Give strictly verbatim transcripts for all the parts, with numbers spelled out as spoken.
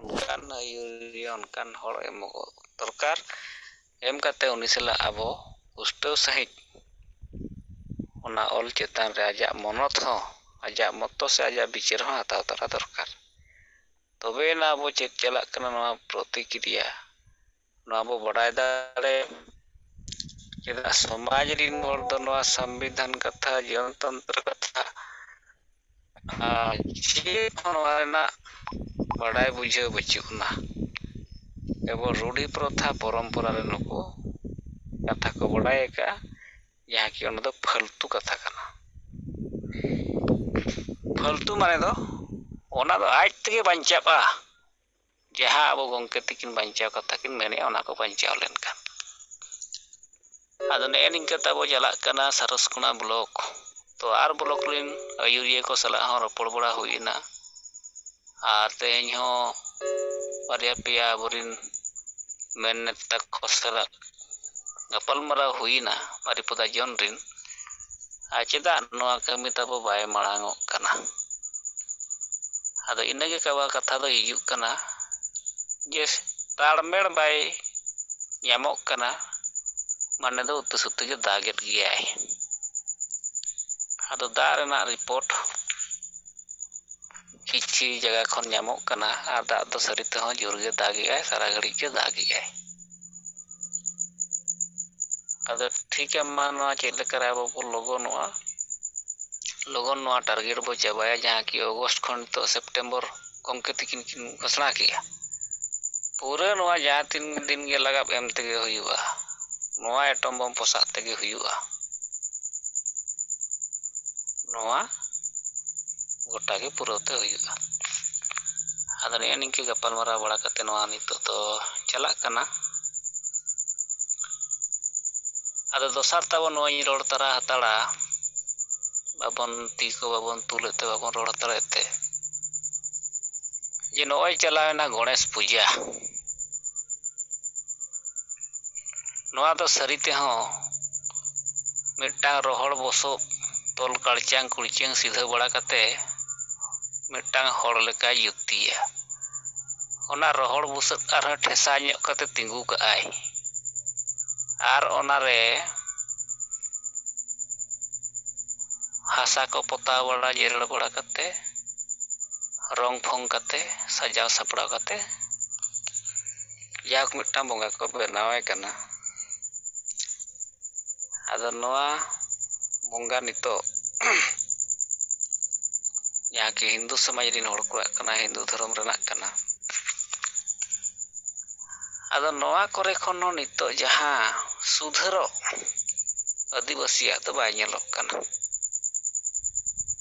ᱚᱱᱠᱟᱱ ᱟᱹᱭᱩᱨᱤᱭᱟᱹ, ᱚᱱᱠᱟᱱ ᱦᱚᱲ ᱮᱢᱚᱜᱚᱜ ᱫᱚᱨᱠᱟᱨ᱾ ᱮᱢ ᱠᱟᱛᱮ ᱩᱱᱤ ᱥᱟᱞᱟᱜ ᱟᱵᱚ ᱯᱩᱥᱴᱟᱹᱣ ᱥᱟᱺᱦᱤᱡ ᱚᱱᱟ ᱚᱞ ᱪᱮᱛᱟᱱ ᱨᱮ ᱟᱡᱟᱜ ᱢᱚᱱᱚᱛ ᱦᱚᱸ, ᱟᱡᱟᱜ ᱢᱚᱛᱚ ᱥᱮ ᱟᱡᱟᱜ ᱵᱤᱪᱟᱹᱨ ᱦᱚᱸ ᱦᱟᱛᱟᱣ ᱛᱚᱨᱟ ᱫᱚᱨᱠᱟᱨ᱾ ᱛᱚᱵᱮᱭᱮᱱᱟ ᱟᱵᱚ ᱪᱮᱫ ᱪᱟᱞᱟᱜ ᱠᱟᱱᱟ ᱱᱚᱣᱟ ᱯᱨᱚᱛᱤᱠᱨᱤᱭᱟ, ᱱᱚᱣᱟ ᱵᱚ ᱵᱟᱰᱟᱭ ᱫᱟᱲᱮᱭᱟᱜᱼᱟ᱾ ᱪᱮᱫᱟᱜ ᱥᱚᱢᱟᱡᱽ ᱨᱤᱱ ᱦᱚᱲ ᱫᱚ ᱱᱚᱣᱟ ᱥᱚᱝᱵᱤᱫᱷᱟᱱ ᱠᱟᱛᱷᱟ, ᱜᱚᱱᱚᱛᱚᱱᱛᱨᱚ ᱠᱟᱛᱷᱟ, ᱟᱨ ᱪᱮᱫ ᱦᱚᱸ ᱱᱚᱣᱟ ᱨᱮᱱᱟᱜ ᱵᱟᱰᱟᱭ ᱵᱩᱡᱷᱟᱹᱣ ᱵᱟᱹᱪᱩᱜ ᱟᱱᱟ᱾ ᱮᱵᱚᱝ ᱨᱩᱰᱷᱤ ᱯᱨᱚᱛᱷᱟ ᱯᱚᱨᱚᱢᱯᱚᱨᱟ ᱨᱮ ᱱᱩᱠᱩ ᱠᱟᱛᱷᱟ ᱠᱚ ᱵᱟᱰᱟᱭ ᱟᱠᱟᱫᱼᱟ, ᱡᱟᱦᱟᱸ ᱠᱤ ᱚᱱᱟ ᱫᱚ ᱯᱷᱟᱹᱞᱛᱩ ᱠᱟᱛᱷᱟ ᱠᱟᱱᱟ᱾ ᱯᱷᱟᱹᱞᱛᱩ ᱢᱟᱱᱮ ᱫᱚ ᱚᱱᱟ ᱫᱚ ᱟᱡ ᱛᱮᱜᱮ ᱵᱟᱧᱪᱟᱜᱼᱟ᱾ ᱡᱟᱦᱟᱸ ᱟᱵᱚ ᱜᱚᱢᱠᱮ ᱛᱤᱠᱤᱱ ᱵᱟᱧᱪᱟᱣ ᱠᱟᱛᱷᱟ ᱠᱤᱱ ᱢᱮᱱᱮᱫᱼᱟ, ᱚᱱᱟ ᱠᱚ ᱵᱟᱧᱪᱟᱣ ᱞᱮᱱᱠᱷᱟᱱ᱾ ᱟᱫᱚ ᱱᱮᱜᱼᱮ ᱱᱤᱝᱠᱟᱹ ᱛᱮ ᱟᱵᱚ ᱪᱟᱞᱟᱜ ᱠᱟᱱᱟ ᱥᱟᱨᱚᱥᱠᱳᱱᱟ ᱵᱞᱚᱠ᱾ ᱛᱚ ᱟᱨ ᱵᱞᱚᱠ ᱨᱮᱱ ᱟᱹᱭᱩᱨᱤᱭᱟᱹ ᱠᱚ ᱥᱟᱞᱟᱜ ᱦᱚᱸ ᱨᱚᱯᱚᱲ ᱵᱟᱲᱟ ᱦᱩᱭ ᱮᱱᱟ᱾ ᱟᱨ ᱛᱮᱦᱮᱧ ᱦᱚᱸ ᱵᱟᱨᱭᱟ ᱯᱮᱭᱟ ᱟᱵᱚᱨᱮᱱ ᱢᱮᱱ ᱱᱮᱛᱟ ᱠᱚ ᱥᱟᱞᱟᱜ ᱜᱟᱯᱟᱞᱢᱟᱨᱟᱣ ᱦᱩᱭᱮᱱᱟ ᱵᱟᱨᱤᱯᱚᱫᱟ ᱡᱳᱱ ᱨᱮᱱ᱾ ᱟᱨ ᱪᱮᱫᱟᱜ ᱱᱚᱣᱟ ᱠᱟᱹᱢᱤ ᱛᱟᱵᱚ ᱵᱟᱭ ᱢᱟᱲᱟᱝ ᱚᱜ ᱠᱟᱱᱟ? ᱟᱫᱚ ᱤᱱᱟᱹᱜᱮ ᱠᱟᱵᱟ ᱠᱟᱛᱷᱟ ᱫᱚ ᱦᱤᱡᱩᱜ ᱠᱟᱱᱟ ᱡᱮ ᱛᱟᱲᱢᱮᱲ ᱵᱟᱭ ᱧᱟᱢᱚᱜ ᱠᱟᱱᱟ, ᱢᱟᱱᱮ ᱫᱚ ᱩᱛᱤ ᱥᱩᱛᱤ ᱜᱮ ᱫᱟᱜᱮᱫ ᱜᱮᱭᱟᱭ᱾ ᱟᱫᱚ ᱫᱟᱜ ᱨᱮᱱᱟᱜ ᱨᱤᱯᱳᱨᱴ ᱠᱤᱪᱷᱤ ᱡᱟᱭᱜᱟ ᱠᱷᱚᱱ ᱧᱟᱢᱚᱜ ᱠᱟᱱᱟ, ᱟᱨ ᱫᱟᱜ ᱫᱚ ᱥᱟᱹᱨᱤ ᱛᱮᱦᱚᱸ ᱡᱳᱨ ᱜᱮ ᱫᱟᱜᱮᱜᱼᱟᱭ, ᱥᱟᱨᱟ ᱜᱷᱟᱹᱲᱤᱡ ᱜᱮ ᱫᱟᱜᱮᱜᱼᱟᱭ᱾ ᱟᱫᱚ ᱴᱷᱤᱠ ᱜᱮᱭᱟ, ᱢᱟ ᱱᱚᱣᱟ ᱪᱮᱫ ᱞᱮᱠᱟᱨᱮ ᱟᱵᱚ ᱵᱚᱱ ᱞᱚᱜᱚᱱᱚᱜᱼᱟ, ᱞᱚᱜᱚᱱ ᱱᱚᱣᱟ ᱴᱟᱨᱜᱮᱴ ᱵᱚ ᱪᱟᱵᱟᱭᱟ, ᱡᱟᱦᱟᱸ ᱠᱤ ᱚᱜᱚᱥᱴ ᱠᱷᱚᱱ ᱱᱤᱛᱚᱜ ᱥᱮᱯᱴᱮᱢᱵᱚᱨ ᱜᱚᱢᱠᱮ ᱛᱤᱠᱤᱱ ᱠᱤᱱ ᱜᱷᱳᱥᱚᱱᱟ ᱠᱮᱜᱼᱟ᱾ ᱯᱩᱨᱟᱹ ᱱᱚᱣᱟ ᱡᱟᱦᱟᱸ ᱛᱤᱱ ᱫᱤᱱ ᱜᱮ ᱞᱟᱜᱟᱵ ᱮᱢ ᱛᱮᱜᱮ ᱦᱩᱭᱩᱜᱼᱟ, ᱱᱚᱣᱟ ᱮᱴᱚᱢ ᱵᱳᱢ ᱯᱚᱥᱟᱜ ᱛᱮᱜᱮ ᱦᱩᱭᱩᱜᱼᱟ, ᱱᱚᱣᱟ ᱜᱚᱴᱟ ᱜᱮ ᱯᱩᱨᱟᱹᱣ ᱛᱮ ᱦᱩᱭᱩᱜᱼᱟ᱾ ᱟᱫᱚ ᱱᱮᱜᱼᱮ ᱱᱤᱝᱠᱟᱹ ᱜᱟᱯᱟᱞᱢᱟᱨᱟᱣ ᱵᱟᱲᱟ ᱠᱟᱛᱮ ᱱᱚᱣᱟ ᱱᱤᱛᱚᱜ ᱫᱚ ᱪᱟᱞᱟᱜ ᱠᱟᱱᱟ᱾ ᱟᱫᱚ ᱫᱚᱥᱟᱨ ᱛᱟᱵᱚ ᱱᱚᱣᱟᱧ ᱨᱚᱲ ᱛᱟᱨᱟ ᱦᱟᱛᱟᱲᱟ, ᱵᱟᱵᱚᱱ, ᱛᱤ ᱠᱚ ᱵᱟᱵᱚᱱ ᱛᱩᱞᱮᱫ ᱛᱮ, ᱵᱟᱵᱚᱱ ᱨᱚᱲ ᱦᱟᱛᱟᱲᱮᱫ ᱛᱮ, ᱡᱮ ᱱᱚᱜᱼᱚᱭ ᱪᱟᱞᱟᱣᱮᱱᱟ ᱜᱚᱬᱮᱥ ᱯᱩᱡᱟ᱾ ᱱᱚᱣᱟ ᱫᱚ ᱥᱟᱹᱨᱤ ᱛᱮᱦᱚᱸ ᱢᱤᱫᱴᱟᱝ ᱨᱚᱦᱚᱲ ᱵᱚᱥᱚᱵ ᱛᱚᱞ ᱠᱟᱲᱪᱟᱝ ᱠᱩᱲᱪᱟᱹᱝ ᱥᱤᱫᱷᱟᱹ ᱵᱟᱲᱟ ᱠᱟᱛᱮ ᱢᱤᱫᱴᱟᱝ ᱦᱚᱲ ᱞᱮᱠᱟᱭ ᱡᱩᱠᱛᱤᱭᱟ᱾ ᱚᱱᱟ ᱨᱚᱦᱚᱲ ᱵᱩᱥᱟᱹᱫ ᱟᱨᱦᱚᱸ ᱴᱷᱮᱥᱟ ᱧᱚᱜ ᱠᱟᱛᱮ ᱛᱤᱸᱜᱩ ᱠᱟᱜᱼᱟᱭ᱾ ᱟᱨ ᱚᱱᱟᱨᱮ ᱦᱟᱥᱟ ᱠᱚ ᱯᱚᱛᱟᱣ ᱵᱟᱲᱟ, ᱡᱮᱨᱮᱲ ᱵᱟᱲᱟ ᱠᱟᱛᱮ, ᱨᱚᱝ ᱯᱷᱚᱝ ᱠᱟᱛᱮ, ᱥᱟᱡᱟᱣ ᱥᱟᱯᱲᱟᱣ ᱠᱟᱛᱮ, ᱡᱟᱭᱦᱳᱠ, ᱢᱤᱫᱴᱟᱝ ᱵᱚᱸᱜᱟ ᱠᱚ ᱵᱮᱱᱟᱣᱮ ᱠᱟᱱᱟ᱾ ᱟᱫᱚ ᱱᱚᱣᱟ ᱵᱚᱸᱜᱟ ᱱᱤᱛᱚᱜ ᱡᱟᱦᱟᱸ ᱠᱤ ᱦᱤᱱᱫᱩ ᱥᱚᱢᱟᱡᱽ ᱨᱮᱱ ᱦᱚᱲ ᱠᱚᱣᱟᱜ ᱠᱟᱱᱟ, ᱦᱤᱱᱫᱩ ᱫᱷᱚᱨᱚᱢ ᱨᱮᱱᱟᱜ ᱠᱟᱱᱟ, ᱟᱫᱚ ᱱᱚᱣᱟ ᱠᱚᱨᱮ ᱠᱷᱚᱱ ᱦᱚᱸ ᱱᱤᱛᱚᱜ ᱡᱟᱦᱟᱸ ᱥᱩᱫᱷᱟᱹᱨᱚᱜ ᱟᱹᱫᱤᱵᱟᱹᱥᱤᱭᱟᱜ ᱫᱚ ᱵᱟᱭ ᱧᱮᱞᱚᱜ ᱠᱟᱱᱟ᱾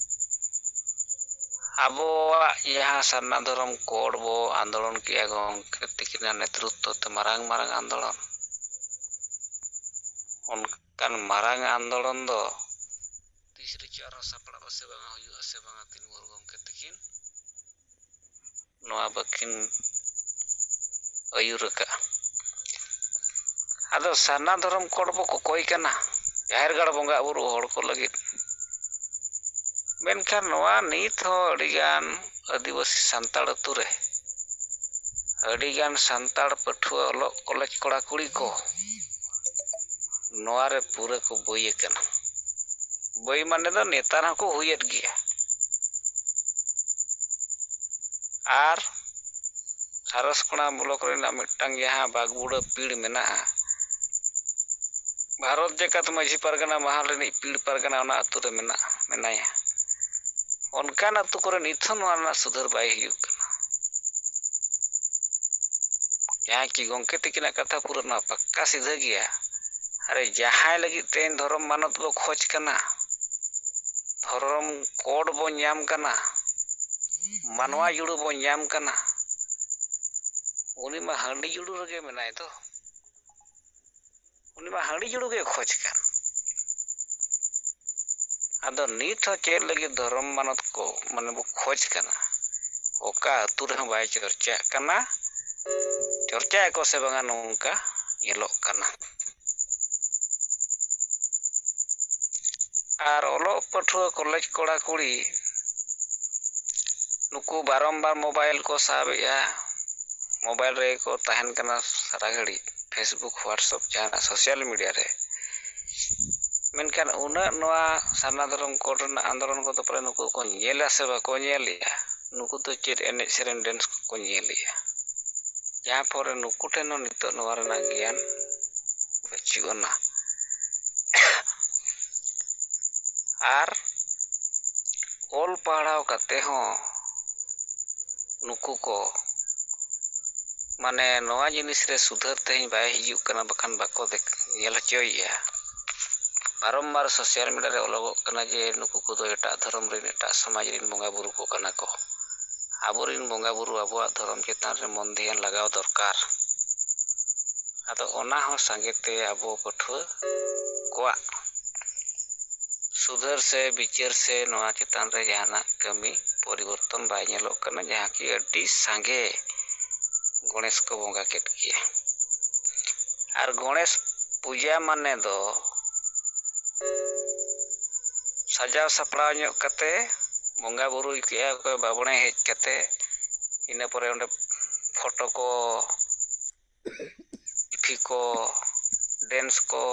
ᱟᱵᱚᱣᱟᱜ ᱡᱟᱦᱟᱸ ᱥᱟᱨᱱᱟ ᱫᱷᱚᱨᱚᱢ ᱠᱳᱰ ᱵᱚ ᱟᱱᱫᱳᱞᱚᱱ ᱠᱮᱜᱼᱟ ᱜᱚᱢᱠᱮ ᱛᱤᱠᱤᱱᱟᱜ ᱱᱮᱛᱨᱤᱛᱛᱚ ᱛᱮ ᱢᱟᱨᱟᱝ ᱢᱟᱨᱟᱝ ᱟᱱᱫᱳᱞᱚᱱ, ᱚᱱᱠᱟᱱ ᱢᱟᱨᱟᱝ ᱟᱱᱫᱳᱞᱚᱱ ᱫᱚ ᱛᱤᱥ ᱨᱮᱪᱚ ᱟᱨᱦᱚᱸ ᱥᱟᱯᱲᱟᱜᱼᱟ ᱥᱮ ᱵᱟᱝᱟ, ᱦᱩᱭᱩᱜᱼᱟ ᱥᱮ ᱵᱟᱝᱟ, ᱛᱤᱱ ᱵᱷᱳᱨ ᱜᱚᱢᱠᱮ ᱛᱤᱠᱤᱱ ᱱᱚᱣᱟ ᱵᱟᱹᱠᱤᱱ ᱟᱹᱭᱩᱨ ᱟᱠᱟᱫᱼᱟ᱾ ᱟᱫᱚ ᱥᱟᱨᱱᱟ ᱫᱷᱚᱨᱚᱢ ᱠᱳᱰ ᱵᱚ ᱠᱚᱠᱚᱭ ᱠᱟᱱᱟ ᱡᱟᱦᱮᱨ ᱜᱟᱲ ᱵᱚᱸᱜᱟ ᱵᱩᱨᱩ ᱦᱚᱲ ᱠᱚ ᱞᱟᱹᱜᱤᱫ᱾ ᱢᱮᱱᱠᱷᱟᱱ ᱱᱚᱣᱟ ᱱᱤᱛ ᱦᱚᱸ ᱟᱹᱰᱤᱜᱟᱱ ᱟᱹᱫᱤᱵᱟᱹᱥᱤ ᱥᱟᱱᱛᱟᱲ ᱟᱹᱛᱩ ᱨᱮ ᱟᱹᱰᱤᱜᱟᱱ ᱥᱟᱱᱛᱟᱲ ᱯᱟᱹᱴᱷᱩᱣᱟᱹ ᱚᱞᱚᱜ ᱠᱚᱞᱮᱡᱽ ᱠᱚᱲᱟ ᱠᱩᱲᱤ ᱠᱚ ᱱᱚᱣᱟ ᱨᱮ ᱯᱩᱨᱟᱹ ᱠᱚ ᱵᱟᱹᱭ ᱟᱠᱟᱱᱟ᱾ ᱵᱟᱹᱭ ᱢᱟᱱᱮ ᱫᱚ ᱱᱮᱛᱟᱨ ᱦᱚᱸᱠᱚ ᱦᱩᱭᱮᱫ ᱜᱮᱭᱟ᱾ ᱟᱨ ᱥᱟᱨᱚᱥᱠᱚᱬᱟ ᱵᱞᱚᱠ ᱨᱮᱱᱟᱜ ᱢᱤᱫᱴᱟᱝ ᱡᱟᱦᱟᱸ ᱵᱟᱜᱽᱵᱩᱲᱟᱹ ᱯᱤᱲ ᱢᱮᱱᱟᱜᱼᱟ, ᱵᱷᱟᱨᱚᱛ ᱡᱟᱠᱟᱛ ᱢᱟᱹᱡᱷᱤ ᱯᱟᱨᱜᱟᱱᱟ ᱢᱟᱦᱟᱞ ᱨᱤᱱᱤᱡ ᱯᱤᱲ ᱯᱟᱨᱜᱟᱱᱟ ᱚᱱᱟ ᱟᱹᱛᱩ ᱨᱮ ᱢᱮᱱᱟᱜᱼᱟ, ᱢᱮᱱᱟᱭᱟ᱾ ᱚᱱᱠᱟᱱ ᱟᱹᱛᱩ ᱠᱚᱨᱮ ᱱᱤᱛ ᱦᱚᱸ ᱱᱚᱣᱟ ᱨᱮᱱᱟᱜ ᱥᱩᱫᱷᱟᱹᱨ ᱵᱟᱭ ᱦᱩᱭᱩᱜ ᱠᱟᱱᱟ᱾ ᱡᱟᱦᱟᱸ ᱠᱤ ᱜᱚᱢᱠᱮ ᱛᱤᱠᱤᱱᱟᱜ ᱠᱟᱛᱷᱟ ᱯᱩᱨᱟᱹ ᱱᱚᱣᱟ ᱯᱟᱠᱠᱟ ᱥᱤᱫᱷᱟᱹ ᱜᱮᱭᱟ᱾ ᱟᱨᱮ, ᱡᱟᱦᱟᱸᱭ ᱞᱟᱹᱜᱤᱫ ᱛᱮ ᱫᱷᱚᱨᱚᱢ ᱢᱟᱱᱚᱛ ᱵᱚ ᱠᱷᱚᱡᱽ ᱠᱟᱱᱟ, ᱫᱷᱚᱨᱚᱢ ᱠᱳᱰ ᱵᱚ ᱧᱟᱢ ᱠᱟᱱᱟ, ᱢᱟᱱᱣᱟ ᱡᱩᱲᱩ ᱵᱚ ᱧᱟᱢ ᱠᱟᱱᱟ, ᱩᱱᱤ ᱢᱟ ᱦᱟᱺᱰᱤ ᱡᱩᱲᱩ ᱨᱮᱜᱮ ᱢᱮᱱᱟᱭ ᱫᱚ᱾ ᱩᱱᱤ ᱢᱟ ᱦᱟᱺᱰᱤ ᱡᱩᱲᱩ ᱜᱮ ᱠᱷᱚᱡᱽ ᱠᱟᱱ᱾ ᱟᱫᱚ ᱱᱤᱛ ᱦᱚᱸ ᱪᱮᱫ ᱞᱟᱹᱜᱤᱫ ᱫᱷᱚᱨᱚᱢ ᱢᱟᱱᱚᱛ ᱠᱚ ᱢᱟᱱᱮ ᱵᱚ ᱠᱷᱚᱡᱽ ᱠᱟᱱᱟ? ᱚᱠᱟ ᱟᱹᱛᱩ ᱨᱮᱦᱚᱸ ᱵᱟᱭ ᱪᱚᱨᱪᱟᱜ ᱠᱟᱱᱟ᱾ ᱪᱚᱨᱪᱟᱭᱟᱠᱚ ᱥᱮ ᱵᱟᱝᱟ, ᱱᱚᱝᱠᱟ ᱧᱮᱞᱚᱜ ᱠᱟᱱᱟ᱾ ᱟᱨ ᱚᱞᱚᱜ ᱯᱟᱹᱴᱷᱩᱣᱟᱹ ᱠᱚᱞᱮᱡᱽ ᱠᱚᱲᱟ ᱠᱩᱲᱤ ᱱᱩᱠᱩ ᱵᱟᱨᱚᱢᱵᱟᱨ ᱢᱳᱵᱟᱭᱤᱞ ᱠᱚ ᱥᱟᱵᱮᱜᱼᱟ, ᱢᱳᱵᱟᱭᱤᱞ ᱨᱮᱜᱮ ᱠᱚ ᱛᱟᱦᱮᱱ ᱠᱟᱱᱟ ᱥᱟᱨᱟ ᱜᱷᱟᱹᱲᱤᱡ, Facebook, WhatsApp, ᱡᱟᱦᱟᱱᱟᱜ social media ᱨᱮ᱾ ᱢᱮᱱᱠᱷᱟᱱ ᱩᱱᱟᱹᱜ ᱱᱚᱣᱟ ᱥᱟᱨᱱᱟ ᱫᱷᱚᱨᱚᱢ code ᱨᱮᱱᱟᱜ ᱟᱱᱫᱳᱞᱚᱱ ᱠᱚᱫᱚ ᱯᱟᱞᱮ ᱱᱩᱠᱩ ᱠᱚ ᱧᱮᱞᱟ ᱥᱮ ᱵᱟᱠᱚ ᱧᱮᱞᱮᱜᱼᱟ? ᱱᱩᱠᱩ ᱫᱚ ᱪᱮᱫ ᱮᱱᱮᱡ ᱥᱮᱨᱮᱧ dance ᱠᱚᱠᱚ ᱧᱮᱞᱮᱜᱼᱟ? ᱡᱟᱦᱟᱸ ᱯᱚᱨᱮ ᱱᱩᱠᱩ ᱴᱷᱮᱱ ᱦᱚᱸ ᱱᱤᱛᱚᱜ ᱱᱚᱣᱟ ᱨᱮᱱᱟᱜ ᱜᱮᱭᱟᱱ ᱵᱟᱹᱪᱩᱜ ᱟᱱᱟ᱾ ᱟᱨ ᱚᱞ ᱯᱟᱲᱦᱟᱣ ᱠᱟᱛᱮ ᱦᱚᱸ ᱱᱩᱠᱩ ᱠᱚ ᱢᱟᱱᱮ ᱱᱚᱣᱟ ᱡᱤᱱᱤᱥ ᱨᱮ ᱥᱩᱫᱷᱟᱹᱨ ᱛᱮᱦᱮᱧ ᱵᱟᱭ ᱦᱤᱡᱩᱜ ᱠᱟᱱᱟ, ᱵᱟᱠᱷᱟᱱ ᱵᱟᱠᱚ ᱫᱮᱠ-, ᱧᱮᱞ ᱦᱚᱪᱚᱭᱮᱜᱼᱟ᱾ ᱵᱟᱨᱚᱢᱵᱟᱨ social media ᱨᱮ ᱚᱞᱚᱜᱚᱜ ᱠᱟᱱᱟ ᱡᱮ ᱱᱩᱠᱩ ᱠᱚᱫᱚ ᱮᱴᱟᱜ ᱫᱷᱚᱨᱚᱢ ᱨᱮᱱ, ᱮᱴᱟᱜ ᱥᱚᱢᱟᱡᱽ ᱨᱮᱱ ᱵᱚᱸᱜᱟ ᱵᱩᱨᱩ ᱠᱚ ᱠᱟᱱᱟ ᱠᱚ᱾ ᱟᱵᱚᱨᱮᱱ ᱵᱚᱸᱜᱟ ᱵᱩᱨᱩ ᱟᱵᱚᱣᱟᱜ ᱫᱷᱚᱨᱚᱢ ᱪᱮᱛᱟᱱ ᱨᱮ ᱢᱚᱱ ᱫᱷᱮᱭᱟᱱ ᱞᱟᱜᱟᱣ ᱫᱚᱨᱠᱟᱨ᱾ ᱟᱫᱚ ᱚᱱᱟ ᱦᱚᱸ ᱥᱟᱸᱜᱮ ᱛᱮ ᱟᱵᱚ ᱯᱟᱹᱴᱷᱩᱣᱟᱹ ᱠᱚᱣᱟᱜ ᱥᱩᱫᱷᱟᱹᱨ ᱥᱮ ᱵᱤᱪᱟᱹᱨ ᱥᱮ ᱱᱚᱣᱟ ᱪᱮᱛᱟᱱ ᱨᱮ ᱡᱟᱦᱟᱱᱟᱜ ᱠᱟᱹᱢᱤ ᱯᱚᱨᱤᱵᱚᱨᱛᱚᱱ ᱵᱟᱭ ᱧᱮᱞᱚᱜ ᱠᱟᱱᱟ, ᱡᱟᱦᱟᱸ ᱠᱤ ᱟᱹᱰᱤ ᱥᱟᱸᱜᱮ ᱜᱚᱬᱮᱥ ᱠᱚ ᱵᱚᱸᱜᱟ ᱠᱮᱫ ᱜᱮᱭᱟ᱾ ᱟᱨ ᱜᱚᱬᱮᱥ ᱯᱩᱡᱟ ᱢᱟᱱᱮ ᱫᱚ ᱥᱟᱡᱟᱣ ᱥᱟᱯᱲᱟᱣ ᱧᱚᱜ ᱠᱟᱛᱮ ᱵᱚᱸᱜᱟ ᱵᱩᱨᱩᱭ ᱠᱮᱜᱼᱟ ᱠᱚ, ᱵᱟᱵᱽᱲᱮ ᱦᱮᱡ ᱠᱟᱛᱮ ᱤᱱᱟᱹ ᱯᱚᱨᱮ ᱚᱸᱰᱮ ᱯᱷᱳᱴᱳ ᱠᱚ, ᱥᱮᱞᱯᱷᱤ ᱠᱚ, dance ᱠᱚ,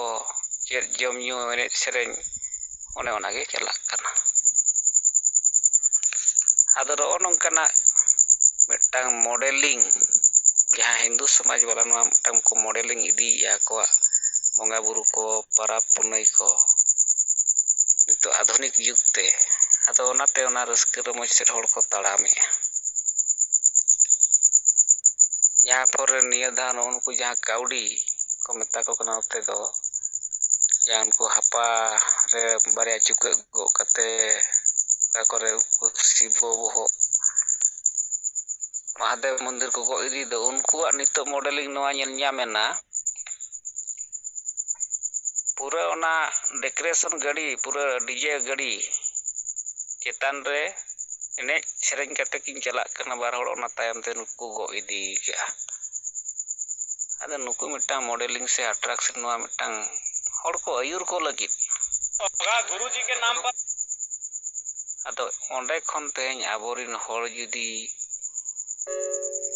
ᱪᱮᱫ ᱡᱚᱢ ᱧᱩ, ᱮᱱᱮᱡ ᱥᱮᱨᱮᱧ, ᱚᱱᱮ ᱚᱱᱟᱜᱮ ᱪᱟᱞᱟᱜ ᱠᱟᱱᱟ᱾ ᱟᱫᱚ ᱱᱚᱜᱼᱚ ᱱᱚᱝᱠᱟᱱᱟᱜ ᱢᱤᱫᱴᱟᱝ modeling, ᱡᱟᱦᱟᱸ ᱦᱤᱱᱫᱩ ᱥᱚᱢᱟᱡᱽ ᱵᱟᱞᱟ ᱱᱚᱣᱟ ᱢᱤᱫᱴᱟᱝ ᱠᱚ modeling ᱤᱫᱤᱭᱮᱫᱼᱟ ᱟᱠᱚᱣᱟᱜ ᱵᱚᱸᱜᱟ ᱵᱩᱨᱩ ᱠᱚ, ᱯᱚᱨᱚᱵᱽ ᱯᱩᱱᱟᱹᱭ ᱠᱚ, ᱱᱤᱛᱚᱜ ᱟᱫᱷᱩᱱᱤᱠ ᱡᱩᱜᱽ ᱛᱮ᱾ ᱟᱫᱚ ᱚᱱᱟᱛᱮ ᱚᱱᱟ ᱨᱟᱹᱥᱠᱟᱹ ᱨᱚᱢᱚᱡᱽ ᱥᱮᱫ ᱦᱚᱲ ᱠᱚ ᱛᱟᱲᱟᱢᱮᱜᱼᱟ᱾ ᱡᱟᱦᱟᱸ ᱯᱚᱨᱮ ᱱᱤᱭᱟᱹ ᱫᱷᱟᱣ ᱱᱩᱜᱼᱩ ᱱᱩᱠᱩ ᱡᱟᱦᱟᱸ ᱠᱟᱹᱣᱰᱤ ᱠᱚ ᱢᱮᱛᱟ ᱠᱚ ᱠᱟᱱᱟ, ᱱᱚᱛᱮ ᱫᱚ ᱡᱟᱦᱟᱸ ᱩᱱᱠᱩ ᱦᱟᱯᱟ ᱨᱮ ᱵᱟᱨᱭᱟ ᱪᱩᱠᱟᱹᱜ ᱜᱚᱜ ᱠᱟᱛᱮ ᱚᱠᱟ ᱠᱚᱨᱮ ᱩᱱᱠᱩ ᱥᱤᱵᱚ ᱵᱚᱦᱚᱜ ᱢᱚᱦᱟᱫᱮᱵ ᱢᱚᱱᱫᱤᱨ ᱠᱚ ᱜᱚᱜ ᱤᱫᱤᱭᱮᱫ ᱫᱚ, ᱩᱱᱠᱩᱣᱟᱜ ᱱᱤᱛᱚᱜ modeling ᱱᱚᱣᱟ ᱧᱮᱞ ᱧᱟᱢ ᱮᱱᱟ᱾ ᱯᱩᱨᱟᱹ ᱚᱱᱟ decoration ᱜᱟᱹᱰᱤ, ᱯᱩᱨᱟᱹ DJ ᱜᱟᱹᱰᱤ ᱪᱮᱛᱟᱱ ᱨᱮ ᱮᱱᱮᱡ ᱥᱮᱨᱮᱧ ᱠᱟᱛᱮ ᱠᱤᱱ ᱪᱟᱞᱟᱜ ᱠᱟᱱᱟ, ᱵᱟᱨ ᱦᱚᱲ ᱚᱱᱟ ᱛᱟᱭᱚᱢ ᱛᱮ ᱱᱩᱠᱩ ᱠᱚ ᱜᱚᱜ ᱤᱫᱤ ᱠᱟᱜᱼᱟ᱾ ᱟᱫᱚ ᱱᱩᱠᱩ ᱢᱤᱫᱴᱟᱝ modeling ᱥᱮ attraction, ᱱᱚᱣᱟ ᱢᱤᱫᱴᱟᱝ ᱦᱚᱲ ᱠᱚ ᱟᱹᱭᱩᱨ ᱠᱚ ᱞᱟᱹᱜᱤᱫ᱾ ᱟᱫᱚ ᱚᱸᱰᱮ ᱠᱷᱚᱱ ᱛᱮᱦᱮᱧ ᱟᱵᱚᱨᱮᱱ ᱦᱚᱲ ᱡᱩᱫᱤ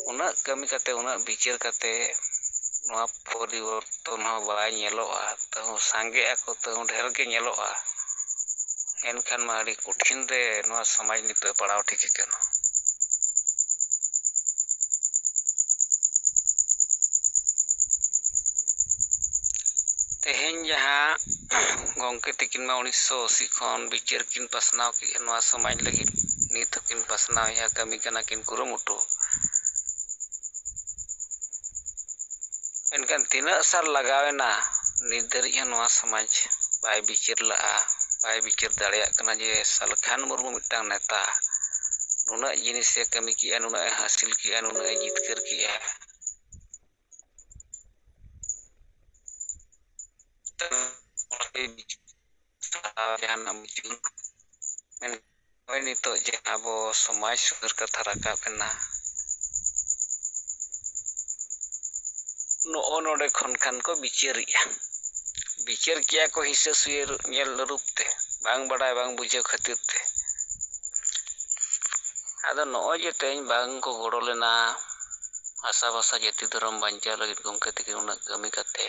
ᱩᱱᱟᱹᱜ ᱠᱟᱹᱢᱤ ᱠᱟᱛᱮ, ᱩᱱᱟᱹᱜ ᱵᱤᱪᱟᱹᱨ ᱠᱟᱛᱮ ᱱᱚᱣᱟ ᱯᱚᱨᱤᱵᱚᱨᱛᱚᱱ ᱦᱚᱸ ᱵᱟᱭ ᱧᱮᱞᱚᱜᱼᱟ, ᱛᱟᱹᱦᱩ ᱥᱟᱸᱜᱮᱜ ᱟᱠᱚ, ᱛᱟᱹᱦᱩ ᱰᱷᱮᱨ ᱜᱮ ᱧᱮᱞᱚᱜᱼᱟ, ᱮᱱᱠᱷᱟᱱ ᱢᱟ ᱟᱹᱰᱤ ᱠᱚᱴᱷᱤᱱ ᱨᱮ ᱱᱚᱣᱟ ᱥᱚᱢᱟᱡᱽ ᱱᱤᱛᱚᱜ ᱯᱟᱲᱟᱣ ᱴᱷᱤᱠ ᱟᱠᱟᱱᱟ᱾ ᱛᱮᱦᱮᱧ ᱡᱟᱦᱟᱸ ᱜᱚᱢᱠᱮ ᱛᱤᱠᱤᱱ ᱢᱟ ᱩᱱᱤᱥᱥᱚ ᱟᱥᱤ ᱠᱷᱚᱱ ᱵᱤᱪᱟᱹᱨ ᱠᱤᱱ ᱯᱟᱥᱱᱟᱣ ᱠᱮᱫᱼᱟ ᱱᱚᱣᱟ ᱥᱚᱢᱟᱡᱽ ᱞᱟᱹᱜᱤᱫ, ᱱᱤᱛ ᱦᱚᱸᱠᱤᱱ ᱯᱟᱥᱱᱟᱣᱮᱫᱼᱟ, ᱠᱟᱹᱢᱤ ᱠᱟᱱᱟ ᱠᱤᱱ ᱠᱩᱨᱩᱢᱩᱴᱩ᱾ ᱢᱮᱱᱠᱷᱟᱱ ᱛᱤᱱᱟᱹᱜ ᱥᱟᱞ ᱞᱟᱜᱟᱣᱮᱱᱟ, ᱱᱤᱛ ᱫᱷᱟᱹᱨᱤᱡ ᱦᱚᱸ ᱱᱚᱣᱟ ᱥᱚᱢᱟᱡᱽ ᱵᱟᱭ ᱵᱤᱪᱟᱹᱨ ᱞᱟᱜᱼᱟ, ᱵᱟᱭ ᱵᱤᱪᱟᱹᱨ ᱫᱟᱲᱮᱭᱟᱜ ᱠᱟᱱᱟ ᱡᱮ ᱥᱟᱞᱠᱷᱟᱱ ᱢᱩᱨᱢᱩ ᱢᱤᱫᱴᱟᱝ ᱱᱮᱛᱟ ᱱᱩᱱᱟᱹᱜ ᱡᱤᱱᱤᱥᱮ ᱠᱟᱹᱢᱤ ᱠᱮᱜᱼᱟ, ᱱᱩᱱᱟᱹᱜ ᱮ ᱦᱟᱹᱥᱤᱞ ᱠᱮᱜᱼᱟ, ᱱᱩᱱᱟᱹᱜ ᱮ ᱡᱤᱛᱠᱟᱹᱨ ᱠᱮᱜᱼᱟ᱾ ᱡᱟᱦᱟᱱᱟᱜ ᱵᱩᱡᱷᱟᱹᱣ ᱢᱮᱱ ᱱᱚᱜᱼᱚᱭ ᱱᱤᱛᱚᱜ ᱡᱟᱦᱟᱸ ᱟᱵᱚ ᱥᱚᱢᱟᱡᱽ ᱥᱩᱫᱷᱟᱹᱨ ᱠᱟᱛᱷᱟ ᱨᱟᱠᱟᱵ ᱮᱱᱟ, ᱱᱚᱜᱼᱚ ᱱᱚᱰᱮ ᱠᱷᱚᱱ ᱠᱷᱟᱱ ᱠᱚ ᱵᱤᱪᱟᱹᱨᱮᱜᱼᱟ᱾ ᱵᱤᱪᱟᱹᱨ ᱠᱮᱜᱼᱟ ᱠᱚ ᱦᱤᱥᱟᱹ ᱥᱩᱭᱟᱹ ᱧᱮᱞ ᱨᱩᱯ ᱛᱮ, ᱵᱟᱝ ᱵᱟᱰᱟᱭ ᱵᱟᱝ ᱵᱩᱡᱷᱟᱹᱣ ᱠᱷᱟᱹᱛᱤᱨ ᱛᱮ᱾ ᱟᱫᱚ ᱱᱚᱜᱼᱚᱭ ᱡᱮ ᱛᱮᱦᱮᱧ ᱵᱟᱝ ᱠᱚ ᱜᱚᱲᱚ ᱞᱮᱱᱟ ᱦᱟᱥᱟ ᱵᱷᱟᱥᱟ ᱡᱟᱹᱛᱤ ᱫᱷᱚᱨᱚᱢ ᱵᱟᱧᱪᱟᱣ ᱞᱟᱹᱜᱤᱫ ᱜᱚᱢᱠᱮ ᱛᱟᱹᱠᱤᱱ ᱩᱱᱟᱹᱜ ᱠᱟᱹᱢᱤ ᱠᱟᱛᱮ,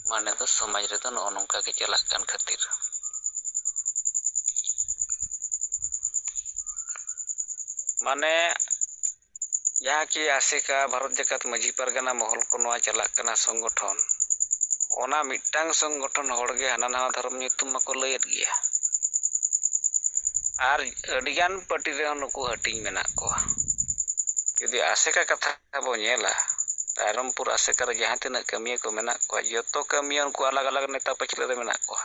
ᱢᱟᱱᱮ ᱫᱚ ᱥᱚᱢᱟᱡᱽ ᱨᱮᱫᱚ ᱱᱚᱜᱼᱚ ᱱᱚᱝᱠᱟ ᱜᱮ ᱪᱟᱞᱟᱜ ᱠᱟᱱ ᱠᱷᱟᱹᱛᱤᱨ᱾ ᱢᱟᱱᱮ ᱡᱟᱦᱟᱸ ᱠᱤ ᱟᱥᱮᱠᱟ, ᱵᱷᱟᱨᱚᱛ ᱡᱟᱠᱟᱛ ᱢᱟᱹᱡᱷᱤ ᱯᱟᱨᱜᱟᱱᱟ ᱢᱚᱦᱚᱞ ᱠᱚ ᱱᱚᱣᱟ ᱪᱟᱞᱟᱜ ᱠᱟᱱᱟ ᱥᱚᱝᱜᱚᱴᱷᱚᱱ, ᱚᱱᱟ ᱢᱤᱫᱴᱟᱝ ᱥᱚᱝᱜᱚᱴᱷᱚᱱ ᱦᱚᱲ ᱜᱮ ᱦᱟᱱᱟ ᱱᱟᱣᱟ ᱫᱷᱚᱨᱚᱢ ᱧᱩᱛᱩᱢ ᱢᱟᱠᱚ ᱞᱟᱹᱭᱮᱫ ᱜᱮᱭᱟ᱾ ᱟᱨ ᱟᱹᱰᱤᱜᱟᱱ ᱯᱟᱹᱴᱤ ᱨᱮᱦᱚᱸ ᱱᱩᱠᱩ ᱦᱟᱹᱴᱤᱧ ᱢᱮᱱᱟᱜ ᱠᱚᱣᱟ᱾ ᱡᱩᱫᱤ ᱟᱥᱮᱠᱟ ᱠᱟᱛᱷᱟ ᱵᱚ ᱧᱮᱞᱟ, ᱨᱟᱭᱨᱚᱝᱯᱩᱨ ᱟᱥᱮᱠᱟ ᱨᱮ ᱡᱟᱦᱟᱸ ᱛᱤᱱᱟᱹᱜ ᱠᱟᱹᱢᱤᱭᱟᱹ ᱠᱚ ᱢᱮᱱᱟᱜ ᱠᱚᱣᱟ, ᱡᱚᱛᱚ ᱠᱟᱹᱢᱤᱭᱟᱹ ᱩᱱᱠᱩ ᱟᱞᱟᱜᱽ ᱟᱞᱟᱜᱽ ᱱᱮᱛᱟ ᱯᱟᱹᱪᱷᱞᱟᱹ ᱨᱮ ᱢᱮᱱᱟᱜ ᱠᱚᱣᱟ,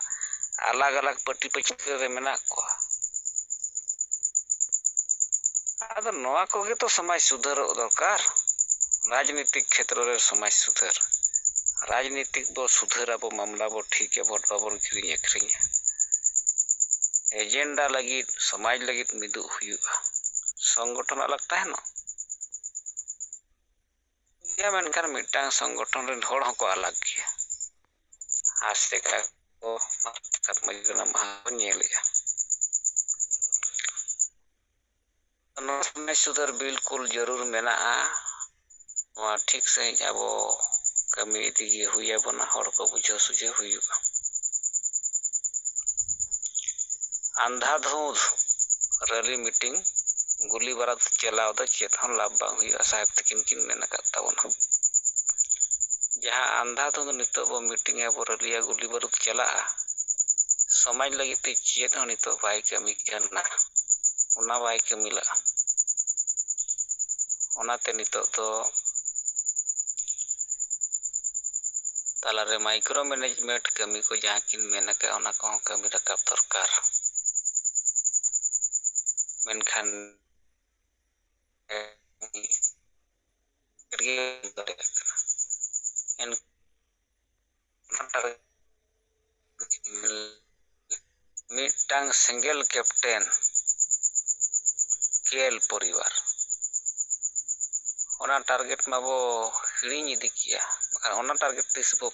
ᱟᱞᱟᱜᱽ ᱟᱞᱟᱜᱽ ᱯᱟᱹᱴᱤ ᱯᱟᱹᱪᱷᱞᱟᱹ ᱨᱮ ᱢᱮᱱᱟᱜ ᱠᱚᱣᱟ᱾ ᱟᱫᱚ ᱱᱚᱣᱟ ᱠᱚᱜᱮ ᱛᱚ ᱥᱚᱢᱟᱡᱽ ᱥᱩᱫᱷᱟᱹᱨᱚᱜ ᱫᱚᱨᱠᱟᱨ᱾ ᱨᱟᱡᱽᱱᱤᱛᱤᱠ ᱠᱷᱮᱛᱨᱚ ᱨᱮ ᱥᱚᱢᱟᱡᱽ ᱥᱩᱫᱷᱟᱹᱨ, ᱨᱟᱡᱽᱱᱤᱛᱤᱠ ᱵᱚ ᱥᱩᱫᱷᱟᱹᱨ, ᱟᱵᱚ ᱢᱟᱢᱞᱟ ᱵᱚ ᱴᱷᱤᱠᱟ, ᱵᱷᱳᱴ ᱵᱟᱵᱚᱱ ᱠᱤᱨᱤᱧ ᱟᱹᱠᱷᱨᱤᱧᱟ, ᱮᱡᱮᱱᱰᱟ ᱞᱟᱹᱜᱤᱫ, ᱥᱚᱢᱟᱡᱽ ᱞᱟᱹᱜᱤᱫ ᱢᱤᱫᱩᱜ ᱦᱩᱭᱩᱜᱼᱟ᱾ ᱥᱚᱝᱜᱚᱴᱷᱚᱱ ᱟᱞᱟᱜᱽ ᱛᱟᱦᱮᱱᱟ ᱜᱮᱭᱟ, ᱢᱮᱱᱠᱷᱟᱱ ᱢᱤᱫᱴᱟᱝ ᱥᱚᱝᱜᱚᱴᱷᱚᱱ ᱨᱮᱱ ᱦᱚᱲ ᱦᱚᱸᱠᱚ ᱟᱞᱟᱜᱽ ᱜᱮᱭᱟ᱾ ᱟᱥᱮᱠᱟ ᱠᱚ ᱢᱟᱹᱡᱷᱤ ᱢᱟᱦᱟ ᱠᱚ ᱧᱮᱞᱮᱜᱼᱟ᱾ ᱱᱚᱣᱟ ᱥᱚᱢᱟᱡᱽ ᱥᱩᱫᱷᱟᱹᱨ ᱵᱤᱞᱠᱩᱞ ᱡᱟᱹᱨᱩᱲ ᱢᱮᱱᱟᱜᱼᱟ᱾ ᱱᱚᱣᱟ ᱴᱷᱤᱠ ᱥᱟᱺᱦᱤᱡ ᱟᱵᱚ ᱠᱟᱹᱢᱤ ᱤᱫᱤ ᱜᱮ ᱦᱩᱭ ᱟᱵᱚᱱᱟ, ᱦᱚᱲ ᱠᱚ ᱵᱩᱡᱷᱟᱹᱣ ᱥᱩᱡᱷᱟᱹᱣ ᱦᱩᱭᱩᱜᱼᱟ᱾ ᱟᱱᱫᱷᱟᱫᱷᱩᱸᱫᱷ ᱨᱮᱞᱤ ᱢᱤᱴᱤᱝ, ᱜᱩᱞᱤ ᱵᱟᱨᱩᱫ ᱪᱟᱞᱟᱣ ᱫᱚ ᱪᱮᱫ ᱦᱚᱸ ᱞᱟᱵᱷ ᱵᱟᱝ ᱦᱩᱭᱩᱜᱼᱟ, ᱥᱟᱦᱮᱵᱽ ᱛᱟᱹᱠᱤᱱ ᱠᱤᱱ ᱢᱮᱱ ᱟᱠᱟᱫ ᱛᱟᱵᱚᱱᱟ᱾ ᱡᱟᱦᱟᱸ ᱟᱱᱫᱷᱟᱫᱷᱩᱸᱫᱷ ᱱᱤᱛᱚᱜ ᱵᱚ ᱢᱤᱴᱤᱝ ᱟᱵᱚ, ᱨᱮᱞᱤᱭᱟ, ᱜᱩᱞᱤ ᱵᱟᱹᱨᱩᱫ ᱪᱟᱞᱟᱜᱼᱟ, ᱥᱚᱢᱟᱡᱽ ᱞᱟᱹᱜᱤᱫ ᱛᱮ ᱪᱮᱫ ᱦᱚᱸ ᱱᱤᱛᱚᱜ ᱵᱟᱭ ᱠᱟᱹᱢᱤ ᱠᱟᱱᱟ, ᱚᱱᱟ ᱵᱟᱭ ᱠᱟᱹᱢᱤ ᱞᱟᱜᱼᱟ᱾ ᱚᱱᱟᱛᱮ ᱱᱤᱛᱚᱜ ᱫᱚ ᱛᱟᱞᱟᱨᱮ ᱢᱟᱭᱠᱨᱳ ᱢᱮᱱᱮᱡᱽᱢᱮᱱᱴ ᱠᱟᱹᱢᱤ ᱠᱚ ᱡᱟᱦᱟᱸ ᱠᱤᱱ ᱢᱮᱱ ᱟᱠᱟᱫ, ᱚᱱᱟ ᱠᱚᱦᱚᱸ ᱠᱟᱹᱢᱤ ᱨᱟᱠᱟᱵ ᱫᱚᱨᱠᱟᱨ᱾ ᱢᱮᱱᱠᱷᱟᱱ ᱫᱟᱲᱮᱭᱟᱜ ᱠᱟᱱᱟ᱾ ᱮᱱ-, ᱢᱤᱫᱴᱟᱝ ᱥᱮᱸᱜᱮᱞ ᱠᱮᱯᱴᱮᱱ ᱠᱮᱞ ᱯᱚᱨᱤᱵᱟᱨ, ᱚᱱᱟ ᱴᱟᱨᱜᱮᱴ ᱢᱟᱵᱚ ᱦᱤᱲᱤᱧ ᱤᱫᱤ ᱠᱮᱜᱼᱟ, ᱵᱟᱠᱷᱟᱱ ᱚᱱᱟ ᱴᱟᱨᱜᱮᱴ ᱛᱤᱥ ᱵᱚ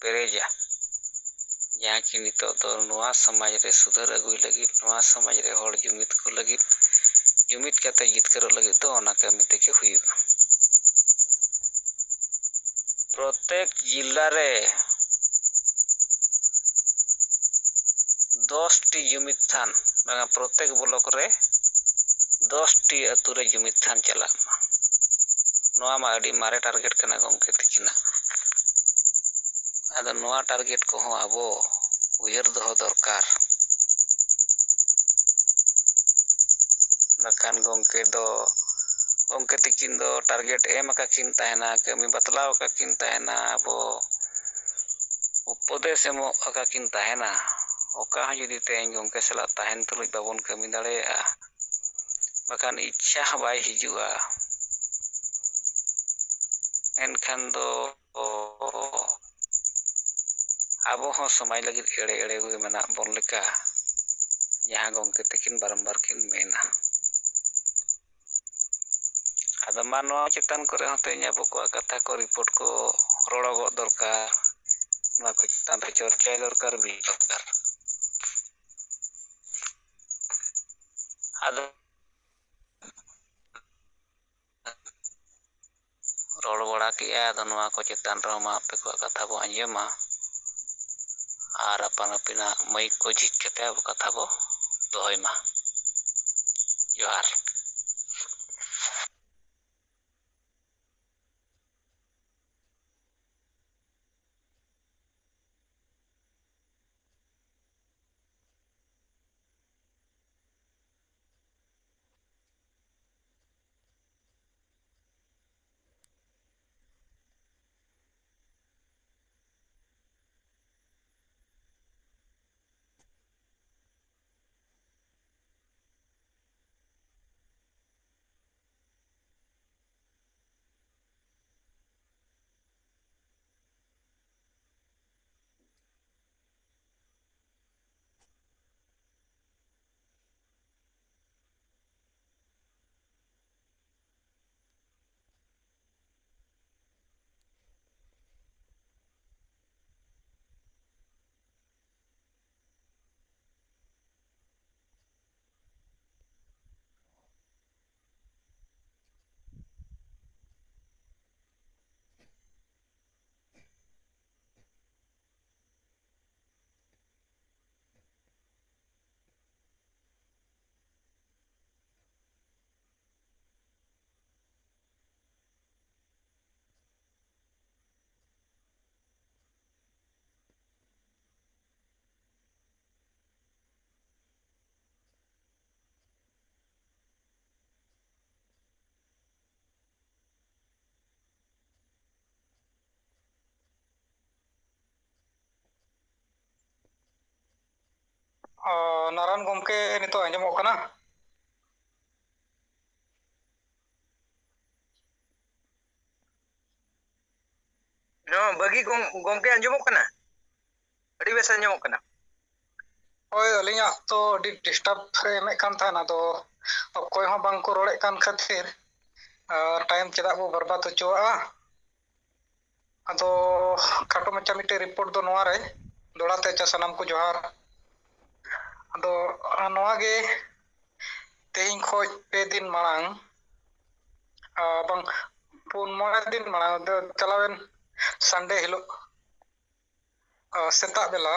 ᱯᱮᱨᱮᱡᱟ? ᱡᱟᱦᱟᱸ ᱠᱤ ᱱᱤᱛᱚᱜ ᱫᱚ ᱱᱚᱣᱟ ᱥᱚᱢᱟᱡᱽ ᱨᱮ ᱥᱩᱫᱷᱟᱹᱨ ᱟᱹᱜᱩᱭ ᱞᱟᱹᱜᱤᱫ, ᱱᱚᱣᱟ ᱥᱚᱢᱟᱡᱽ ᱨᱮ ᱦᱚᱲ ᱡᱩᱢᱤᱫ ᱠᱚ ᱞᱟᱹᱜᱤᱫ, ᱡᱩᱢᱤᱫ ᱠᱟᱛᱮ ᱡᱤᱛᱠᱟᱹᱨᱚᱜ ᱞᱟᱹᱜᱤᱫ ᱫᱚ ᱚᱱᱟ ᱠᱟᱹᱢᱤ ᱛᱮᱜᱮ ᱦᱩᱭᱩᱜᱼᱟ᱾ ᱯᱨᱚᱛᱮᱠ ᱡᱤᱞᱟ ᱨᱮ ᱫᱚᱥ ᱴᱤ ᱡᱩᱢᱤᱫ ᱛᱷᱟᱱ, ᱵᱟᱝᱟ, ᱯᱨᱚᱛᱮᱠ ᱵᱞᱚᱠ ᱨᱮ ᱫᱚᱥ ᱴᱤ ᱟᱹᱛᱩ ᱨᱮ ᱡᱩᱢᱤᱫ ᱛᱷᱟᱱ ᱪᱟᱞᱟᱜ ᱢᱟ᱾ ᱱᱚᱣᱟ ᱢᱟ ᱟᱹᱰᱤ ᱢᱟᱨᱮ ᱴᱟᱨᱜᱮᱴ ᱠᱟᱱᱟ ᱜᱚᱢᱠᱮ ᱛᱟᱹᱠᱤᱱᱟᱜ᱾ ᱟᱫᱚ ᱱᱚᱣᱟ ᱴᱟᱨᱜᱮᱴ ᱠᱚᱦᱚᱸ ᱟᱵᱚ ᱩᱭᱦᱟᱹᱨ ᱫᱚᱦᱚ ᱫᱚᱨᱠᱟᱨ᱾ ᱵᱟᱠᱷᱟᱱ ᱜᱚᱢᱠᱮ ᱫᱚ, ᱜᱚᱢᱠᱮ ᱛᱟᱹᱠᱤᱱ ᱫᱚ ᱴᱟᱨᱜᱮᱴ ᱮᱢ ᱟᱠᱟ ᱠᱤᱱ ᱛᱟᱦᱮᱱᱟ, ᱠᱟᱹᱢᱤ ᱵᱟᱛᱞᱟᱣ ᱟᱠᱟ ᱠᱤᱱ ᱛᱟᱦᱮᱱᱟ, ᱟᱵᱚ ᱩᱯᱚᱫᱮᱥ ᱮᱢᱚᱜ ᱟᱠᱟ ᱠᱤᱱ ᱛᱟᱦᱮᱱᱟ᱾ ᱚᱠᱟ ᱦᱚᱸ ᱡᱩᱫᱤ ᱛᱮᱦᱮᱧ ᱜᱚᱢᱠᱮ ᱥᱟᱞᱟᱜ ᱛᱟᱦᱮᱱ ᱛᱩᱞᱩᱡ ᱵᱟᱵᱚᱱ ᱠᱟᱹᱢᱤ ᱫᱟᱲᱮᱭᱟᱜᱼᱟ, ᱵᱟᱠᱷᱟᱱ ᱤᱪᱪᱷᱟ ᱦᱚᱸ ᱵᱟᱭ ᱦᱤᱡᱩᱜᱼᱟ, ᱮᱱᱠᱷᱟᱱ ᱫᱚ ᱟᱵᱚ ᱦᱚᱸ ᱥᱚᱢᱟᱡᱽ ᱞᱟᱹᱜᱤᱫ ᱮᱲᱮ ᱮᱲᱮ ᱜᱮ ᱢᱮᱱᱟᱜ ᱵᱚᱱ ᱞᱮᱠᱟ, ᱡᱟᱦᱟᱸ ᱜᱚᱢᱠᱮ ᱛᱟᱹᱠᱤᱱ ᱵᱟᱨᱚᱢᱵᱟᱨ ᱠᱤᱱ ᱢᱮᱱᱟ᱾ ᱟᱫᱚ ᱢᱟ, ᱱᱚᱣᱟ ᱪᱮᱛᱟᱱ ᱠᱚᱨᱮ ᱦᱚᱸ ᱛᱮᱦᱮᱧ ᱟᱵᱚ ᱠᱚᱣᱟᱜ ᱠᱟᱛᱷᱟ ᱠᱚ, ᱨᱤᱯᱳᱨᱴ ᱠᱚ ᱨᱚᱲᱚᱜᱚᱜ ᱫᱚᱨᱠᱟᱨ, ᱱᱚᱣᱟ ᱠᱚ ᱪᱮᱛᱟᱱ ᱨᱮ ᱪᱚᱨᱪᱟᱭ ᱫᱚᱨᱠᱟᱨ, ᱵᱤᱪ ᱫᱚᱨᱠᱟᱨ᱾ ᱟᱫᱚ ᱠᱮᱜᱼᱟ᱾ ᱟᱫᱚ ᱱᱚᱣᱟ ᱠᱚ ᱪᱮᱛᱟᱱ ᱨᱮᱦᱚᱸ ᱢᱟ ᱟᱯᱮ ᱠᱚᱣᱟᱜ ᱠᱟᱛᱷᱟ ᱵᱚ ᱟᱸᱡᱚᱢᱟ ᱟᱨ ᱟᱯᱟᱱ ᱟᱹᱯᱤᱱᱟᱜ ᱢᱟᱹᱭᱤᱠ ᱠᱚ ᱡᱷᱤᱡ ᱠᱟᱛᱮ ᱟᱵᱚ ᱠᱟᱛᱷᱟ ᱵᱚ ᱫᱚᱦᱚᱭ ᱢᱟ᱾ ᱡᱚᱦᱟᱨ᱾ ᱚ, ᱱᱟᱨᱟᱱ ᱜᱚᱢᱠᱮ, ᱱᱤᱛᱚᱜ ᱟᱸᱡᱚᱢᱚᱜ ᱠᱟᱱᱟ? ᱦᱚᱸ, ᱵᱷᱟᱹᱜᱤ ᱜᱚᱢ-, ᱜᱚᱢᱠᱮ ᱟᱸᱡᱚᱢᱚᱜ ᱠᱟᱱᱟ? ᱟᱹᱰᱤ ᱵᱮᱥ ᱟᱸᱡᱚᱢᱚᱜ ᱠᱟᱱᱟ᱾ ᱦᱳᱭ, ᱟᱹᱞᱤᱧᱟᱜ ᱛᱚ ᱟᱹᱰᱤ ᱰᱤᱥᱴᱟᱵᱽ ᱮ ᱮᱢᱮᱫ ᱠᱟᱱ ᱛᱟᱦᱮᱱ, ᱟᱫᱚ ᱚᱠᱚᱭ ᱦᱚᱸ ᱵᱟᱝ ᱠᱚ ᱨᱚᱲᱮᱫ ᱠᱟᱱ ᱠᱷᱟᱹᱛᱤᱨ, ᱟᱨ, ᱴᱟᱭᱤᱢ ᱪᱮᱫᱟᱜ ᱵᱚ ᱵᱚᱨᱵᱟᱫ ᱦᱚᱪᱚᱣᱟᱜᱼᱟ? ᱟᱫᱚ ᱠᱷᱟᱴᱚ ᱢᱟᱪᱷᱟ ᱢᱤᱫᱴᱮᱡ ᱨᱤᱯᱳᱨᱴ ᱫᱚ ᱱᱚᱣᱟ ᱨᱮ ᱫᱚᱦᱲᱟ ᱛᱮ ᱪᱟ ᱥᱟᱱᱟᱢ ᱠᱚ ᱡᱚᱦᱟᱨ᱾ ᱟᱫᱚ ᱱᱚᱣᱟ ᱜᱮ ᱛᱮᱦᱮᱧ ᱠᱷᱚᱡ ᱯᱮ ᱫᱤᱱ ᱢᱟᱲᱟᱝ, ᱟᱨ ᱵᱟᱝ, ᱯᱩᱱ ᱢᱚᱬᱮ ᱫᱤᱱ ᱢᱟᱲᱟᱝ ᱫᱚ, ᱪᱟᱞᱟᱣᱮᱱ ᱥᱟᱱᱰᱮ ᱦᱤᱞᱳᱜ, ᱟ, ᱥᱮᱛᱟᱜ ᱵᱮᱞᱟ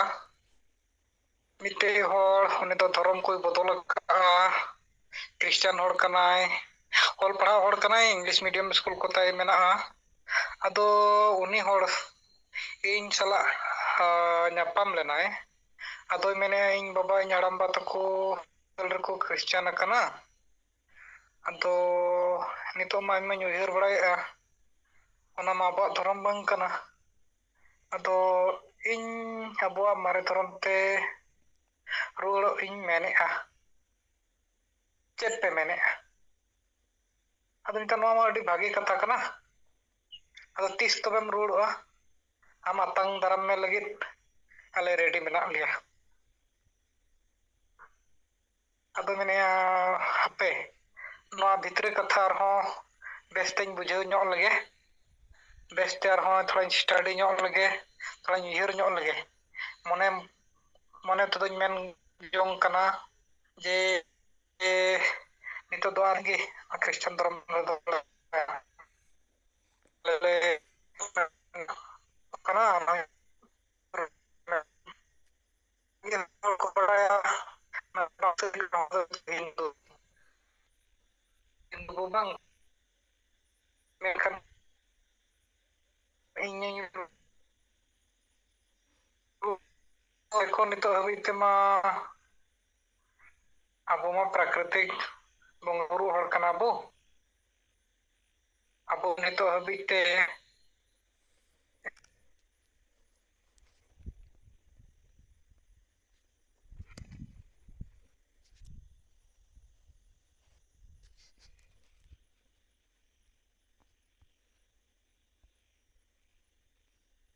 ᱢᱤᱫᱴᱮᱡ ᱦᱚᱲ, ᱩᱱᱤ ᱫᱚ ᱫᱷᱚᱨᱚᱢ ᱠᱚᱭ ᱵᱚᱫᱚᱞ ᱟᱠᱟᱫᱼᱟ, ᱠᱷᱨᱤᱥᱪᱟᱱ ᱦᱚᱲ ᱠᱟᱱᱟᱭ, ᱚᱞ ᱯᱟᱲᱦᱟᱣ ᱦᱚᱲ ᱠᱟᱱᱟᱭ, ᱤᱝᱞᱤᱥ ᱢᱤᱰᱤᱭᱟᱢ ᱥᱠᱩᱞ ᱠᱚᱛᱟᱭ ᱢᱮᱱᱟᱜᱼᱟ᱾ ᱟᱫᱚ ᱩᱱᱤ ᱦᱚᱲ ᱤᱧ ᱥᱟᱞᱟᱜ, ᱟ, ᱧᱟᱯᱟᱢ ᱞᱮᱱᱟᱭ᱾ ᱟᱫᱚᱭ ᱢᱮᱱᱮᱫᱼᱟ, "ᱤᱧ ᱵᱟᱵᱟ, ᱤᱧ ᱦᱟᱲᱟᱢᱵᱟ ᱛᱟᱠᱚ ᱨᱮᱠᱚ ᱠᱷᱨᱤᱥᱪᱟᱱ ᱟᱠᱟᱱᱟ᱾ ᱟᱫᱚ ᱱᱤᱛᱚᱜ ᱢᱟ ᱤᱧ ᱢᱟᱧ ᱩᱭᱦᱟᱹᱨ ᱵᱟᱲᱟᱭᱮᱫᱼᱟ, ᱚᱱᱟ ᱢᱟ ᱟᱵᱚᱣᱟᱜ ᱫᱷᱚᱨᱚᱢ ᱵᱟᱝ ᱠᱟᱱᱟ᱾ ᱟᱫᱚ ᱤᱧ ᱟᱵᱚᱣᱟᱜ ᱢᱟᱨᱮ ᱫᱷᱚᱨᱚᱢ ᱛᱮ ᱨᱩᱣᱟᱹᱲᱚᱜ ᱤᱧ ᱢᱮᱱᱮᱫᱼᱟ᱾ ᱪᱮᱫ ᱯᱮ ᱢᱮᱱᱮᱫᱼᱟ?" ᱟᱫᱚ ᱱᱤᱛᱚᱜ ᱱᱚᱣᱟ ᱢᱟ ᱟᱹᱰᱤ ᱵᱷᱟᱹᱜᱤ ᱠᱟᱛᱷᱟ ᱠᱟᱱᱟ᱾ ᱟᱫᱚ ᱛᱤᱥ ᱛᱚᱵᱮᱢ ᱨᱩᱣᱟᱹᱲᱚᱜᱼᱟ? ᱟᱢ ᱟᱛᱟᱝ ᱫᱟᱨᱟᱢ ᱢᱮ ᱞᱟᱹᱜᱤᱫ ᱟᱞᱮ ᱨᱮᱰᱤ ᱢᱮᱱᱟᱜ ᱞᱮᱭᱟ᱾ ᱟᱫᱚ ᱢᱮᱱᱮᱫᱼᱟ, ᱦᱟᱯᱮ, ᱱᱚᱣᱟ ᱵᱷᱤᱛᱨᱤ ᱠᱟᱛᱷᱟ ᱟᱨᱦᱚᱸ ᱵᱮᱥᱛᱮᱧ ᱵᱩᱡᱷᱟᱹᱣ ᱧᱚᱜ ᱞᱮᱜᱮ, ᱵᱮᱥᱛᱮ ᱟᱨᱦᱚᱸ ᱛᱷᱚᱲᱟᱧ ᱥᱴᱟᱰᱤ ᱧᱚᱜ ᱞᱮᱜᱮ, ᱛᱷᱚᱲᱟᱧ ᱩᱭᱦᱟᱹᱨ ᱧᱚᱜ ᱞᱮᱜᱮ᱾ ᱢᱚᱱᱮ, ᱢᱚᱱᱮ ᱛᱮᱫᱚᱧ ᱢᱮᱱ ᱡᱚᱝ ᱠᱟᱱᱟ ᱡᱮ, ᱡᱮ ᱱᱤᱛᱚᱜ ᱫᱚ ᱟᱨᱜᱮ ᱠᱷᱨᱤᱥᱴᱟᱱ ᱫᱷᱚᱨᱚᱢ ᱨᱮᱫᱚ ᱞᱮ ᱠᱟᱱᱟ᱾ ᱦᱚᱲ ᱠᱚ ᱵᱟᱲᱟᱭᱟ, ᱦᱤᱱᱫᱩ, ᱦᱤᱱᱫᱩ ᱵᱟᱝ, ᱢᱮᱱᱠᱷᱟᱱ ᱤᱧ ᱮᱠᱷᱚᱱ ᱱᱤᱛᱚᱜ ᱦᱟᱹᱵᱤᱡ ᱛᱮᱢᱟ ᱟᱵᱚ ᱢᱟ ᱯᱨᱟᱠᱨᱤᱛᱤᱠ ᱵᱚᱸᱜᱟ ᱵᱩᱨᱩ ᱦᱚᱲ ᱠᱟᱱᱟ ᱵᱚ᱾ ᱟᱵᱚ ᱱᱤᱛᱚᱜ ᱦᱟᱹᱵᱤᱡ ᱛᱮ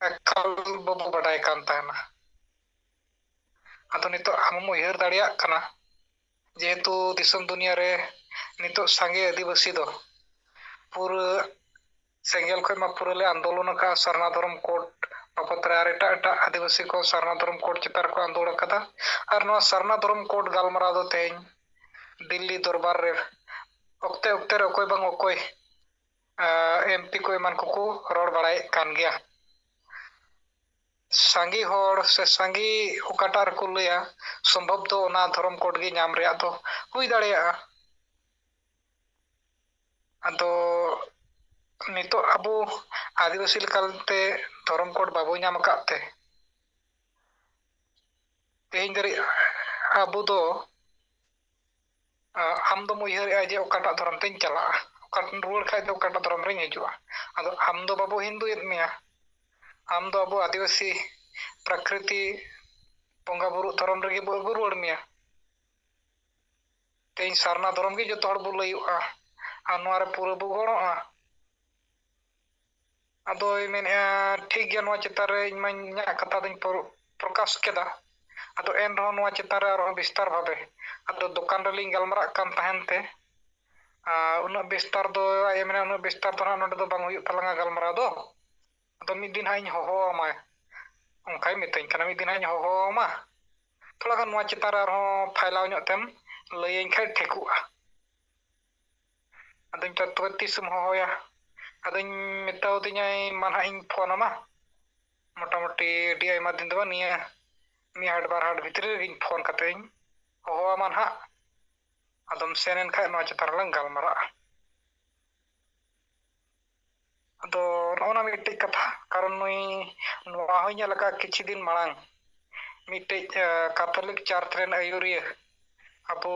ᱮᱠᱟᱞ ᱵᱟᱵᱚ ᱵᱟᱰᱟᱭ ᱠᱟᱱ ᱛᱟᱦᱮᱱᱟ᱾ ᱟᱫᱚ ᱱᱤᱛᱚᱜ ᱟᱢᱮᱢ ᱩᱭᱦᱟᱹᱨ ᱫᱟᱲᱮᱭᱟᱜ ᱠᱟᱱᱟ, ᱡᱮᱦᱮᱛᱩ ᱫᱤᱥᱚᱢ ᱫᱩᱱᱤᱭᱟᱹ ᱨᱮ ᱱᱤᱛᱚᱜ ᱥᱟᱸᱜᱮ ᱟᱹᱫᱤᱵᱟᱹᱥᱤ ᱫᱚ ᱯᱩᱨᱟᱹ ᱥᱮᱸᱜᱮᱞ ᱠᱷᱚᱱ ᱢᱟ ᱯᱩᱨᱟᱹ ᱞᱮ ᱟᱱᱫᱳᱞᱚᱱ ᱟᱠᱟᱫᱼᱟ ᱥᱟᱨᱱᱟ ᱫᱷᱚᱨᱚᱢ ᱠᱳᱰ ᱵᱟᱵᱚᱫ ᱨᱮ, ᱟᱨ ᱮᱴᱟᱜ ᱮᱴᱟᱜ ᱟᱹᱫᱤᱵᱟᱹᱥᱤ ᱠᱚ ᱥᱟᱨᱱᱟ ᱫᱷᱚᱨᱚᱢ ᱠᱳᱰ ᱪᱮᱛᱟᱱ ᱨᱮᱠᱚ ᱟᱱᱫᱳᱞᱚᱱ ᱟᱠᱟᱫᱟ᱾ ᱟᱨ ᱱᱚᱣᱟ ᱥᱟᱨᱱᱟ ᱫᱷᱚᱨᱚᱢ ᱠᱳᱰ ᱜᱟᱞᱢᱟᱨᱟᱣ ᱫᱚ ᱛᱮᱦᱮᱧ ᱫᱤᱞᱞᱤ ᱫᱚᱨᱵᱟᱨ ᱨᱮ ᱚᱠᱛᱮ ᱚᱠᱛᱮ ᱨᱮ ᱚᱠᱚᱭ ᱵᱟᱝ ᱚᱠᱚᱭ ᱮᱢ ᱯᱤ ᱠᱚ ᱮᱢᱟᱱ ᱠᱚᱠᱚ ᱨᱚᱲ ᱵᱟᱲᱟᱭᱮᱫ ᱠᱟᱱ ᱜᱮᱭᱟ᱾ ᱥᱟᱸᱜᱮ ᱦᱚᱲ ᱥᱮ ᱥᱟᱸᱜᱮ ᱚᱠᱟᱴᱟᱜ ᱨᱮᱠᱚ ᱞᱟᱹᱭᱟ, ᱥᱚᱢᱵᱷᱚᱵ ᱫᱚ ᱚᱱᱟ ᱫᱷᱚᱨᱚᱢ ᱠᱳᱰ ᱜᱮ ᱧᱟᱢ ᱨᱮᱭᱟᱜ ᱫᱚ ᱦᱩᱭ ᱫᱟᱲᱮᱭᱟᱜᱼᱟ᱾ ᱟᱫᱚ ᱱᱤᱛᱚᱜ ᱟᱵᱚ ᱟᱹᱫᱤᱵᱟᱹᱥᱤ ᱞᱮᱠᱟᱛᱮ ᱫᱷᱚᱨᱚᱢ ᱠᱳᱰ ᱵᱟᱵᱚ ᱧᱟᱢ ᱟᱠᱟᱫ ᱛᱮ, ᱛᱮᱦᱮᱧ ᱫᱷᱟᱹᱨᱤᱡ ᱟᱵᱚ ᱫᱚ, ᱟ, ᱟᱢ ᱫᱚᱢ ᱩᱭᱦᱟᱹᱨᱮᱜᱼᱟ ᱡᱮ ᱚᱠᱟᱴᱟᱜ ᱫᱷᱚᱨᱚᱢ ᱛᱮᱧ ᱪᱟᱞᱟᱜᱼᱟ, ᱚᱠᱟᱴᱟᱜ ᱨᱩᱣᱟᱹᱲ ᱠᱷᱟᱡ ᱫᱚ ᱚᱠᱟᱴᱟᱜ ᱫᱷᱚᱨᱚᱢ ᱨᱮᱧ ᱦᱤᱡᱩᱜᱼᱟ᱾ ᱟᱫᱚ ᱟᱢ ᱫᱚ ᱵᱟᱵᱚ ᱦᱤᱱᱫᱩᱭᱮᱫ ᱢᱮᱭᱟ, ᱟᱢ ᱫᱚ ᱟᱵᱚ ᱟᱹᱫᱤᱵᱟᱹᱥᱤ ᱯᱨᱟᱠᱨᱤᱛᱤ ᱵᱚᱸᱜᱟ ᱵᱩᱨᱩ ᱫᱷᱚᱨᱚᱢ ᱨᱮᱜᱮ ᱵᱚ ᱟᱹᱜᱩ ᱨᱩᱣᱟᱹᱲ ᱢᱮᱭᱟ᱾ ᱛᱮᱦᱮᱧ ᱥᱟᱨᱱᱟ ᱫᱷᱚᱨᱚᱢ ᱜᱮ ᱡᱚᱛᱚ ᱦᱚᱲ ᱵᱚ ᱞᱟᱹᱭᱚᱜᱼᱟ ᱟᱨ ᱱᱚᱣᱟ ᱨᱮ ᱯᱩᱨᱟᱹ ᱵᱚ ᱜᱚᱲᱚᱜᱼᱟ᱾ ᱟᱫᱚᱭ ᱢᱮᱱᱮᱫᱼᱟ, ᱴᱷᱤᱠ ᱜᱮᱭᱟ, ᱱᱚᱣᱟ ᱪᱮᱛᱟᱱ ᱨᱮ ᱤᱧ ᱢᱟᱧ, ᱤᱧᱟᱹᱜ ᱠᱟᱛᱷᱟ ᱫᱚᱧ ᱯᱨᱚ-, ᱯᱨᱚᱠᱟᱥ ᱠᱮᱫᱟ᱾ ᱟᱫᱚ ᱮᱱ ᱨᱮᱦᱚᱸ ᱱᱚᱣᱟ ᱪᱮᱛᱟᱱ ᱨᱮ ᱟᱨᱦᱚᱸ ᱵᱤᱥᱛᱟᱨ ᱵᱷᱟᱵᱮ, ᱟᱫᱚ ᱫᱚᱠᱟᱱ ᱨᱮᱞᱤᱧ ᱜᱟᱞᱢᱟᱨᱟᱜ ᱠᱟᱱ ᱛᱟᱦᱮᱱ ᱛᱮ, ᱟᱨ ᱩᱱᱟᱹᱜ ᱵᱤᱥᱛᱟᱨ ᱫᱚ ᱟᱡ ᱮ ᱢᱮᱱᱟ, ᱩᱱᱟᱹᱜ ᱵᱤᱥᱛᱟᱨ ᱫᱚ ᱱᱟᱦᱟᱜ ᱱᱚᱰᱮ ᱫᱚ ᱵᱟᱝ ᱦᱩᱭᱩᱜ ᱛᱟᱞᱟᱝᱟ ᱜᱟᱞᱢᱟᱨᱟᱣ ᱫᱚ᱾ ᱟᱫᱚ ᱢᱤᱫ ᱫᱤᱱ ᱦᱟᱸᱜ ᱤᱧ ᱦᱚᱦᱚ ᱟᱢᱟ, ᱚᱱᱠᱟᱭ ᱢᱤᱛᱟᱹᱧ ᱠᱟᱱᱟ, ᱢᱤᱫ ᱫᱤᱱ ᱦᱟᱸᱜ ᱤᱧ ᱦᱚᱦᱚ ᱟᱢᱟ, ᱛᱷᱚᱲᱟ ᱜᱟᱱ ᱱᱚᱣᱟ ᱪᱮᱛᱟᱱ ᱨᱮ ᱟᱨᱦᱚᱸ ᱯᱷᱟᱭᱞᱟᱣ ᱧᱚᱜ ᱛᱮᱢ ᱞᱟᱹᱭᱟᱹᱧ ᱠᱷᱟᱡ ᱴᱷᱤᱠᱚᱜᱼᱟ᱾ ᱟᱫᱚᱧ ᱢᱮᱛᱟᱭᱟ, "ᱛᱚᱵᱮ ᱛᱤᱥᱮᱢ ᱦᱚᱦᱚᱭᱟ?" ᱟᱫᱚᱧ ᱢᱮᱛᱟᱣ ᱫᱤᱧᱟᱭ, "ᱢᱟ ᱱᱟᱦᱟᱜ ᱤᱧ ᱯᱷᱳᱱ ᱟᱢᱟ, ᱢᱚᱴᱟᱢᱩᱴᱤ ᱟᱹᱰᱤ ᱟᱭᱢᱟ ᱫᱤᱱ ᱫᱚ ᱵᱟᱝ, ᱱᱤᱭᱟᱹ ᱢᱤᱫ ᱦᱟᱴ ᱵᱟᱨ ᱦᱟᱴ ᱵᱷᱤᱛᱨᱤ ᱨᱮᱜᱤᱧ ᱯᱷᱳᱱ ᱠᱟᱛᱮ ᱤᱧ ᱦᱚᱦᱚ ᱟᱢᱟ ᱱᱟᱦᱟᱜ, ᱟᱫᱚᱢ ᱥᱮᱱ ᱮᱱ ᱠᱷᱟᱡ ᱱᱚᱣᱟ ᱪᱮᱛᱟᱱ ᱨᱮᱞᱟᱝ ᱜᱟᱞᱢᱟᱨᱟᱜᱼᱟ᱾" ᱟᱫᱚ ᱱᱚᱜᱼᱚ ᱱᱟ ᱢᱤᱫᱴᱮᱡ ᱠᱟᱛᱷᱟ, ᱠᱟᱨᱚᱱ ᱱᱩᱭ, ᱱᱚᱣᱟ ᱦᱚᱸᱧ ᱧᱮᱞ ᱟᱠᱟᱫ ᱠᱤᱪᱷᱩ ᱫᱤᱱ ᱢᱟᱲᱟᱝ, ᱢᱤᱫᱴᱮᱡ, ᱮ, ᱠᱟᱛᱷᱚᱞᱤᱠ ᱪᱟᱨᱪ ᱨᱮᱱ ᱟᱹᱭᱩᱨᱤᱭᱟᱹ ᱟᱵᱚ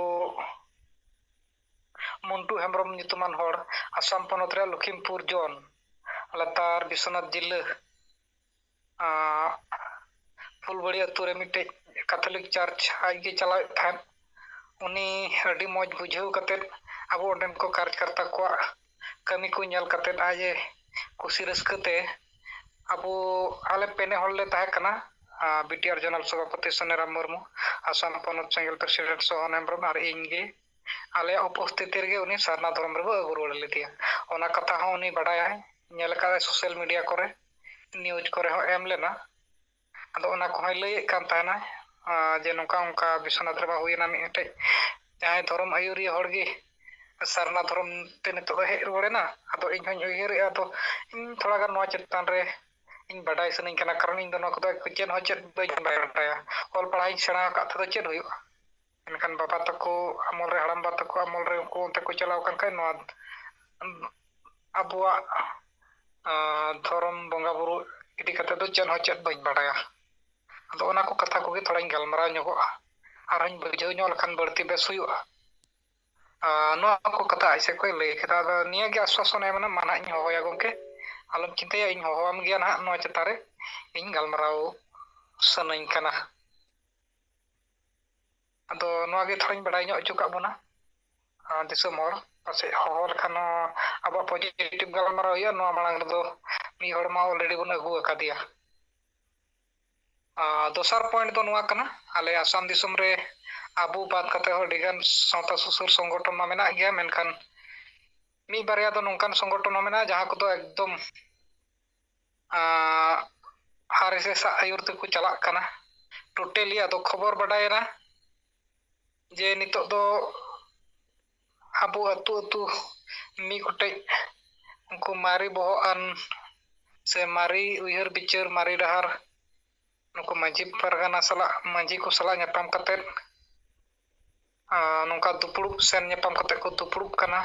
ᱢᱚᱱᱴᱩ ᱦᱮᱢᱵᱨᱚᱢ ᱧᱩᱛᱩᱢᱟᱱ ᱦᱚᱲ, ᱟᱥᱟᱢ ᱯᱚᱱᱚᱛ ᱨᱮᱭᱟᱜ ᱞᱚᱠᱷᱤᱢᱯᱩᱨ ᱡᱳᱱ, ᱞᱟᱛᱟᱨ ᱵᱤᱥᱥᱚᱱᱟᱛᱷ ᱡᱤᱞᱟᱹ, ᱟᱸ, ᱯᱷᱩᱞᱵᱟᱲᱤ ᱟᱹᱛᱩ ᱨᱮ ᱢᱤᱫᱴᱮᱡ ᱠᱟᱛᱷᱚᱞᱤᱠ ᱪᱟᱨᱪ ᱟᱡ ᱜᱮ ᱪᱟᱞᱟᱣᱮᱫ ᱛᱟᱦᱮᱸᱫ᱾ ᱩᱱᱤ ᱟᱹᱰᱤ ᱢᱚᱡᱽ ᱵᱩᱡᱷᱟᱹᱣ ᱠᱟᱛᱮᱫ, ᱟᱵᱚ ᱚᱸᱰᱮᱱ ᱠᱚ ᱠᱟᱨᱡᱽᱠᱟᱨᱛᱟ ᱠᱚᱣᱟᱜ ᱠᱟᱹᱢᱤ ᱠᱚ ᱧᱮᱞ ᱠᱟᱛᱮᱫ, ᱟᱡ ᱮ ᱠᱩᱥᱤ ᱨᱟᱹᱥᱠᱟᱹ ᱛᱮ, ᱟᱵᱚ, ᱟᱞᱮ ᱯᱮᱱᱮ ᱦᱚᱲ ᱞᱮ ᱛᱟᱦᱮᱸ ᱠᱟᱱᱟ, ᱟᱸ, ᱵᱤ ᱴᱤ ᱟᱨ ᱡᱚᱱᱟᱞ ᱥᱚᱵᱷᱟᱯᱚᱛᱤ ᱥᱚᱱᱮᱨᱟᱢ ᱢᱩᱨᱢᱩ, ᱟᱥᱟᱢ ᱯᱚᱱᱚᱛ ᱥᱮᱸᱜᱮᱞ ᱯᱨᱮᱥᱤᱰᱮᱱᱴ ᱥᱚᱦᱚᱱ ᱦᱮᱢᱵᱨᱚᱢ ᱟᱨ ᱤᱧ ᱜᱮ᱾ ᱟᱞᱮᱭᱟᱜ ᱩᱯᱚᱥᱛᱷᱤᱛᱤ ᱨᱮᱜᱮ ᱩᱱᱤ ᱥᱟᱨᱱᱟ ᱫᱷᱚᱨᱚᱢ ᱨᱮᱵᱚ ᱟᱹᱜᱩ ᱨᱩᱣᱟᱹᱲ ᱞᱮᱫᱮᱭᱟ᱾ ᱚᱱᱟ ᱠᱟᱛᱷᱟ ᱦᱚᱸ ᱩᱱᱤ ᱵᱟᱰᱟᱭᱟᱭ, ᱧᱮᱞ ᱟᱠᱟᱫᱟᱭ ᱥᱳᱥᱟᱞ ᱢᱤᱰᱤᱭᱟ ᱠᱚᱨᱮ, ᱱᱤᱭᱩᱡᱽ ᱠᱚᱨᱮ ᱦᱚᱸ ᱮᱢ ᱞᱮᱱᱟ᱾ ᱟᱫᱚ ᱚᱱᱟ ᱠᱚᱦᱚᱸᱭ ᱞᱟᱹᱭᱮᱫ ᱠᱟᱱ ᱛᱟᱦᱮᱱᱟ, ᱟᱨ ᱡᱮ ᱱᱚᱝᱠᱟ ᱚᱱᱠᱟ ᱵᱤᱥᱥᱚᱱᱟᱛᱷ ᱨᱮᱢᱟ ᱦᱩᱭᱮᱱᱟ ᱢᱤᱫᱴᱮᱡ, ᱡᱟᱦᱟᱸᱭ ᱫᱷᱚᱨᱚᱢ ᱟᱹᱭᱩᱨᱤᱭᱟᱹ ᱦᱚᱲ ᱜᱮ ᱥᱟᱨᱱᱟ ᱫᱷᱚᱨᱚᱢ ᱛᱮ ᱱᱤᱛᱚᱜ ᱫᱚ ᱦᱮᱡ ᱨᱩᱣᱟᱹᱲᱮᱱᱟ᱾ ᱟᱫᱚ ᱤᱧ ᱦᱚᱧ ᱩᱭᱦᱟᱹᱨᱮᱜᱼᱟ, ᱟᱫᱚ ᱤᱧ ᱛᱷᱚᱲᱟ ᱜᱟᱱ ᱱᱚᱣᱟ ᱪᱮᱛᱟᱱ ᱨᱮ ᱤᱧ ᱵᱟᱰᱟᱭ ᱥᱟᱱᱟᱧ ᱠᱟᱱᱟ, ᱠᱟᱨᱚᱱ ᱤᱧ ᱫᱚ ᱱᱚᱣᱟ ᱠᱚᱫᱚ ᱪᱮᱫ ᱦᱚᱸ ᱪᱮᱫ ᱵᱟᱹᱧ ᱵᱟᱰᱟᱭᱟ᱾ ᱚᱞ ᱯᱟᱲᱦᱟᱣ ᱤᱧ ᱥᱮᱬᱟ ᱟᱠᱟᱫ ᱛᱮᱫᱚ ᱪᱮᱫ ᱦᱩᱭᱩᱜᱼᱟ? ᱢᱮᱱᱠᱷᱟᱱ ᱵᱟᱵᱟ ᱛᱟᱠᱚ ᱟᱢᱚᱞ ᱨᱮ, ᱦᱟᱲᱟᱢ ᱵᱟ ᱛᱟᱠᱚ ᱟᱢᱚᱞ ᱨᱮ ᱩᱱᱠᱩ ᱚᱱᱛᱮ ᱠᱚ ᱪᱟᱞᱟᱣ ᱟᱠᱟᱱ ᱠᱷᱟᱡ ᱱᱚᱣᱟ ᱟᱵᱚᱣᱟᱜ, ᱟᱸ, ᱫᱷᱚᱨᱚᱢ ᱵᱚᱸᱜᱟ ᱵᱩᱨᱩ ᱤᱫᱤ ᱠᱟᱛᱮ ᱫᱚ ᱪᱮᱫ ᱦᱚᱸ ᱪᱮᱫ ᱵᱟᱹᱧ ᱵᱟᱰᱟᱭᱟ᱾ ᱟᱫᱚ ᱚᱱᱟ ᱠᱚ ᱠᱟᱛᱷᱟ ᱠᱚᱜᱮ ᱛᱷᱚᱲᱟᱧ ᱜᱟᱞᱢᱟᱨᱟᱣ ᱧᱚᱜᱚᱜᱼᱟ, ᱟᱨᱦᱚᱧ ᱵᱩᱡᱷᱟᱹᱣ ᱧᱚᱜ ᱞᱮᱠᱷᱟᱱ ᱵᱟᱹᱲᱛᱤ ᱵᱮᱥ ᱦᱩᱭᱩᱜᱼᱟ᱾ ᱟᱨ ᱱᱚᱣᱟ ᱠᱚ ᱠᱟᱛᱷᱟ ᱟᱡ ᱥᱮᱫ ᱠᱷᱚᱱ ᱞᱟᱹᱭ ᱠᱮᱫᱟ᱾ ᱟᱫᱚ ᱱᱤᱭᱟᱹ ᱜᱮ ᱟᱥᱣᱟᱥᱚᱱ ᱮᱢ ᱮᱱᱟ, ᱢᱟ ᱱᱟᱦᱟᱜ ᱤᱧ ᱦᱚᱦᱚᱭᱟ ᱜᱚᱢᱠᱮ, ᱟᱞᱚᱢ ᱪᱤᱱᱛᱟᱹᱭᱟ, ᱤᱧ ᱦᱚᱦᱚᱣᱟᱢ ᱜᱮᱭᱟ ᱱᱟᱦᱟᱜ, ᱱᱚᱣᱟ ᱪᱮᱛᱟᱱ ᱨᱮ ᱤᱧ ᱜᱟᱞᱢᱟᱨᱟᱣ ᱥᱟᱱᱟᱧ ᱠᱟᱱᱟ᱾ ᱟᱫᱚ ᱱᱚᱣᱟ ᱜᱮ ᱛᱷᱚᱲᱟᱧ ᱵᱟᱰᱟᱭ ᱧᱚᱜ ᱦᱚᱪᱚ ᱠᱟᱜ ᱵᱚᱱᱟ, ᱟᱨ ᱫᱤᱥᱚᱢ ᱦᱚᱲ ᱯᱟᱥᱮᱡ ᱦᱚᱦᱚ ᱞᱮᱠᱷᱟᱱ ᱦᱚᱸ ᱟᱵᱚᱣᱟᱜ positive ᱜᱟᱞᱢᱟᱨᱟᱣ ᱦᱩᱭᱩᱜᱼᱟ᱾ ᱱᱚᱣᱟ ᱢᱟᱲᱟᱝ ᱨᱮᱫᱚ ᱢᱤᱫ ᱦᱚᱲ ᱢᱟ already ᱵᱚᱱ ᱟᱹᱜᱩ ᱟᱠᱟᱫᱮᱭᱟ᱾ ᱟᱨ ᱫᱚᱥᱟᱨ point ᱫᱚ ᱱᱚᱣᱟ ᱠᱟᱱᱟ, ᱟᱞᱮ ᱟᱥᱟᱢ ᱫᱤᱥᱚᱢ ᱨᱮ ᱟᱵᱚ ᱵᱟᱫ ᱠᱟᱛᱮ ᱦᱚᱸ ᱟᱹᱰᱤᱜᱟᱱ ᱥᱟᱶᱛᱟ ᱥᱩᱥᱟᱹᱨ ᱥᱚᱝᱜᱚᱴᱷᱚᱱ ᱢᱟ ᱢᱮᱱᱟᱜ ᱜᱮᱭᱟ, ᱢᱮᱱᱠᱷᱟᱱ ᱢᱤᱫ ᱵᱟᱨᱭᱟ ᱫᱚ ᱱᱚᱝᱠᱟᱱ ᱥᱚᱝᱜᱚᱴᱷᱚᱱ ᱦᱚᱸ ᱢᱮᱱᱟᱜᱼᱟ, ᱡᱟᱦᱟᱸ ᱠᱚᱫᱚ ᱮᱠᱫᱚᱢ, ᱟᱸ, RSS ᱟᱜ ᱟᱹᱭᱩᱨ ᱛᱮᱠᱚ ᱪᱟᱞᱟᱜ ᱠᱟᱱᱟ totally᱾ ᱟᱫᱚ ᱠᱷᱚᱵᱚᱨ ᱵᱟᱰᱟᱭᱮᱱᱟ ᱡᱮ ᱱᱤᱛᱚᱜ ᱫᱚ ᱟᱵᱚ ᱟᱹᱛᱩ ᱟᱹᱛᱩ ᱢᱤᱫ ᱜᱚᱴᱮᱡ ᱩᱱᱠᱩ ᱢᱟᱨᱮ ᱵᱚᱦᱚᱜ ᱟᱱ ᱥᱮ ᱢᱟᱨᱮ ᱩᱭᱦᱟᱹᱨ ᱵᱤᱪᱟᱹᱨ, ᱢᱟᱨᱮ ᱰᱟᱦᱟᱨ, ᱱᱩᱠᱩ ᱢᱟᱹᱡᱷᱤ ᱯᱟᱨᱜᱟᱱᱟ ᱥᱟᱞᱟᱜ, ᱢᱟᱹᱡᱷᱤ ᱠᱚ ᱥᱟᱞᱟᱜ ᱧᱟᱯᱟᱢ ᱠᱟᱛᱮᱫ, ᱟᱸ, ᱱᱚᱝᱠᱟ ᱫᱩᱯᱲᱩᱵ, ᱥᱮᱱ ᱧᱟᱯᱟᱢ ᱠᱟᱛᱮᱫ ᱠᱚ ᱫᱩᱯᱲᱩᱵ ᱠᱟᱱᱟ᱾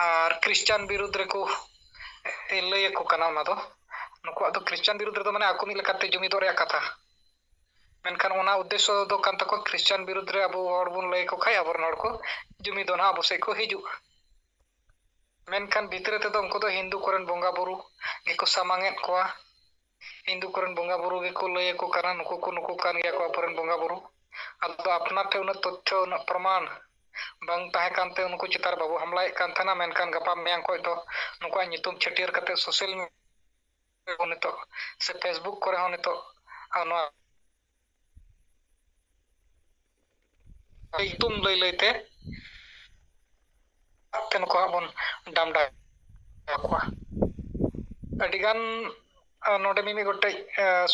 ᱟᱨ ᱠᱷᱨᱤᱥᱪᱟᱱ ᱵᱤᱨᱩᱫᱽ ᱨᱮᱠᱚ ᱞᱟᱹᱭ ᱟᱠᱚ ᱠᱟᱱᱟ᱾ ᱚᱱᱟ ᱫᱚ ᱱᱩᱠᱩᱣᱟᱜ ᱫᱚ ᱠᱷᱨᱤᱥᱪᱟᱱ ᱵᱤᱨᱩᱫᱽ ᱨᱮᱫᱚ ᱢᱟᱱᱮ ᱟᱠᱚ ᱢᱤᱫ ᱞᱮᱠᱟᱛᱮ ᱡᱩᱢᱤᱫᱚᱜ ᱨᱮᱭᱟᱜ ᱠᱟᱛᱷᱟ, ᱢᱮᱱᱠᱷᱟᱱ ᱚᱱᱟ ᱩᱫᱽᱫᱮᱥᱥᱚ ᱫᱚ ᱠᱟᱱ ᱛᱟᱠᱚᱣᱟ ᱠᱷᱨᱤᱥᱪᱟᱱ ᱵᱤᱨᱩᱫᱽ ᱨᱮ ᱟᱵᱚ ᱦᱚᱲ ᱵᱚᱱ ᱞᱟᱹᱭ ᱟᱠᱚ ᱠᱷᱟᱡ ᱟᱵᱚᱨᱮᱱ ᱦᱚᱲ ᱠᱚ ᱡᱩᱢᱤᱫᱚᱜ ᱱᱟᱦᱟᱜ, ᱟᱵᱚ ᱥᱮᱫ ᱠᱚ ᱦᱤᱡᱩᱜᱼᱟ᱾ ᱢᱮᱱᱠᱷᱟᱱ ᱵᱷᱤᱛᱨᱤ ᱛᱮᱫᱚ ᱩᱱᱠᱩ ᱫᱚ ᱦᱤᱱᱫᱩ ᱠᱚᱨᱮᱱ ᱵᱚᱸᱜᱟ ᱵᱩᱨᱩ ᱜᱮᱠᱚ ᱥᱟᱢᱟᱝ ᱮᱫ ᱠᱚᱣᱟ᱾ ᱦᱤᱱᱫᱩ ᱠᱚᱨᱮᱱ ᱵᱚᱸᱜᱟ ᱵᱩᱨᱩ ᱜᱮᱠᱚ ᱞᱟᱹᱭ ᱟᱠᱚ ᱠᱟᱱᱟ, ᱱᱩᱠᱩ ᱠᱚ ᱱᱩᱠᱩ ᱠᱟᱱ ᱜᱮᱭᱟ ᱠᱚ ᱟᱵᱚᱨᱮᱱ ᱵᱚᱸᱜᱟ ᱵᱩᱨᱩ᱾ ᱟᱫᱚ ᱟᱯᱱᱟᱨ ᱴᱷᱮᱱ ᱩᱱᱟᱹᱜ ᱛᱚᱛᱛᱷᱚ, ᱩᱱᱟᱹᱜ ᱯᱨᱚᱢᱟᱱ ᱵᱟᱝ ᱛᱟᱦᱮᱸ ᱠᱟᱱᱛᱮ ᱩᱱᱠᱩ ᱪᱮᱛᱟᱱ ᱨᱮ ᱵᱟᱵᱚ ᱦᱟᱢᱞᱟᱭᱮᱫ ᱠᱟᱱ ᱛᱟᱦᱮᱱᱟ, ᱢᱮᱱᱠᱷᱟᱱ ᱜᱟᱯᱟ ᱢᱮᱭᱟᱝ ᱠᱷᱚᱱ ᱫᱚ ᱱᱩᱠᱩᱣᱟᱜ ᱧᱩᱛᱩᱢ ᱪᱷᱟᱹᱴᱭᱟᱹᱨ ᱠᱟᱛᱮ social media ᱨᱮ ᱱᱤᱛᱚᱜ ᱥᱮ Facebook ᱠᱚᱨᱮ ᱦᱚᱸ ᱱᱤᱛᱚᱜ, ᱟᱨ ᱱᱚᱣᱟ ᱧᱩᱛᱩᱢ ᱞᱟᱹᱭ ᱞᱟᱹᱭᱛᱮ ᱛᱮ ᱱᱩᱠᱩ ᱦᱟᱸᱜ ᱵᱚᱱ ᱰᱟᱢᱰᱟ ᱠᱚᱣᱟ᱾ ᱟᱹᱰᱤᱜᱟᱱ, ᱟᱨ ᱱᱚᱰᱮ ᱢᱤᱢᱤᱫ ᱜᱚᱴᱮᱡ, ᱟᱨ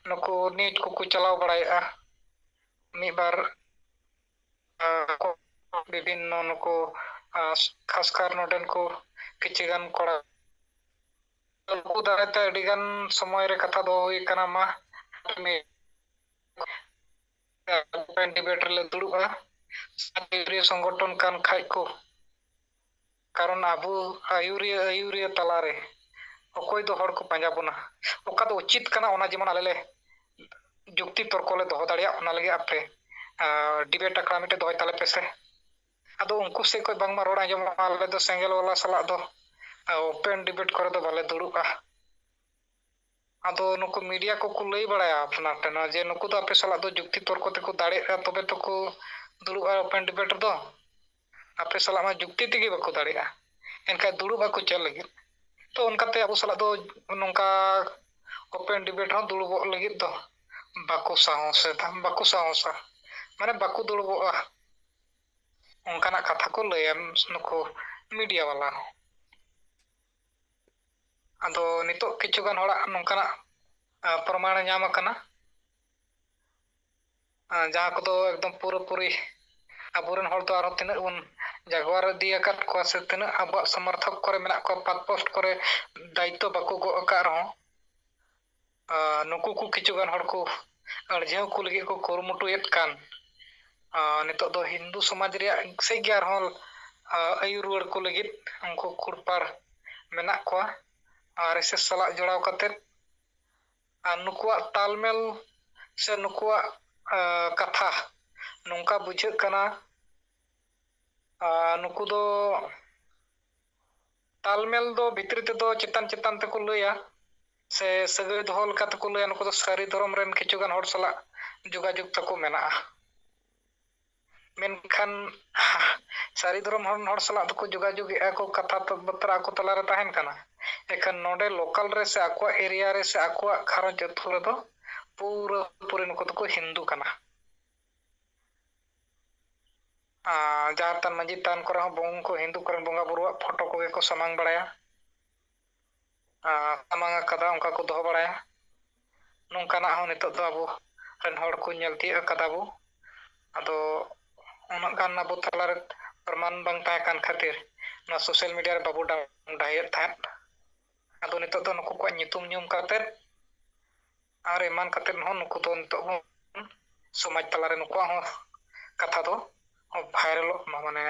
ᱱᱩᱠᱩ news ᱠᱚᱠᱚ ᱪᱟᱞᱟᱣ ᱵᱟᱲᱟᱭᱮᱫᱼᱟ, ᱢᱤᱫ ᱵᱟᱨ, ᱟᱨ ᱵᱤᱵᱷᱤᱱᱱᱚ ᱱᱩᱠᱩ ᱟᱨ ᱠᱷᱟᱥᱠᱟᱨ ᱱᱚᱰᱮᱱ ᱠᱚ ᱠᱤᱪᱷᱩ ᱜᱟᱱ ᱠᱚᱲᱟ, ᱩᱱᱠᱩ ᱫᱟᱨᱟᱭ ᱛᱮ ᱟᱹᱰᱤ ᱜᱟᱱ ᱥᱚᱢᱚᱭ ᱨᱮ ᱠᱟᱛᱷᱟ ᱫᱚᱦᱚ ᱦᱩᱭ ᱠᱟᱱᱟ, ᱢᱟ open debate ᱨᱮᱞᱮ ᱫᱩᱲᱩᱵᱼᱟ, ᱥᱟᱶᱛᱟ ᱟᱹᱭᱩᱨᱤᱭᱟᱹ ᱥᱚᱝᱜᱚᱴᱷᱚᱱ ᱠᱟᱱ ᱠᱷᱟᱡ ᱠᱚ, ᱠᱟᱨᱚᱱ ᱟᱵᱚ ᱟᱹᱭᱩᱨᱤᱭᱟᱹ ᱟᱹᱭᱩᱨᱤᱭᱟᱹ ᱛᱟᱞᱟᱨᱮ ᱚᱠᱚᱭ ᱫᱚ ᱦᱚᱲ ᱠᱚ ᱯᱟᱸᱡᱟ ᱵᱚᱱᱟ, ᱚᱠᱟ ᱫᱚ ᱩᱪᱤᱛ ᱠᱟᱱᱟ, ᱚᱱᱟ ᱡᱮᱢᱚᱱ ᱟᱞᱮ ᱞᱮ ᱡᱩᱠᱛᱤ ᱛᱚᱨᱠᱚ ᱞᱮ ᱫᱚᱦᱚ ᱫᱟᱲᱮᱭᱟᱜ, ᱚᱱᱟ ᱞᱟᱹᱜᱤᱫ ᱟᱯᱮ ᱰᱤᱵᱮᱴ ᱟᱠᱷᱲᱟ ᱢᱤᱫᱴᱮᱡ ᱫᱚᱦᱚᱭ ᱛᱟᱞᱮ ᱯᱮᱥᱮ᱾ ᱟᱫᱚ ᱩᱱᱠᱩ ᱥᱮᱫ ᱠᱷᱚᱱ ᱵᱟᱝᱢᱟ ᱨᱚᱲ ᱟᱸᱡᱚᱢᱚᱜᱼᱟ, ᱟᱞᱮ ᱫᱚ ᱥᱮᱸᱜᱮᱞ ᱵᱟᱞᱟ ᱥᱟᱞᱟᱜ ᱫᱚ ᱳᱯᱮᱱ ᱰᱤᱵᱮᱴ ᱠᱚᱨᱮ ᱫᱚ ᱵᱟᱞᱮ ᱫᱩᱲᱩᱵᱼᱟ᱾ ᱟᱫᱚ ᱱᱩᱠᱩ ᱢᱤᱰᱤᱭᱟ ᱠᱚᱠᱚ ᱞᱟᱹᱭ ᱵᱟᱲᱟᱭᱟ ᱟᱯᱱᱟᱨ ᱴᱷᱮᱱ ᱡᱮ ᱱᱩᱠᱩ ᱫᱚ ᱟᱯᱮ ᱥᱟᱞᱟᱜ ᱫᱚ ᱡᱩᱠᱛᱤ ᱛᱚᱨᱠᱚ ᱛᱮᱠᱚ ᱫᱟᱲᱮᱭᱟᱜᱼᱟ, ᱛᱚᱵᱮ ᱛᱚᱠᱚ ᱫᱩᱲᱩᱵᱼᱟ ᱳᱯᱮᱱ ᱰᱤᱵᱮᱴ ᱨᱮᱫᱚ᱾ ᱟᱯᱮ ᱥᱟᱞᱟᱜ ᱢᱟ ᱡᱩᱠᱛᱤ ᱛᱮᱜᱮ ᱵᱟᱠᱚ ᱫᱟᱲᱮᱭᱟᱜᱼᱟ, ᱮᱱᱠᱷᱟᱱ ᱫᱩᱲᱩᱵ ᱟᱠᱚ ᱪᱮᱫ ᱞᱟᱹᱜᱤᱫ? ᱛᱚ ᱚᱱᱠᱟᱛᱮ ᱟᱵᱚ ᱥᱟᱞᱟᱜ ᱫᱚ ᱱᱚᱝᱠᱟ ᱳᱯᱮᱱ ᱰᱤᱵᱮᱴ ᱦᱚᱸ ᱫᱩᱲᱩᱵᱚᱜ ᱞᱟᱹᱜᱤᱫ ᱫᱚ ᱵᱟᱠᱚ ᱥᱟᱦᱚᱥᱮᱫᱟ, ᱵᱟᱠᱚ ᱥᱟᱦᱚᱥᱟ, ᱢᱟᱱᱮ ᱵᱟᱠᱚ ᱫᱩᱲᱩᱵᱚᱜᱼᱟ, ᱚᱱᱠᱟᱱᱟᱜ ᱠᱟᱛᱷᱟ ᱠᱚ ᱞᱟᱹᱭᱟ ᱱᱩᱠᱩ ᱢᱤᱰᱤᱭᱟ ᱵᱟᱞᱟ ᱦᱚᱸ᱾ ᱟᱫᱚ ᱱᱤᱛᱚᱜ ᱠᱤᱪᱷᱩ ᱜᱟᱱ ᱦᱚᱲᱟᱜ ᱱᱚᱝᱠᱟᱱᱟᱜ, ᱟ, ᱯᱨᱚᱢᱟᱬ ᱧᱟᱢ ᱟᱠᱟᱱᱟ, ᱟ, ᱡᱟᱦᱟᱸ ᱠᱚᱫᱚ ᱮᱠᱫᱚᱢ ᱯᱩᱨᱟᱹᱯᱩᱨᱤ ᱟᱵᱚᱨᱮᱱ ᱦᱚᱲ ᱫᱚ ᱟᱨᱦᱚᱸ ᱛᱤᱱᱟᱹᱜ ᱵᱚᱱ ᱡᱟᱜᱣᱟᱨ ᱤᱫᱤ ᱟᱠᱟᱫ ᱠᱚᱣᱟ ᱥᱮ ᱛᱤᱱᱟᱹᱜ ᱟᱵᱚᱣᱟᱜ ᱥᱚᱢᱚᱨᱛᱷᱚᱠ ᱠᱚᱨᱮ ᱢᱮᱱᱟᱜ ᱠᱚᱣᱟ, ᱯᱟᱛ ᱯᱳᱥᱴ ᱠᱚᱨᱮ ᱫᱟᱭᱤᱛᱛᱚ ᱵᱟᱠᱚ ᱜᱚᱜ ᱟᱠᱟᱫ ᱨᱮᱦᱚᱸ, ᱟ, ᱱᱩᱠᱩ ᱠᱚ ᱠᱤᱪᱷᱩ ᱜᱟᱱ ᱦᱚᱲ ᱠᱚ ᱟᱹᱲᱡᱷᱟᱹᱣ ᱠᱚ ᱞᱟᱹᱜᱤᱫ ᱠᱚ ᱠᱩᱨᱩᱢᱩᱴᱩᱭᱮᱫ ᱠᱟᱱ, ᱟ, ᱱᱤᱛᱚᱜ ᱫᱚ ᱦᱤᱱᱫᱩ ᱥᱚᱢᱟᱡᱽ ᱨᱮᱭᱟᱜ ᱥᱮᱫ ᱜᱮ ᱟᱨᱦᱚᱸ, ᱟ, ᱟᱹᱭᱩᱨ ᱨᱩᱣᱟᱹᱲ ᱠᱚ ᱞᱟᱹᱜᱤᱫ ᱩᱱᱠᱩ ᱠᱩᱲᱯᱟᱲ ᱢᱮᱱᱟᱜ ᱠᱚᱣᱟ᱾ ᱟᱨ ᱮᱥ ᱮᱥ ᱥᱟᱞᱟᱜ ᱡᱚᱲᱟᱣ ᱠᱟᱛᱮᱫ ᱟᱨ ᱱᱩᱠᱩᱣᱟᱜ ᱛᱟᱞᱢᱮᱞ ᱥᱮ ᱱᱩᱠᱩᱣᱟᱜ, ᱟ, ᱠᱟᱛᱷᱟ ᱱᱚᱝᱠᱟ ᱵᱩᱡᱷᱟᱹᱜ ᱠᱟᱱᱟ, ᱟ, ᱱᱩᱠᱩ ᱫᱚ ᱛᱟᱞᱢᱮᱞ ᱫᱚ ᱵᱷᱤᱛᱨᱤ ᱛᱮᱫᱚ ᱪᱮᱛᱟᱱ ᱪᱮᱛᱟᱱ ᱛᱮᱠᱚ ᱞᱟᱹᱭᱟ, ᱥᱮ ᱥᱟᱹᱜᱟᱹᱭ ᱫᱚᱦᱚ ᱞᱮᱠᱟ ᱛᱮᱠᱚ ᱞᱟᱹᱭᱟ, ᱱᱩᱠᱩ ᱫᱚ ᱥᱟᱹᱨᱤ ᱫᱷᱚᱨᱚᱢ ᱨᱮᱱ ᱠᱤᱪᱷᱩ ᱜᱟᱱ ᱦᱚᱲ ᱥᱟᱞᱟᱜ ᱡᱳᱜᱟᱡᱳᱜᱽ ᱛᱟᱠᱚ ᱢᱮᱱᱟᱜᱼᱟ᱾ ᱢᱮᱱᱠᱷᱟᱱ ᱥᱟᱹᱨᱤ ᱫᱷᱚᱨᱚᱢ ᱦᱚᱲ, ᱦᱚᱲ ᱥᱟᱞᱟᱜ ᱫᱚᱠᱚ ᱡᱳᱜᱟᱡᱳᱜᱽ ᱮᱫᱼᱟ ᱠᱚ, ᱠᱟᱛᱷᱟ ᱵᱟᱛᱨᱟ ᱟᱠᱚ ᱛᱟᱞᱟᱨᱮ ᱛᱟᱦᱮᱱ ᱠᱟᱱᱟ, ᱮᱱᱠᱷᱟᱱ ᱱᱚᱰᱮ ᱞᱳᱠᱟᱞ ᱨᱮ ᱥᱮ ᱟᱠᱚᱣᱟᱜ ᱮᱨᱤᱭᱟ ᱨᱮ ᱥᱮ ᱟᱠᱚᱣᱟᱜ ᱜᱷᱟᱨᱚᱸᱡᱽ ᱟᱹᱛᱩ ᱨᱮᱫᱚ ᱯᱩᱨᱟᱹ ᱯᱩᱨᱤ ᱱᱩᱠᱩ ᱫᱚᱠᱚ ᱦᱤᱱᱫᱩ ᱠᱟᱱᱟ᱾ ᱟᱨ ᱡᱟᱦᱮᱨ ᱛᱷᱟᱱ, ᱢᱟᱹᱡᱷᱤ ᱛᱷᱟᱱ ᱠᱚᱨᱮ ᱦᱚᱸ ᱵᱚᱝ-, ᱩᱱᱠᱩ ᱦᱤᱱᱫᱩ ᱠᱚᱨᱮᱱ ᱵᱚᱸᱜᱟ ᱵᱩᱨᱩᱣᱟᱜ ᱯᱷᱳᱴᱳ ᱠᱚᱜᱮ ᱠᱚ ᱥᱟᱢᱟᱝ ᱵᱟᱲᱟᱭᱟ᱾ ᱟᱨ ᱥᱟᱢᱟᱝ ᱟᱠᱟᱫᱟ, ᱚᱱᱠᱟ ᱠᱚ ᱫᱚᱦᱚ ᱵᱟᱲᱟᱭᱟ᱾ ᱱᱚᱝᱠᱟᱱᱟᱜ ᱦᱚᱸ ᱱᱤᱛᱚᱜ ᱫᱚ ᱟᱵᱚ ᱨᱮᱱ ᱦᱚᱲ ᱠᱚ ᱧᱮᱞ ᱛᱤᱭᱳᱜ ᱟᱠᱟᱫᱟ ᱵᱚ᱾ ᱟᱫᱚ ᱩᱱᱟᱹᱜ ᱜᱟᱱ ᱟᱵᱚ ᱛᱟᱞᱟᱨᱮ ᱯᱨᱚᱢᱟᱱ ᱵᱟᱝ ᱛᱟᱦᱮᱸ ᱠᱟᱱ ᱠᱷᱟᱹᱛᱤᱨ ᱱᱚᱣᱟ ᱥᱳᱥᱟᱞ ᱢᱤᱰᱤᱭᱟ ᱨᱮ ᱵᱟᱵᱚ ᱰᱟᱭᱮᱫ ᱛᱟᱦᱮᱸᱫ᱾ ᱟᱫᱚ ᱱᱤᱛᱚᱜ ᱫᱚ ᱱᱩᱠᱩ ᱠᱚᱣᱟᱜ ᱧᱩᱛᱩᱢ ᱧᱩᱢ ᱠᱟᱛᱮᱫ ᱟᱨ ᱮᱢᱟᱱ ᱠᱟᱛᱮᱫ ᱦᱚᱸ ᱱᱩᱠᱩ ᱫᱚ ᱱᱤᱛᱚᱜ ᱵᱚᱱ ᱥᱚᱢᱟᱡᱽ ᱛᱟᱞᱟᱨᱮ ᱱᱩᱠᱩᱣᱟᱜ ᱦᱚᱸ ᱠᱟᱛᱷᱟ ᱫᱚ ᱵᱷᱟᱭᱨᱟᱞᱚᱜ ᱢᱟ, ᱢᱟᱱᱮ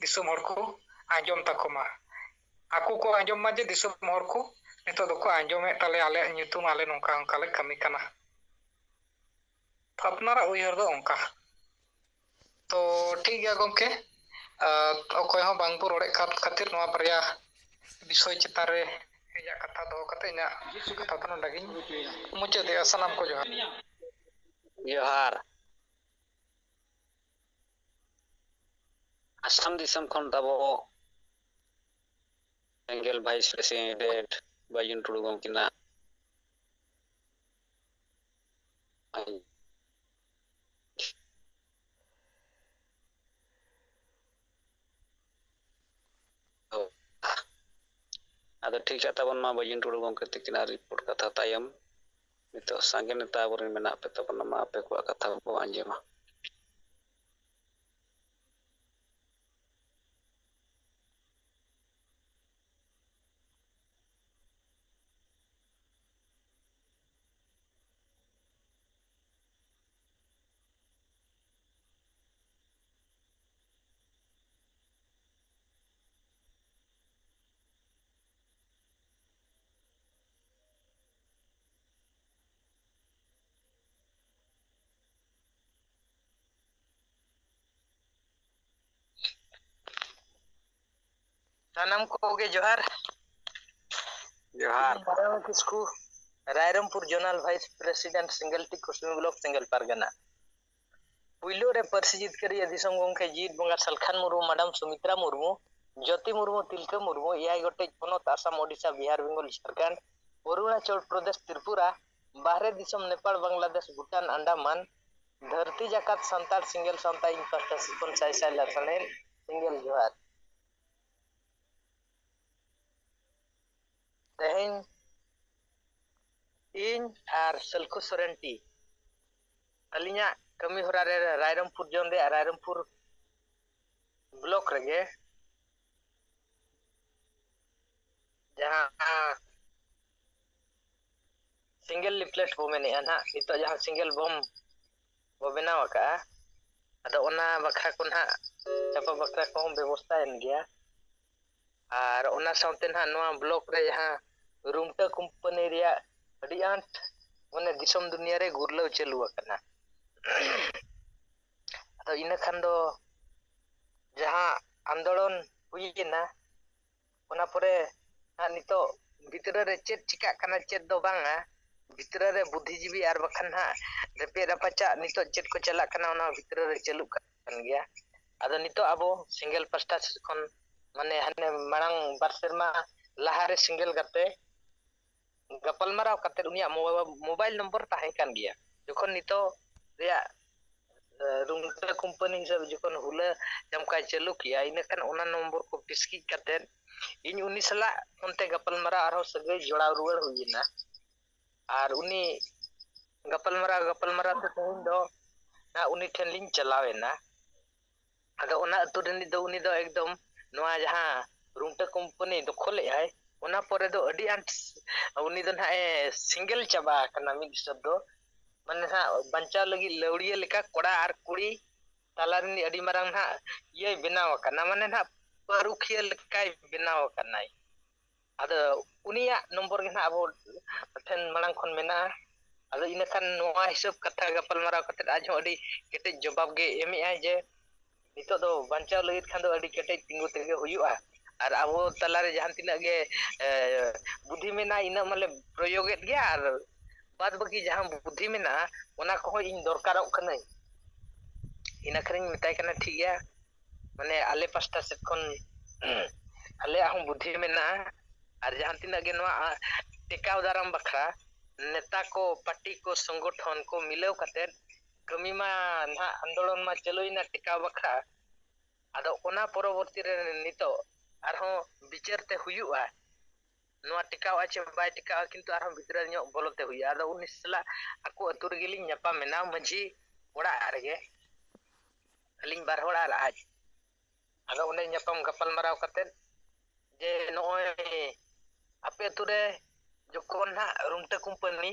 ᱫᱤᱥᱚᱢ ᱦᱚᱲ ᱠᱚ ᱟᱸᱡᱚᱢ ᱛᱟᱠᱚ ᱢᱟ, ᱟᱠᱚ ᱠᱚ ᱟᱸᱡᱚᱢ ᱢᱟ ᱡᱮ ᱫᱤᱥᱚᱢ ᱦᱚᱲ ᱠᱚ ᱱᱤᱛᱚᱜ ᱫᱚᱠᱚ ᱟᱸᱡᱚᱢᱮᱫ ᱛᱟᱞᱮᱭᱟ ᱟᱞᱮᱭᱟᱜ ᱧᱩᱛᱩᱢ, ᱟᱞᱮ ᱱᱚᱝᱠᱟ ᱚᱱᱠᱟ ᱞᱮ ᱠᱟᱹᱢᱤ ᱠᱟᱱᱟ᱾ ᱟᱯᱱᱟᱨᱟᱜ ᱩᱭᱦᱟᱹᱨ ᱫᱚ ᱚᱱᱠᱟ᱾ ᱛᱚ ᱴᱷᱤᱠ ᱜᱮᱭᱟ ᱜᱚᱢᱠᱮ, ᱟᱨ ᱚᱠᱚᱭ ᱦᱚᱸ ᱵᱟᱝ ᱵᱚ ᱨᱚᱲᱮᱫ ᱠᱟᱱ ᱠᱷᱟᱹᱛᱤᱨ ᱱᱚᱣᱟ ᱵᱟᱨᱭᱟ ᱵᱤᱥᱚᱭ ᱪᱮᱛᱟᱱ ᱨᱮ ᱤᱧᱟᱹᱜ ᱠᱟᱛᱷᱟ ᱫᱚᱦᱚ ᱠᱟᱛᱮ ᱤᱧᱟᱹᱜ ᱠᱟᱛᱷᱟ ᱫᱚ ᱱᱚᱰᱮ ᱜᱤᱧ ᱢᱩᱪᱟᱹᱫᱮᱜᱼᱟ᱾ ᱥᱟᱱᱟᱢ ᱠᱚ ᱡᱚᱦᱟᱨ᱾ ᱡᱚᱦᱟᱨ᱾ ᱟᱥᱟᱢ ᱫᱤᱥᱚᱢ ᱠᱷᱚᱱ ᱛᱟᱵᱚ ᱥᱮᱸᱜᱮᱞ ᱵᱷᱟᱭᱤᱥ ᱯᱨᱮᱥᱤᱰᱮᱱᱴ ᱵᱟᱹᱡᱩᱱ ᱴᱩᱰᱩ ᱜᱚᱢᱠᱮᱱᱟᱜ ᱟᱫᱚ ᱴᱷᱤᱠ ᱜᱮᱭᱟ ᱛᱟᱵᱚᱱ ᱢᱟ ᱵᱟᱹᱡᱩᱱ ᱴᱩᱰᱩ ᱜᱚᱢᱠᱮ ᱛᱤᱠᱤᱱᱟᱜ ᱨᱤᱯᱳᱨᱴ ᱠᱟᱛᱷᱟ ᱛᱟᱭᱚᱢ᱾ ᱱᱤᱛᱚᱜ ᱥᱟᱸᱜᱮ ᱱᱮᱛᱟ ᱟᱵᱚᱨᱮᱱ ᱢᱮᱱᱟᱜ ᱯᱮ ᱛᱟᱵᱚᱱᱟ, ᱢᱟ ᱟᱯᱮ ᱠᱚᱣᱟᱜ ᱠᱟᱛᱷᱟ ᱵᱚ ᱟᱸᱡᱚᱢᱟ᱾ ᱥᱟᱱᱟᱢ ᱠᱚᱜᱮ ᱡᱚᱦᱟᱨ᱾ ᱡᱚᱦᱟᱨ᱾ ᱱᱟᱨᱟᱭᱚᱱ ᱠᱤᱥᱠᱩ, ᱨᱟᱭᱨᱚᱝᱯᱩᱨ ᱡᱳᱱᱟᱞ ᱵᱷᱟᱭᱤᱥ ᱯᱨᱮᱥᱤᱰᱮᱱᱴ, ᱥᱮᱸᱜᱮᱞ ᱴᱤ ᱠᱚᱥᱵᱤ ᱵᱞᱚᱠ, ᱥᱮᱸᱜᱮᱞ ᱯᱟᱨᱜᱟᱱᱟ᱾ ᱯᱩᱭᱞᱩ ᱨᱮ ᱯᱟᱹᱨᱥᱤ ᱡᱤᱛᱠᱟᱹᱨᱤᱭᱟᱹ ᱫᱤᱥᱚᱢ ᱜᱚᱢᱠᱮ ᱡᱤᱛ ᱵᱚᱸᱜᱟ ᱥᱟᱞᱠᱷᱟᱱ ᱢᱩᱨᱢᱩ, ᱢᱟᱰᱟᱢ ᱥᱩᱢᱤᱛᱨᱟ ᱢᱩᱨᱢᱩ, ᱡᱳᱛᱤ ᱢᱩᱨᱢᱩ, ᱛᱤᱞᱠᱟᱹ ᱢᱩᱨᱢᱩ, ᱮᱭᱟᱭ ᱜᱚᱴᱮᱡ ᱯᱚᱱᱚᱛ ᱟᱥᱟᱢ, ᱳᱰᱤᱥᱟ, ᱵᱤᱦᱟᱨ, ᱵᱮᱝᱜᱚᱞ, ᱡᱷᱟᱲᱠᱷᱚᱸᱰ, ᱚᱨᱩᱬᱟᱪᱚᱞ ᱯᱨᱚᱫᱮᱥ, ᱛᱨᱤᱯᱩᱨᱟ, ᱵᱟᱦᱨᱮ ᱫᱤᱥᱚᱢ ᱱᱮᱯᱟᱲ, ᱵᱟᱝᱞᱟᱫᱮᱥ, ᱵᱷᱩᱴᱟᱱ, ᱟᱱᱰᱟᱢᱟᱱ, ᱫᱷᱟᱹᱨᱛᱤ ᱡᱟᱠᱟᱛ ᱥᱟᱱᱛᱟᱲ ᱥᱮᱸᱜᱮᱞ ᱥᱟᱶᱛᱟ ᱤᱧ ᱯᱟᱦᱴᱟ ᱥᱮᱫ ᱠᱷᱚᱱ ᱥᱟᱭ ᱥᱟᱭ ᱞᱟᱥᱟᱲᱦᱮᱫ ᱥᱮᱸᱜᱮᱞ ᱡᱚᱦᱟᱨ᱾ ᱛᱮᱦᱮᱧ ᱤᱧ ᱟᱨ ᱥᱟᱹᱞᱠᱷᱩ ᱥᱚᱨᱮᱱ ᱴᱤ ᱟᱹᱞᱤᱧᱟᱜ ᱠᱟᱹᱢᱤ ᱦᱚᱨᱟ ᱨᱮ ᱨᱟᱭᱨᱚᱝᱯᱩᱨ ᱡᱳᱱ ᱨᱮᱭᱟᱜ ᱨᱟᱭᱨᱚᱝᱯᱩᱨ ᱵᱞᱚᱠ ᱨᱮᱜᱮ ᱡᱟᱦᱟᱸ ᱥᱤᱝᱜᱮᱞ ᱞᱤᱯᱞᱮᱴ ᱵᱚ ᱢᱮᱱᱮᱫᱼᱟ ᱱᱟᱦᱟᱜ, ᱱᱤᱛᱚᱜ ᱡᱟᱦᱟᱸ ᱥᱤᱝᱜᱮᱞ ᱵᱚᱢ ᱵᱚ ᱵᱮᱱᱟᱣ ᱟᱠᱟᱫᱼᱟ, ᱟᱫᱚ ᱚᱱᱟ ᱵᱟᱠᱷᱨᱟ ᱠᱚ ᱱᱟᱦᱟᱜ ᱪᱷᱟᱯᱟ ᱵᱟᱠᱷᱨᱟ ᱠᱚᱦᱚᱸ ᱵᱮᱵᱚᱥᱛᱷᱟᱭᱮᱱ ᱜᱮᱭᱟ᱾ ᱟᱨ ᱚᱱᱟ ᱥᱟᱶᱛᱮ ᱱᱟᱦᱟᱜ ᱱᱚᱣᱟ ᱵᱞᱚᱠ ᱨᱮ ᱡᱟᱦᱟᱸ ᱨᱩᱢᱴᱟᱹ ᱠᱳᱢᱯᱟᱱᱤ ᱨᱮᱭᱟᱜ ᱟᱹᱰᱤ ᱟᱸᱴ ᱢᱟᱱᱮ ᱫᱤᱥᱚᱢ ᱫᱩᱱᱤᱭᱟᱹ ᱨᱮ ᱜᱩᱨᱞᱟᱹᱣ ᱪᱟᱹᱞᱩ ᱟᱠᱟᱱᱟ᱾ ᱟᱫᱚ ᱤᱱᱟᱹ ᱠᱷᱟᱱ ᱫᱚ ᱡᱟᱦᱟᱸ ᱟᱱᱫᱳᱲᱚᱱ ᱦᱩᱭ ᱮᱱᱟ, ᱚᱱᱟ ᱯᱚᱨᱮ ᱦᱟᱸᱜ ᱱᱤᱛᱚᱜ ᱵᱷᱤᱛᱨᱤ ᱨᱮ ᱪᱮᱫ ᱪᱤᱠᱟᱹᱜ ᱠᱟᱱᱟ, ᱪᱮᱫ ᱫᱚ ᱵᱟᱝᱟ, ᱵᱷᱤᱛᱨᱤ ᱨᱮ ᱵᱩᱫᱽᱫᱷᱤᱡᱤᱵᱤ ᱟᱨ ᱵᱟᱠᱷᱟᱱ ᱦᱟᱸᱜ ᱨᱮᱯᱮᱡ ᱨᱟᱯᱟᱪᱟᱜ ᱱᱤᱛᱚᱜ ᱪᱮᱫ ᱠᱚ ᱪᱟᱞᱟᱜ ᱠᱟᱱᱟ, ᱚᱱᱟ ᱵᱷᱤᱛᱨᱤ ᱨᱮ ᱪᱟᱹᱞᱩᱜ ᱠᱟᱱ ᱜᱮᱭᱟ᱾ ᱟᱫᱚ ᱱᱤᱛᱚᱜ ᱟᱵᱚ ᱥᱤᱝᱜᱮᱞ ᱯᱟᱥᱴᱟ ᱥᱮᱫ ᱠᱷᱚᱱ, ᱢᱟᱱᱮ ᱦᱟᱱᱮ ᱢᱟᱲᱟᱝ ᱵᱟᱨ ᱥᱮᱨᱢᱟ ᱞᱟᱦᱟᱨᱮ ᱥᱤᱝᱜᱮᱞ ᱜᱟᱛᱮ ᱜᱟᱯᱟᱞᱢᱟᱨᱟᱣ ᱠᱟᱛᱮᱫ ᱩᱱᱤᱭᱟᱜ ᱢᱳ-, ᱢᱳᱵᱟᱭᱤᱞ ᱱᱚᱢᱵᱚᱨ ᱛᱟᱦᱮᱸ ᱠᱟᱱ ᱜᱮᱭᱟ᱾ ᱡᱚᱠᱷᱚᱱ ᱱᱤᱛᱚᱜ ᱨᱮᱭᱟᱜ, ᱮ, ᱨᱩᱢᱴᱟᱹ ᱠᱳᱢᱯᱟᱱᱤ ᱦᱤᱥᱟᱹᱵ ᱡᱚᱠᱷᱚᱱ ᱦᱩᱞᱟᱹ ᱪᱟᱢᱠᱟᱭ ᱪᱟᱹᱞᱩ ᱠᱮᱜᱼᱟ, ᱤᱱᱟᱹ ᱠᱷᱟᱱ ᱚᱱᱟ ᱱᱚᱢᱵᱚᱨ ᱠᱚ ᱯᱤᱥᱠᱤᱡ ᱠᱟᱛᱮᱫ ᱤᱧ ᱩᱱᱤ ᱥᱟᱞᱟᱜ ᱯᱷᱳᱱ ᱛᱮ ᱜᱟᱯᱟᱞᱢᱟᱨᱟᱣ ᱟᱨᱦᱚᱸ ᱥᱟᱹᱜᱟᱹᱭ ᱡᱚᱲᱟᱣ ᱨᱩᱣᱟᱹᱲ ᱦᱩᱭ ᱮᱱᱟ᱾ ᱟᱨ ᱩᱱᱤ ᱜᱟᱯᱟᱞᱢᱟᱨᱟᱣ ᱜᱟᱯᱟᱞᱢᱟᱨᱟᱣ ᱛᱮ ᱛᱮᱦᱮᱧ ᱫᱚ ᱱᱟᱜ ᱩᱱᱤ ᱴᱷᱮᱱ ᱞᱤᱧ ᱪᱟᱞᱟᱣ ᱮᱱᱟ᱾ ᱟᱫᱚ ᱚᱱᱟ ᱟᱹᱛᱩ ᱨᱤᱱᱤᱡ ᱫᱚ ᱩᱱᱤ ᱫᱚ ᱮᱠᱫᱚᱢ ᱱᱚᱣᱟ ᱡᱟᱦᱟᱸ ᱨᱩᱢᱴᱟᱹ ᱠᱳᱢᱯᱟᱱᱤ ᱫᱚᱠᱷᱚᱞᱮᱫ ᱟᱭ, ᱚᱱᱟ ᱯᱚᱨᱮ ᱫᱚ ᱟᱹᱰᱤ ᱟᱸᱴ ᱩᱱᱤ ᱫᱚ ᱱᱟᱦᱟᱜ ᱮ ᱥᱤᱝᱜᱮᱞ ᱪᱟᱵᱟ ᱟᱠᱟᱱᱟ ᱢᱤᱫ ᱦᱤᱥᱟᱹᱵ ᱫᱚ᱾ ᱢᱟᱱᱮ ᱱᱟᱦᱟᱜ ᱵᱟᱧᱪᱟᱣ ᱞᱟᱹᱜᱤᱫ ᱞᱟᱹᱣᱲᱤᱭᱟᱹ ᱞᱮᱠᱟ ᱠᱚᱲᱟ ᱟᱨ ᱠᱩᱲᱤ ᱛᱟᱞᱟ ᱨᱤᱱᱤᱡ ᱟᱹᱰᱤ ᱢᱟᱨᱟᱝ ᱱᱟᱦᱟᱜ ᱤᱭᱟᱹᱭ ᱵᱮᱱᱟᱣ ᱟᱠᱟᱱᱟ, ᱢᱟᱱᱮ ᱱᱟᱦᱟᱜ ᱯᱟᱹᱨᱩᱠᱷᱤᱭᱟᱹ ᱞᱮᱠᱟᱭ ᱵᱮᱱᱟᱣ ᱟᱠᱟᱱᱟᱭ᱾ ᱟᱫᱚ ᱩᱱᱤᱭᱟᱜ ᱱᱚᱢᱵᱚᱨ ᱜᱮ ᱱᱟᱦᱟᱜ ᱟᱵᱚ ᱴᱷᱮᱱ ᱢᱟᱲᱟᱝ ᱠᱷᱚᱱ ᱢᱮᱱᱟᱜᱼᱟ᱾ ᱟᱫᱚ ᱤᱱᱟᱹ ᱠᱷᱟᱱ ᱱᱚᱣᱟ ᱦᱤᱥᱟᱹᱵ ᱠᱟᱛᱷᱟ ᱜᱟᱯᱟᱞᱢᱟᱨᱟᱣ ᱠᱟᱛᱮᱫ ᱟᱡ ᱦᱚᱸ ᱟᱹᱰᱤ ᱠᱮᱴᱮᱡ ᱡᱚᱵᱟᱵ ᱜᱮ ᱮᱢᱮᱜᱼᱟᱭ ᱡᱮ ᱱᱤᱛᱚᱜ ᱫᱚ ᱵᱟᱧᱪᱟᱣ ᱞᱟᱹᱜᱤᱫ ᱠᱷᱟᱱ ᱫᱚ ᱟᱹᱰᱤ ᱠᱮᱴᱮᱡ ᱛᱤᱸᱜᱩ ᱛᱮᱜᱮ ᱦᱩᱭᱩᱜᱼᱟ᱾ ᱟᱨ ᱟᱵᱚ ᱛᱟᱞᱟᱨᱮ ᱡᱟᱦᱟᱸ ᱛᱤᱱᱟᱹᱜ ᱜᱮ, ᱮ, ᱵᱩᱫᱷᱤ ᱢᱮᱱᱟᱜᱼᱟ, ᱤᱱᱟᱹᱜ ᱢᱟᱞᱮ ᱯᱨᱚᱭᱳᱜᱮᱫ ᱜᱮᱭᱟ, ᱟᱨ ᱵᱟᱫ ᱵᱟᱹᱠᱤ ᱡᱟᱦᱟᱸ ᱵᱩᱫᱷᱤ ᱢᱮᱱᱟᱜᱼᱟ, ᱚᱱᱟ ᱠᱚᱦᱚᱸ ᱤᱧ ᱫᱚᱨᱠᱟᱨᱚᱜ ᱠᱟᱹᱱᱟᱹᱧ᱾ ᱤᱱᱟᱹ ᱠᱷᱟᱱᱤᱧ ᱢᱮᱛᱟᱭ ᱠᱟᱱᱟ, ᱴᱷᱤᱠ ᱜᱮᱭᱟ, ᱢᱟᱱᱮ ᱟᱞᱮ ᱯᱟᱥᱴᱟ ᱥᱮᱫ ᱠᱷᱚᱱ ᱟᱞᱮᱭᱟᱜ ᱦᱚᱸ ᱵᱩᱫᱷᱤ ᱢᱮᱱᱟᱜᱼᱟ, ᱟᱨ ᱡᱟᱦᱟᱸ ᱛᱤᱱᱟᱹᱜ ᱜᱮ ᱱᱚᱣᱟ, ᱟ, ᱴᱮᱠᱟᱣ ᱫᱟᱨᱟᱢ ᱵᱟᱠᱷᱨᱟ ᱱᱮᱛᱟ ᱠᱚ, ᱯᱟᱨᱴᱤ ᱠᱚ, ᱥᱚᱝᱜᱚᱴᱷᱚᱱ ᱠᱚ ᱢᱤᱞᱟᱹᱣ ᱠᱟᱛᱮᱫ ᱠᱟᱹᱢᱤ ᱢᱟ ᱱᱟᱦᱟᱜ ᱟᱱᱫᱳᱲᱚᱱ ᱢᱟ ᱪᱟᱹᱞᱩᱭᱮᱱᱟ ᱴᱮᱠᱟᱣ ᱵᱟᱠᱷᱨᱟ᱾ ᱟᱫᱚ ᱚᱱᱟ ᱯᱚᱨᱚᱵᱚᱨᱛᱤ ᱨᱮ ᱱᱤᱛᱚᱜ ᱟᱨᱦᱚᱸ ᱵᱤᱪᱟᱹᱨ ᱛᱮ ᱦᱩᱭᱩᱜᱼᱟ, ᱱᱚᱣᱟ ᱴᱮᱠᱟᱣᱜᱼᱟ ᱪᱮ ᱵᱟᱭ ᱴᱮᱠᱟᱣᱜᱼᱟ, ᱠᱤᱱᱛᱩ ᱟᱨᱦᱚᱸ ᱵᱷᱤᱛᱨᱤ ᱧᱚᱜ ᱵᱚᱞᱚ ᱛᱮ ᱦᱩᱭᱩᱜᱼᱟ᱾ ᱟᱫᱚ ᱩᱱᱤ ᱥᱟᱞᱟᱜ ᱟᱠᱚ ᱟᱹᱛᱩ ᱨᱮᱜᱮ ᱞᱤᱧ ᱧᱟᱯᱟᱢ ᱮᱱᱟ, ᱢᱟᱹᱡᱷᱤ ᱚᱲᱟᱜ ᱨᱮᱜᱮ, ᱟᱹᱞᱤᱧ ᱵᱟᱨ ᱦᱚᱲ ᱟᱨ ᱟᱡ᱾ ᱟᱫᱚ ᱚᱸᱰᱮ ᱧᱟᱯᱟᱢ ᱜᱟᱯᱟᱞ ᱢᱟᱨᱟᱣ ᱠᱟᱛᱮᱫ ᱡᱮ ᱱᱚᱜᱼᱚᱭ ᱟᱯᱮ ᱟᱹᱛᱩ ᱨᱮ ᱡᱚᱠᱷᱚᱱ ᱱᱟᱦᱟᱜ ᱨᱩᱢᱴᱟᱹ ᱠᱳᱢᱯᱟᱱᱤ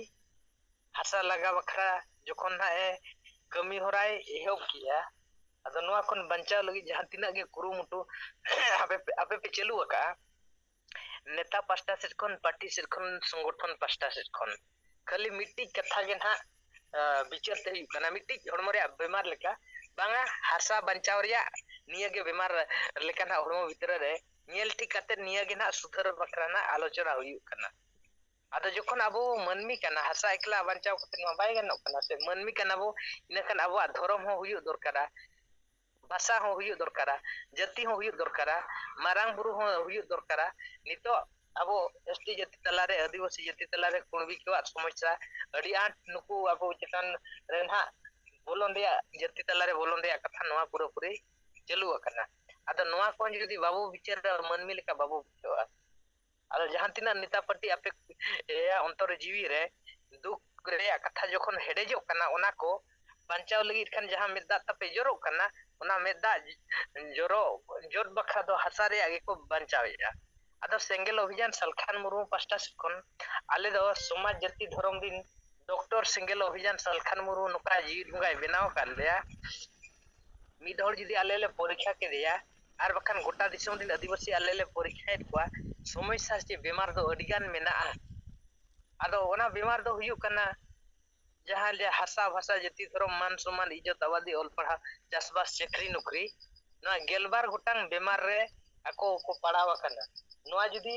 ᱦᱟᱥᱟ ᱞᱟᱜᱟ ᱵᱟᱠᱷᱨᱟ ᱡᱚᱠᱷᱚᱱ ᱱᱟᱦᱟᱜ ᱮ ᱠᱟᱹᱢᱤ ᱦᱚᱨᱟᱭ ᱮᱦᱚᱵ ᱠᱮᱜᱼᱟ, ᱟᱫᱚ ᱱᱚᱣᱟ ᱠᱷᱚᱱ ᱵᱟᱧᱪᱟᱣ ᱞᱟᱹᱜᱤᱫ ᱡᱟᱦᱟᱸ ᱛᱤᱱᱟᱹᱜ ᱜᱮ ᱠᱩᱨᱩᱢᱩᱴᱩ ᱟᱯᱮ ᱯᱮ, ᱟᱯᱮ ᱯᱮ ᱪᱟᱹᱞᱩ ᱟᱠᱟᱫᱼᱟ, ᱱᱮᱛᱟ ᱯᱟᱥᱴᱟ ᱥᱮᱫ ᱠᱷᱚᱱ, ᱯᱟᱨᱴᱤ ᱥᱮᱫ ᱠᱷᱚᱱ, ᱥᱚᱝᱜᱚᱴᱷᱚᱱ ᱯᱟᱥᱴᱟ ᱥᱮᱫ ᱠᱷᱚᱱ ᱠᱷᱟᱹᱞᱤ ᱢᱤᱫᱴᱤᱡ ᱠᱟᱛᱷᱟ ᱜᱮ ᱱᱟᱦᱟᱜ, ᱟᱸ, ᱵᱤᱪᱟᱹᱨ ᱛᱮ ᱦᱩᱭᱩᱜ ᱠᱟᱱᱟ, ᱢᱤᱫᱴᱤᱡ ᱦᱚᱲᱢᱚ ᱨᱮᱭᱟᱜ ᱵᱤᱢᱟᱨ ᱞᱮᱠᱟ, ᱵᱟᱝᱟ, ᱦᱟᱥᱟ ᱵᱟᱧᱪᱟᱣ ᱨᱮᱭᱟᱜ ᱱᱤᱭᱟᱹ ᱜᱮ ᱵᱤᱢᱟᱨ ᱞᱮᱠᱟ ᱱᱟᱦᱟᱜ ᱦᱚᱲᱢᱚ ᱵᱷᱤᱛᱨᱤ ᱨᱮ ᱧᱮᱞ ᱴᱷᱤᱠ ᱠᱟᱛᱮ ᱱᱤᱭᱟᱹ ᱜᱮ ᱱᱟᱦᱟᱜ ᱥᱩᱫᱷᱟᱹᱨ ᱵᱟᱠᱷᱨᱟ ᱱᱟᱦᱟᱜ ᱟᱞᱳᱪᱚᱱᱟ ᱦᱩᱭᱩᱜ ᱠᱟᱱᱟ᱾ ᱟᱫᱚ ᱡᱚᱠᱷᱚᱱ ᱟᱵᱚ ᱢᱟᱹᱱᱢᱤ ᱠᱟᱱᱟ, ᱦᱟᱥᱟ ᱮᱠᱞᱟ ᱵᱟᱧᱪᱟᱣ ᱠᱟᱛᱮ ᱢᱟ ᱵᱟᱭ ᱜᱟᱱᱚᱜ ᱠᱟᱱᱟ ᱥᱮ, ᱢᱟᱹᱱᱢᱤ ᱠᱟᱱᱟ ᱵᱚ, ᱤᱱᱟᱹᱠᱷᱟᱱ ᱟᱵᱚᱣᱟᱜ ᱫᱷᱚᱨᱚᱢ ᱦᱚᱸ ᱦᱩᱭᱩᱜ ᱫᱚᱨᱠᱟᱨᱟ, ᱵᱷᱟᱥᱟ ᱦᱚᱸ ᱦᱩᱭᱩᱜ ᱫᱚᱨᱠᱟᱨᱟ, ᱡᱟᱹᱛᱤ ᱦᱚᱸ ᱦᱩᱭᱩᱜ ᱫᱚᱨᱠᱟᱨᱟ, ᱢᱟᱨᱟᱝ ᱵᱩᱨᱩ ᱦᱚᱸ ᱦᱩᱭᱩᱜ ᱫᱚᱨᱠᱟᱨᱟ᱾ ᱱᱤᱛᱚᱜ ᱟᱵᱚ ᱮᱥᱴᱤ ᱡᱟᱹᱛᱤ ᱛᱟᱞᱟᱨᱮ, ᱟᱹᱫᱤᱵᱟᱹᱥᱤ ᱡᱟᱹᱛᱤ ᱛᱟᱞᱟᱨᱮ ᱠᱩᱬᱵᱤ ᱠᱚᱣᱟᱜ ᱥᱚᱢᱚᱥᱥᱟ ᱟᱹᱰᱤ ᱟᱸᱴ ᱱᱩᱠᱩ ᱟᱵᱚ ᱪᱮᱛᱟᱱ ᱨᱮ ᱱᱟᱦᱟᱜ ᱵᱚᱞᱚᱱ ᱨᱮᱭᱟᱜ, ᱡᱟᱹᱛᱤ ᱛᱟᱞᱟᱨᱮ ᱵᱚᱞᱚᱱ ᱨᱮᱭᱟᱜ ᱠᱟᱛᱷᱟ ᱱᱚᱣᱟ ᱯᱩᱨᱟᱹᱯᱩᱨᱤ ᱪᱟᱹᱞᱩ ᱟᱠᱟᱱᱟ᱾ ᱟᱫᱚ ᱱᱚᱣᱟ ᱠᱚ ᱡᱩᱫᱤ ᱵᱟᱵᱚ ᱵᱤᱪᱟᱹᱨᱟ, ᱢᱟᱹᱱᱢᱤ ᱞᱮᱠᱟ ᱵᱟᱵᱚ ᱵᱩᱡᱷᱟᱹᱜᱼᱟ᱾ ᱟᱫᱚ ᱡᱟᱦᱟᱸ ᱛᱤᱱᱟᱹᱜ ᱱᱮᱛᱟ ᱯᱟᱨᱴᱤ ᱟᱯᱮ, ᱮᱭᱟ, ᱚᱱᱛᱚᱨ ᱡᱤᱣᱤ ᱨᱮ ᱫᱩᱠ ᱨᱮᱭᱟᱜ ᱠᱟᱛᱷᱟ ᱡᱚᱠᱷᱚᱱ ᱦᱮᱰᱮᱡᱚᱜ ᱠᱟᱱᱟ, ᱚᱱᱟ ᱠᱚ ᱵᱟᱧᱪᱟᱣ ᱞᱟᱹᱜᱤᱫ ᱠᱷᱟᱱ ᱡᱟᱦᱟᱸ ᱢᱮᱫ ᱫᱟᱜ ᱛᱟᱯᱮ ᱡᱚᱨᱚᱜ ᱠᱟᱱᱟ, ᱚᱱᱟ ᱢᱮᱫ ᱫᱟᱜ ᱡᱚᱨᱚ ᱡᱚᱫ ᱵᱟᱠᱷᱨᱟ ᱫᱚ ᱦᱟᱥᱟ ᱨᱮᱭᱟᱜ ᱜᱮᱠᱚ ᱵᱟᱧᱪᱟᱣᱮᱫᱼᱟ᱾ ᱟᱫᱚ ᱥᱮᱸᱜᱮᱞ ᱚᱵᱷᱤᱡᱟᱱ ᱥᱟᱞᱠᱷᱟᱱ ᱢᱩᱨᱢᱩ ᱯᱟᱥᱴᱟ ᱥᱮᱫ ᱠᱷᱚᱱ ᱟᱞᱮ ᱫᱚ ᱥᱚᱢᱟᱡᱽ ᱡᱟᱹᱛᱤ ᱫᱷᱚᱨᱚᱢ ᱨᱤᱱ ᱰᱚᱠᱴᱚᱨ ᱥᱮᱸᱜᱮᱞ ᱚᱵᱷᱤᱡᱟᱱ ᱥᱟᱞᱠᱷᱟᱱ ᱢᱩᱨᱢᱩ ᱱᱚᱝᱠᱟ ᱡᱤᱣᱤᱫ ᱵᱚᱸᱜᱟᱭ ᱵᱮᱱᱟᱣ ᱟᱠᱟᱫ ᱞᱮᱭᱟ᱾ ᱢᱤᱫ ᱦᱚᱲ ᱡᱩᱫᱤ ᱟᱞᱮ ᱞᱮ ᱯᱚᱨᱤᱠᱠᱷᱟ ᱠᱮᱫᱮᱭᱟ, ᱟᱨ ᱵᱟᱠᱷᱟᱱ ᱜᱚᱴᱟ ᱫᱤᱥᱚᱢ ᱨᱮᱱ ᱟᱹᱫᱤᱵᱟᱹᱥᱤ ᱟᱞᱮ ᱞᱮ ᱯᱚᱨᱤᱠᱠᱷᱟᱭᱮᱫ ᱠᱚᱣᱟ, ᱥᱚᱢᱚᱥᱥᱟ ᱪᱮ ᱵᱮᱢᱟᱨ ᱫᱚ ᱟᱹᱰᱤ ᱜᱟᱱ ᱢᱮᱱᱟᱜᱼᱟ᱾ ᱟᱫᱚ ᱚᱱᱟ ᱵᱮᱢᱟᱨ ᱫᱚ ᱦᱩᱭᱩᱜ ᱠᱟᱱᱟ ᱡᱟᱦᱟᱸ ᱡᱮ ᱦᱟᱥᱟ ᱵᱷᱟᱥᱟ ᱡᱟᱹᱛᱤ ᱫᱷᱚᱨᱚᱢ ᱢᱟᱱ ᱥᱚᱢᱢᱟᱱ ᱤᱡᱽᱡᱚᱛ ᱟᱵᱟᱫᱤ ᱚᱞ ᱯᱟᱲᱦᱟᱣ ᱪᱟᱥᱵᱟᱥ ᱪᱟᱹᱠᱨᱤ ᱱᱚᱠᱨᱤ, ᱱᱚᱣᱟ ᱜᱮᱞᱵᱟᱨ ᱜᱚᱴᱟᱝ ᱵᱮᱢᱟᱨ ᱨᱮ ᱟᱠᱚ ᱠᱚ ᱯᱟᱲᱟᱣ ᱟᱠᱟᱱᱟ᱾ ᱱᱚᱣᱟ ᱡᱩᱫᱤ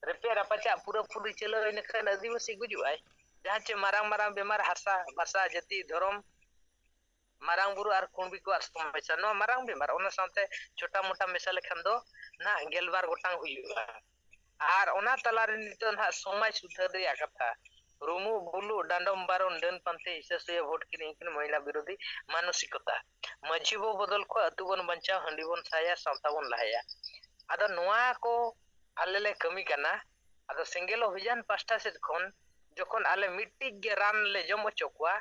ᱨᱮᱯᱮᱡ ᱨᱟᱯᱟᱪᱟᱜ ᱯᱩᱨᱟᱹ ᱯᱩᱨᱤ ᱪᱟᱹᱞᱟᱹᱣ ᱮᱱ ᱠᱷᱟᱱ ᱟᱹᱫᱤᱵᱟᱹᱥᱤ ᱜᱩᱡᱩᱜ ᱟᱭ᱾ ᱡᱟᱦᱟᱸ ᱪᱮ ᱢᱟᱨᱟᱝ ᱢᱟᱨᱟᱝ ᱵᱮᱢᱟᱨ ᱦᱟᱥᱟ ᱵᱷᱟᱥᱟ ᱡᱟᱹᱛᱤ ᱫᱷᱚᱨᱚᱢ ᱢᱟᱨᱟᱝ ᱵᱩᱨᱩ ᱟᱨ ᱠᱩᱬᱵᱤ ᱠᱚᱣᱟᱜ ᱥᱚᱢᱚᱥᱥᱟ, ᱱᱚᱣᱟ ᱢᱟᱨᱟᱝ ᱵᱮᱢᱟᱨ, ᱚᱱᱟ ᱥᱟᱶᱛᱮ ᱪᱷᱳᱴᱟ ᱢᱳᱴᱟ ᱢᱮᱥᱟ ᱞᱮᱠᱷᱟᱱ ᱫᱚ ᱱᱟᱦᱟᱜ ᱜᱮᱞᱵᱟᱨ ᱜᱚᱴᱟᱝ ᱦᱩᱭᱩᱜᱼᱟ᱾ ᱟᱨ ᱚᱱᱟ ᱛᱟᱞᱟᱨᱮ ᱱᱤᱛᱚᱜ ᱱᱟᱦᱟᱜ ᱥᱚᱢᱟᱡᱽ ᱥᱩᱫᱷᱟᱹᱨ ᱨᱮᱭᱟᱜ ᱠᱟᱛᱷᱟ, ᱨᱩᱢᱩᱜ ᱵᱩᱞᱩᱜ ᱰᱟᱸᱰᱚᱢ ᱵᱟᱨᱚᱱ ᱰᱟᱹᱱ ᱯᱟᱱᱛᱮ ᱦᱤᱥᱟᱹ ᱥᱩᱭᱟᱹ ᱵᱷᱳᱴ ᱠᱤᱨᱤᱧ ᱠᱤᱱ ᱢᱚᱦᱤᱞᱟ ᱵᱤᱨᱳᱫᱷᱤ ᱢᱟᱱᱚᱥᱤᱠᱚᱛᱟ, ᱢᱟᱹᱡᱷᱤ ᱵᱚ ᱵᱚᱫᱚᱞ ᱠᱚᱣᱟ ᱟᱹᱛᱩ ᱵᱚᱱ ᱵᱟᱧᱪᱟᱣ ᱦᱟᱺᱰᱤ ᱵᱚᱱ ᱥᱟᱭᱟ ᱥᱟᱶᱛᱟ ᱵᱚᱱ ᱞᱟᱦᱟᱭᱟ᱾ ᱟᱫᱚ ᱱᱚᱣᱟ ᱠᱚ ᱟᱞᱮ ᱞᱮ ᱠᱟᱹᱢᱤ ᱠᱟᱱᱟ᱾ ᱟᱫᱚ ᱥᱮᱸᱜᱮᱞ ᱚᱵᱷᱤᱡᱟᱱ ᱯᱟᱥᱴᱟ ᱥᱮᱫ ᱠᱷᱚᱱ ᱡᱚᱠᱷᱚᱱ ᱟᱞᱮ ᱢᱤᱫᱴᱤᱡ ᱜᱮ ᱨᱟᱱ ᱞᱮ ᱡᱚᱢ ᱦᱚᱪᱚ ᱠᱚᱣᱟ,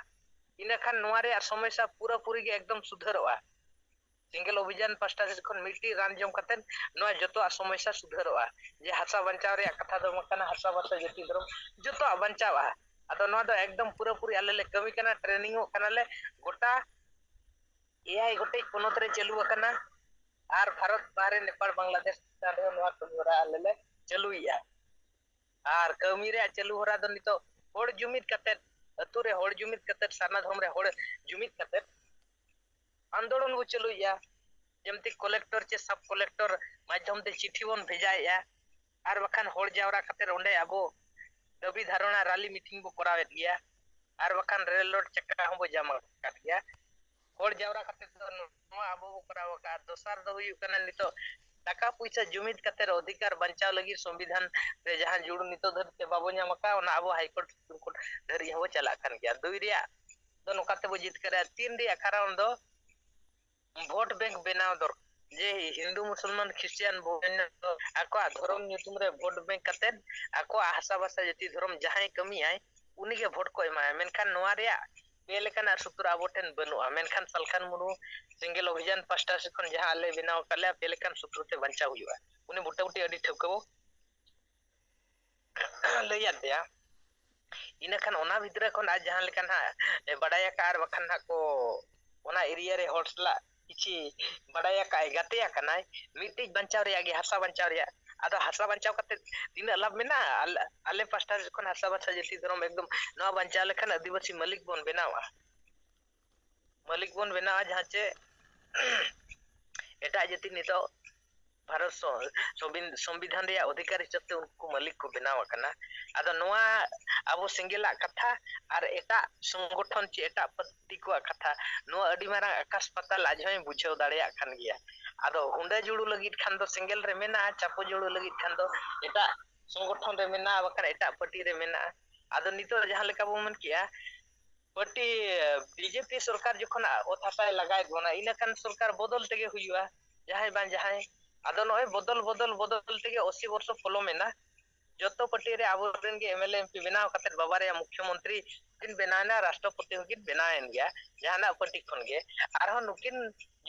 ᱤᱱᱟᱹᱠᱷᱟᱱ ᱱᱚᱣᱟ ᱨᱮᱭᱟᱜ ᱥᱚᱢᱚᱥᱥᱟ ᱯᱩᱨᱟᱹᱯᱩᱨᱤ ᱜᱮ ᱮᱠᱫᱚᱢ ᱥᱩᱫᱷᱟᱹᱨᱚᱜᱼᱟ᱾ ᱥᱮᱸᱜᱮᱞ ᱚᱵᱷᱤᱡᱟᱱ ᱯᱟᱥᱴᱟ ᱥᱮᱫ ᱠᱷᱚᱱ ᱢᱤᱫᱴᱤᱡ ᱨᱟᱱ ᱡᱚᱢ ᱠᱟᱛᱮ ᱱᱚᱣᱟ ᱡᱚᱛᱚᱣᱟᱜ ᱥᱚᱢᱚᱥᱥᱟ ᱥᱩᱫᱷᱟᱹᱨᱚᱜᱼᱟ᱾ ᱡᱮ ᱦᱟᱥᱟ ᱵᱟᱧᱪᱟᱣ ᱨᱮᱭᱟᱜ ᱠᱟᱛᱷᱟ ᱫᱚ ᱵᱟᱝ ᱠᱟᱱᱟ, ᱦᱟᱥᱟ ᱵᱷᱟᱥᱟ ᱡᱟᱹᱛᱤ ᱫᱷᱚᱨᱚᱢ ᱡᱚᱛᱚᱣᱟᱜ ᱵᱟᱧᱪᱟᱣᱼᱟ᱾ ᱟᱫᱚ ᱱᱚᱣᱟ ᱫᱚ ᱮᱠᱫᱚᱢ ᱯᱩᱨᱟᱹᱯᱩᱨᱤ ᱟᱞᱮ ᱞᱮ ᱠᱟᱹᱢᱤ ᱠᱟᱱᱟ, ᱴᱨᱮᱱᱤᱝᱚᱜ ᱠᱟᱱᱟᱞᱮ᱾ ᱜᱚᱴᱟ ᱮᱭᱟᱭ ᱜᱚᱴᱮᱡ ᱯᱚᱱᱚᱛ ᱨᱮ ᱪᱟᱹᱞᱩ ᱟᱠᱟᱱᱟ, ᱟᱨ ᱵᱷᱟᱨᱚᱛ ᱵᱟᱦᱨᱮ ᱱᱮᱯᱟᱲ ᱵᱟᱝᱞᱟᱫᱮᱥ ᱪᱮᱛᱟᱱ ᱨᱮᱦᱚᱸ ᱱᱚᱣᱟ ᱠᱟᱹᱢᱤ ᱦᱚᱨᱟ ᱟᱞᱮ ᱞᱮ ᱪᱟᱹᱞᱩᱭᱮᱫᱼᱟ᱾ ᱟᱨ ᱠᱟᱹᱢᱤ ᱨᱮᱭᱟᱜ ᱪᱟᱹᱞᱩ ᱦᱚᱨᱟ ᱫᱚ ᱱᱤᱛᱚᱜ ᱦᱚᱲ ᱡᱩᱢᱤᱫ ᱠᱟᱛᱮᱫ, ᱟᱹᱛᱩ ᱨᱮ ᱦᱚᱲ ᱡᱩᱢᱤᱫ ᱠᱟᱛᱮᱫ, ᱥᱟᱨᱱᱟ ᱫᱷᱚᱨᱚᱢ ᱨᱮ ᱦᱚᱲ ᱡᱩᱢᱤᱫ ᱠᱟᱛᱮᱫ ᱟᱱᱫᱳᱞᱚᱱ ᱵᱚ ᱪᱟᱹᱞᱩᱭᱮᱫᱼᱟ᱾ ᱡᱮᱢᱛᱤ ᱠᱚᱞᱮᱠᱴᱚᱨ ᱪᱮ ᱥᱟᱵ ᱠᱚᱞᱮᱠᱴᱚᱨ ᱢᱟᱫᱽᱫᱷᱚᱢ ᱛᱮ ᱪᱤᱴᱷᱤ ᱵᱚᱱ ᱵᱷᱮᱡᱟᱭᱮᱫᱼᱟ, ᱟᱨ ᱵᱟᱠᱷᱟᱱ ᱦᱚᱲ ᱡᱟᱣᱨᱟ ᱠᱟᱛᱮᱫ ᱚᱸᱰᱮ ᱟᱵᱚ ᱫᱟᱹᱵᱤ ᱫᱷᱟᱨᱚᱱᱟ ᱨᱟᱞᱤ ᱢᱤᱴᱤᱝ ᱵᱚ ᱠᱚᱨᱟᱣᱮᱫ ᱜᱮᱭᱟ, ᱟᱨ ᱵᱟᱠᱷᱟᱱ ᱨᱮᱞ ᱨᱳᱰ ᱪᱟᱠᱟ ᱦᱚᱸᱵᱚ ᱡᱟᱢ ᱟᱠᱟᱫ ᱜᱮᱭᱟ᱾ ᱦᱚᱲ ᱡᱟᱣᱨᱟ ᱠᱟᱛᱮᱫ ᱫᱚ ᱱᱚᱣᱟ ᱟᱵᱚ ᱵᱚ ᱠᱚᱨᱟᱣ ᱟᱠᱟᱫᱼᱟ᱾ ᱫᱚᱥᱟᱨ ᱫᱚ ᱦᱩᱭᱩᱜ ᱠᱟᱱᱟ, ᱱᱤᱛᱚᱜ ᱴᱟᱠᱟ ᱯᱩᱭᱥᱟᱹ ᱡᱩᱢᱤᱫ ᱠᱟᱛᱮᱫ ᱚᱫᱷᱤᱠᱟᱨ ᱵᱟᱧᱪᱟᱣ ᱞᱟᱹᱜᱤᱫ ᱥᱚᱝᱵᱤᱫᱷᱟᱱ ᱨᱮ ᱡᱟᱦᱟᱸ ᱡᱩᱲᱩ ᱱᱤᱛᱚᱜ ᱫᱷᱟᱹᱵᱤᱡ ᱛᱮ ᱵᱟᱵᱚ ᱧᱟᱢ ᱟᱠᱟᱫᱼᱟ, ᱚᱱᱟ ᱟᱵᱚ ᱦᱟᱭᱠᱳᱨᱴ ᱥᱩᱯᱨᱤᱢ ᱠᱳᱨᱴ ᱫᱷᱟᱹᱨᱤᱡ ᱦᱚᱸᱵᱚ ᱪᱟᱞᱟᱜ ᱠᱟᱱ ᱜᱮᱭᱟ᱾ ᱫᱩᱭ ᱨᱮᱭᱟᱜ ᱫᱚ ᱱᱚᱝᱠᱟ ᱛᱮᱵᱚ ᱡᱤᱛᱠᱟᱹᱨᱟ᱾ ᱛᱤᱱ ᱨᱮᱭᱟᱜ ᱠᱟᱨᱚᱱ ᱫᱚ ᱵᱷᱳᱴ ᱵᱮᱝᱠ ᱵᱮᱱᱟᱣ ᱫᱚᱨᱠᱟᱨ᱾ ᱡᱮ ᱦᱤᱱᱫᱩ, ᱢᱩᱥᱚᱞᱢᱟᱱ, ᱠᱷᱨᱤᱥᱴᱤᱭᱟᱱ ᱵᱚᱱ ᱢᱮᱱᱟ, ᱟᱠᱚᱣᱟᱜ ᱫᱷᱚᱨᱚᱢ ᱧᱩᱛᱩᱢ ᱨᱮ ᱵᱷᱳᱴ ᱵᱮᱝᱠ ᱠᱟᱛᱮᱫ ᱟᱠᱚᱣᱟᱜ ᱦᱟᱥᱟ ᱵᱷᱟᱥᱟ ᱡᱟᱹᱛᱤ ᱫᱷᱚᱨᱚᱢ ᱡᱟᱦᱟᱸᱭ ᱠᱟᱹᱢᱤᱭᱟᱭ, ᱩᱱᱤᱜᱮ ᱵᱷᱳᱴ ᱠᱚ ᱮᱢᱟᱭᱟ᱾ ᱢᱮᱱᱠᱷᱟᱱ ᱱᱚᱣᱟ ᱨᱮᱭᱟᱜ ᱯᱮ ᱞᱮᱠᱟᱱᱟᱜ ᱥᱩᱛᱨᱚ ᱟᱵᱚ ᱴᱷᱮᱱ ᱵᱟᱹᱱᱩᱜᱼᱟ᱾ ᱢᱮᱱᱠᱷᱟᱱ ᱥᱟᱞᱠᱷᱟᱱ ᱢᱩᱨᱢᱩ ᱥᱮᱸᱜᱮᱞ ᱚᱵᱷᱤᱡᱟᱱ ᱯᱟᱥᱴᱟ ᱥᱮᱫ ᱠᱷᱚᱱ ᱡᱟᱦᱟᱸ ᱟᱞᱮ ᱵᱮᱱᱟᱣ ᱟᱠᱟᱫ ᱞᱮᱭᱟ, ᱯᱮ ᱞᱮᱠᱟᱱ ᱥᱩᱛᱨᱚ ᱛᱮ ᱵᱟᱧᱪᱟᱣ ᱦᱩᱭᱩᱜᱼᱟ, ᱩᱱᱤ ᱢᱚᱴᱟᱢᱩᱴᱤ ᱟᱹᱰᱤ ᱴᱷᱟᱹᱣᱠᱟᱹ ᱵᱚ ᱞᱟᱹᱭᱟᱫ ᱯᱮᱭᱟ᱾ ᱤᱱᱟᱹ ᱠᱷᱟᱱ ᱚᱱᱟ ᱵᱷᱤᱛᱨᱤ ᱠᱷᱚᱱ ᱟᱡ ᱡᱟᱦᱟᱸ ᱞᱮᱠᱟ ᱱᱟᱦᱟᱜ ᱮ ᱵᱟᱰᱟᱭ ᱟᱠᱟᱫ, ᱟᱨ ᱵᱟᱠᱷᱟᱱ ᱱᱟᱦᱟᱜ ᱠᱚ ᱚᱱᱟ ᱮᱨᱤᱭᱟ ᱨᱮ ᱦᱚᱲ ᱥᱟᱞᱟᱜ ᱠᱤᱪᱷᱤ ᱵᱟᱰᱟᱭ ᱟᱠᱟᱫ, ᱜᱟᱛᱮ ᱟᱠᱟᱱᱟᱭ, ᱢᱤᱫᱴᱤᱡ ᱵᱟᱧᱪᱟᱣ ᱨᱮᱭᱟᱜ ᱜᱮ, ᱦᱟᱥᱟ ᱵᱟᱧᱪᱟᱣ ᱨᱮᱭᱟᱜ᱾ ᱟᱫᱚ ᱦᱟᱥᱟ ᱵᱟᱧᱪᱟᱣ ᱠᱟᱛᱮ ᱛᱤᱱᱟᱹᱜ ᱞᱟᱵᱷ ᱢᱮᱱᱟᱜᱼᱟ? ᱟᱞᱮ, ᱟᱞᱮ ᱯᱟᱥᱴᱟ ᱥᱮᱫ ᱠᱷᱚᱱ ᱦᱟᱥᱟ ᱵᱷᱟᱥᱟ ᱡᱟᱹᱛᱤ ᱫᱷᱚᱨᱚᱢ ᱮᱠᱫᱚᱢ ᱱᱚᱣᱟ ᱵᱟᱧᱪᱟᱣ ᱞᱮᱠᱷᱟᱱ ᱟᱹᱫᱤᱵᱟᱹᱥᱤ ᱢᱟᱹᱞᱤᱠ ᱵᱚᱱ ᱵᱮᱱᱟᱣᱟ, ᱢᱟᱹᱞᱤᱠ ᱵᱚᱱ ᱵᱮᱱᱟᱣᱟ, ᱡᱟᱦᱟᱸ ᱪᱮ ᱮᱴᱟᱜ ᱡᱟᱹᱛᱤ ᱱᱤᱛᱚᱜ ᱵᱷᱟᱨᱚᱛ ᱥᱚ-, ᱥᱚᱝᱵᱤ-, ᱥᱚᱝᱵᱤᱫᱷᱟᱱ ᱨᱮᱭᱟᱜ ᱚᱫᱷᱤᱠᱟᱨ ᱦᱤᱥᱟᱹᱵ ᱛᱮ ᱩᱱᱠᱩ ᱢᱟᱹᱞᱤᱠ ᱠᱚ ᱵᱮᱱᱟᱣ ᱟᱠᱟᱱᱟ᱾ ᱟᱫᱚ ᱱᱚᱣᱟ ᱟᱵᱚ ᱥᱮᱸᱜᱮᱞᱟᱜ ᱠᱟᱛᱷᱟ ᱟᱨ ᱮᱴᱟᱜ ᱥᱚᱝᱜᱚᱴᱷᱚᱱ ᱪᱮ ᱮᱴᱟᱜ ᱯᱟᱹᱨᱥᱤ ᱠᱚᱣᱟᱜ ᱠᱟᱛᱷᱟ, ᱱᱚᱣᱟ ᱟᱹᱰᱤ ᱢᱟᱨᱟᱝ ᱟᱠᱟᱥ ᱯᱟᱛᱟᱞ ᱟᱡ ᱦᱚᱸᱭ ᱵᱩᱡᱷᱟᱹᱣ ᱫᱟᱲᱮᱭᱟᱜ ᱠᱟᱱ ᱜᱮᱭᱟ᱾ ᱟᱫᱚ ᱦᱩᱸᱰᱟᱹ ᱡᱩᱲᱩ ᱞᱟᱹᱜᱤᱫ ᱠᱷᱟᱱ ᱫᱚ ᱥᱮᱸᱜᱮᱞ ᱨᱮ ᱢᱮᱱᱟᱜᱼᱟ, ᱪᱟᱯᱚ ᱡᱩᱲᱩ ᱞᱟᱹᱜᱤᱫ ᱠᱷᱟᱱ ᱫᱚ ᱮᱴᱟᱜ ᱥᱚᱝᱜᱚᱴᱷᱚᱱ ᱨᱮ ᱢᱮᱱᱟᱜᱼᱟ, ᱵᱟᱠᱷᱟᱱ ᱮᱴᱟᱜ ᱯᱟᱹᱴᱤ ᱨᱮ ᱢᱮᱱᱟᱜᱼᱟ᱾ ᱟᱫᱚ ᱱᱤᱛᱚᱜ ᱡᱟᱦᱟᱸ ᱞᱮᱠᱟ ᱵᱚᱱ ᱢᱮᱱ ᱠᱮᱜᱼᱟ, ᱯᱟᱹᱴᱤ, ᱵᱤᱡᱮᱯᱤ ᱥᱚᱨᱠᱟᱨ ᱡᱚᱠᱷᱚᱱ ᱚᱛ ᱦᱟᱥᱟᱭ ᱞᱟᱜᱟᱭᱮᱫ ᱵᱚᱱᱟ, ᱤᱱᱟᱹ ᱠᱷᱟᱱ ᱥᱚᱨᱠᱟᱨ ᱵᱚᱫᱚᱞ ᱛᱮᱜᱮ ᱦᱩᱭᱩᱜᱼᱟ, ᱡᱟᱦᱟᱸᱭ ᱵᱟᱝ ᱡᱟᱦᱟᱸᱭ᱾ ᱟᱫᱚ ᱱᱚᱜᱼᱚᱭ ᱵᱚᱫᱚᱞ, ᱵᱚᱫᱚᱞ, ᱵᱚᱫᱚᱞ ᱛᱮᱜᱮ ᱟᱥᱤ ᱵᱚᱨᱥᱚ ᱯᱚᱞᱚᱢᱮᱱᱟ᱾ ᱡᱚᱛᱚ ᱯᱟᱹᱴᱤ ᱨᱮ ᱟᱵᱚᱨᱮᱱ ᱜᱮ M L A, M P ᱵᱮᱱᱟᱣ ᱠᱟᱛᱮᱫ ᱵᱟᱵᱟ ᱨᱮᱭᱟᱜ ᱢᱩᱠᱷᱭᱚ ᱢᱚᱱᱛᱨᱤ ᱠᱤᱱ ᱵᱮᱱᱟᱣᱮᱱᱟ, ᱨᱟᱥᱴᱨᱚᱯᱚᱛᱤ ᱦᱚᱸᱠᱤᱱ ᱵᱮᱱᱟᱣᱮᱱ ᱜᱮᱭᱟ ᱡᱟᱦᱟᱱᱟᱜ ᱯᱟᱹᱴᱤ ᱠᱷᱚᱱ ᱜᱮ᱾ ᱟᱨᱦᱚᱸ ᱱᱩᱠᱤᱱ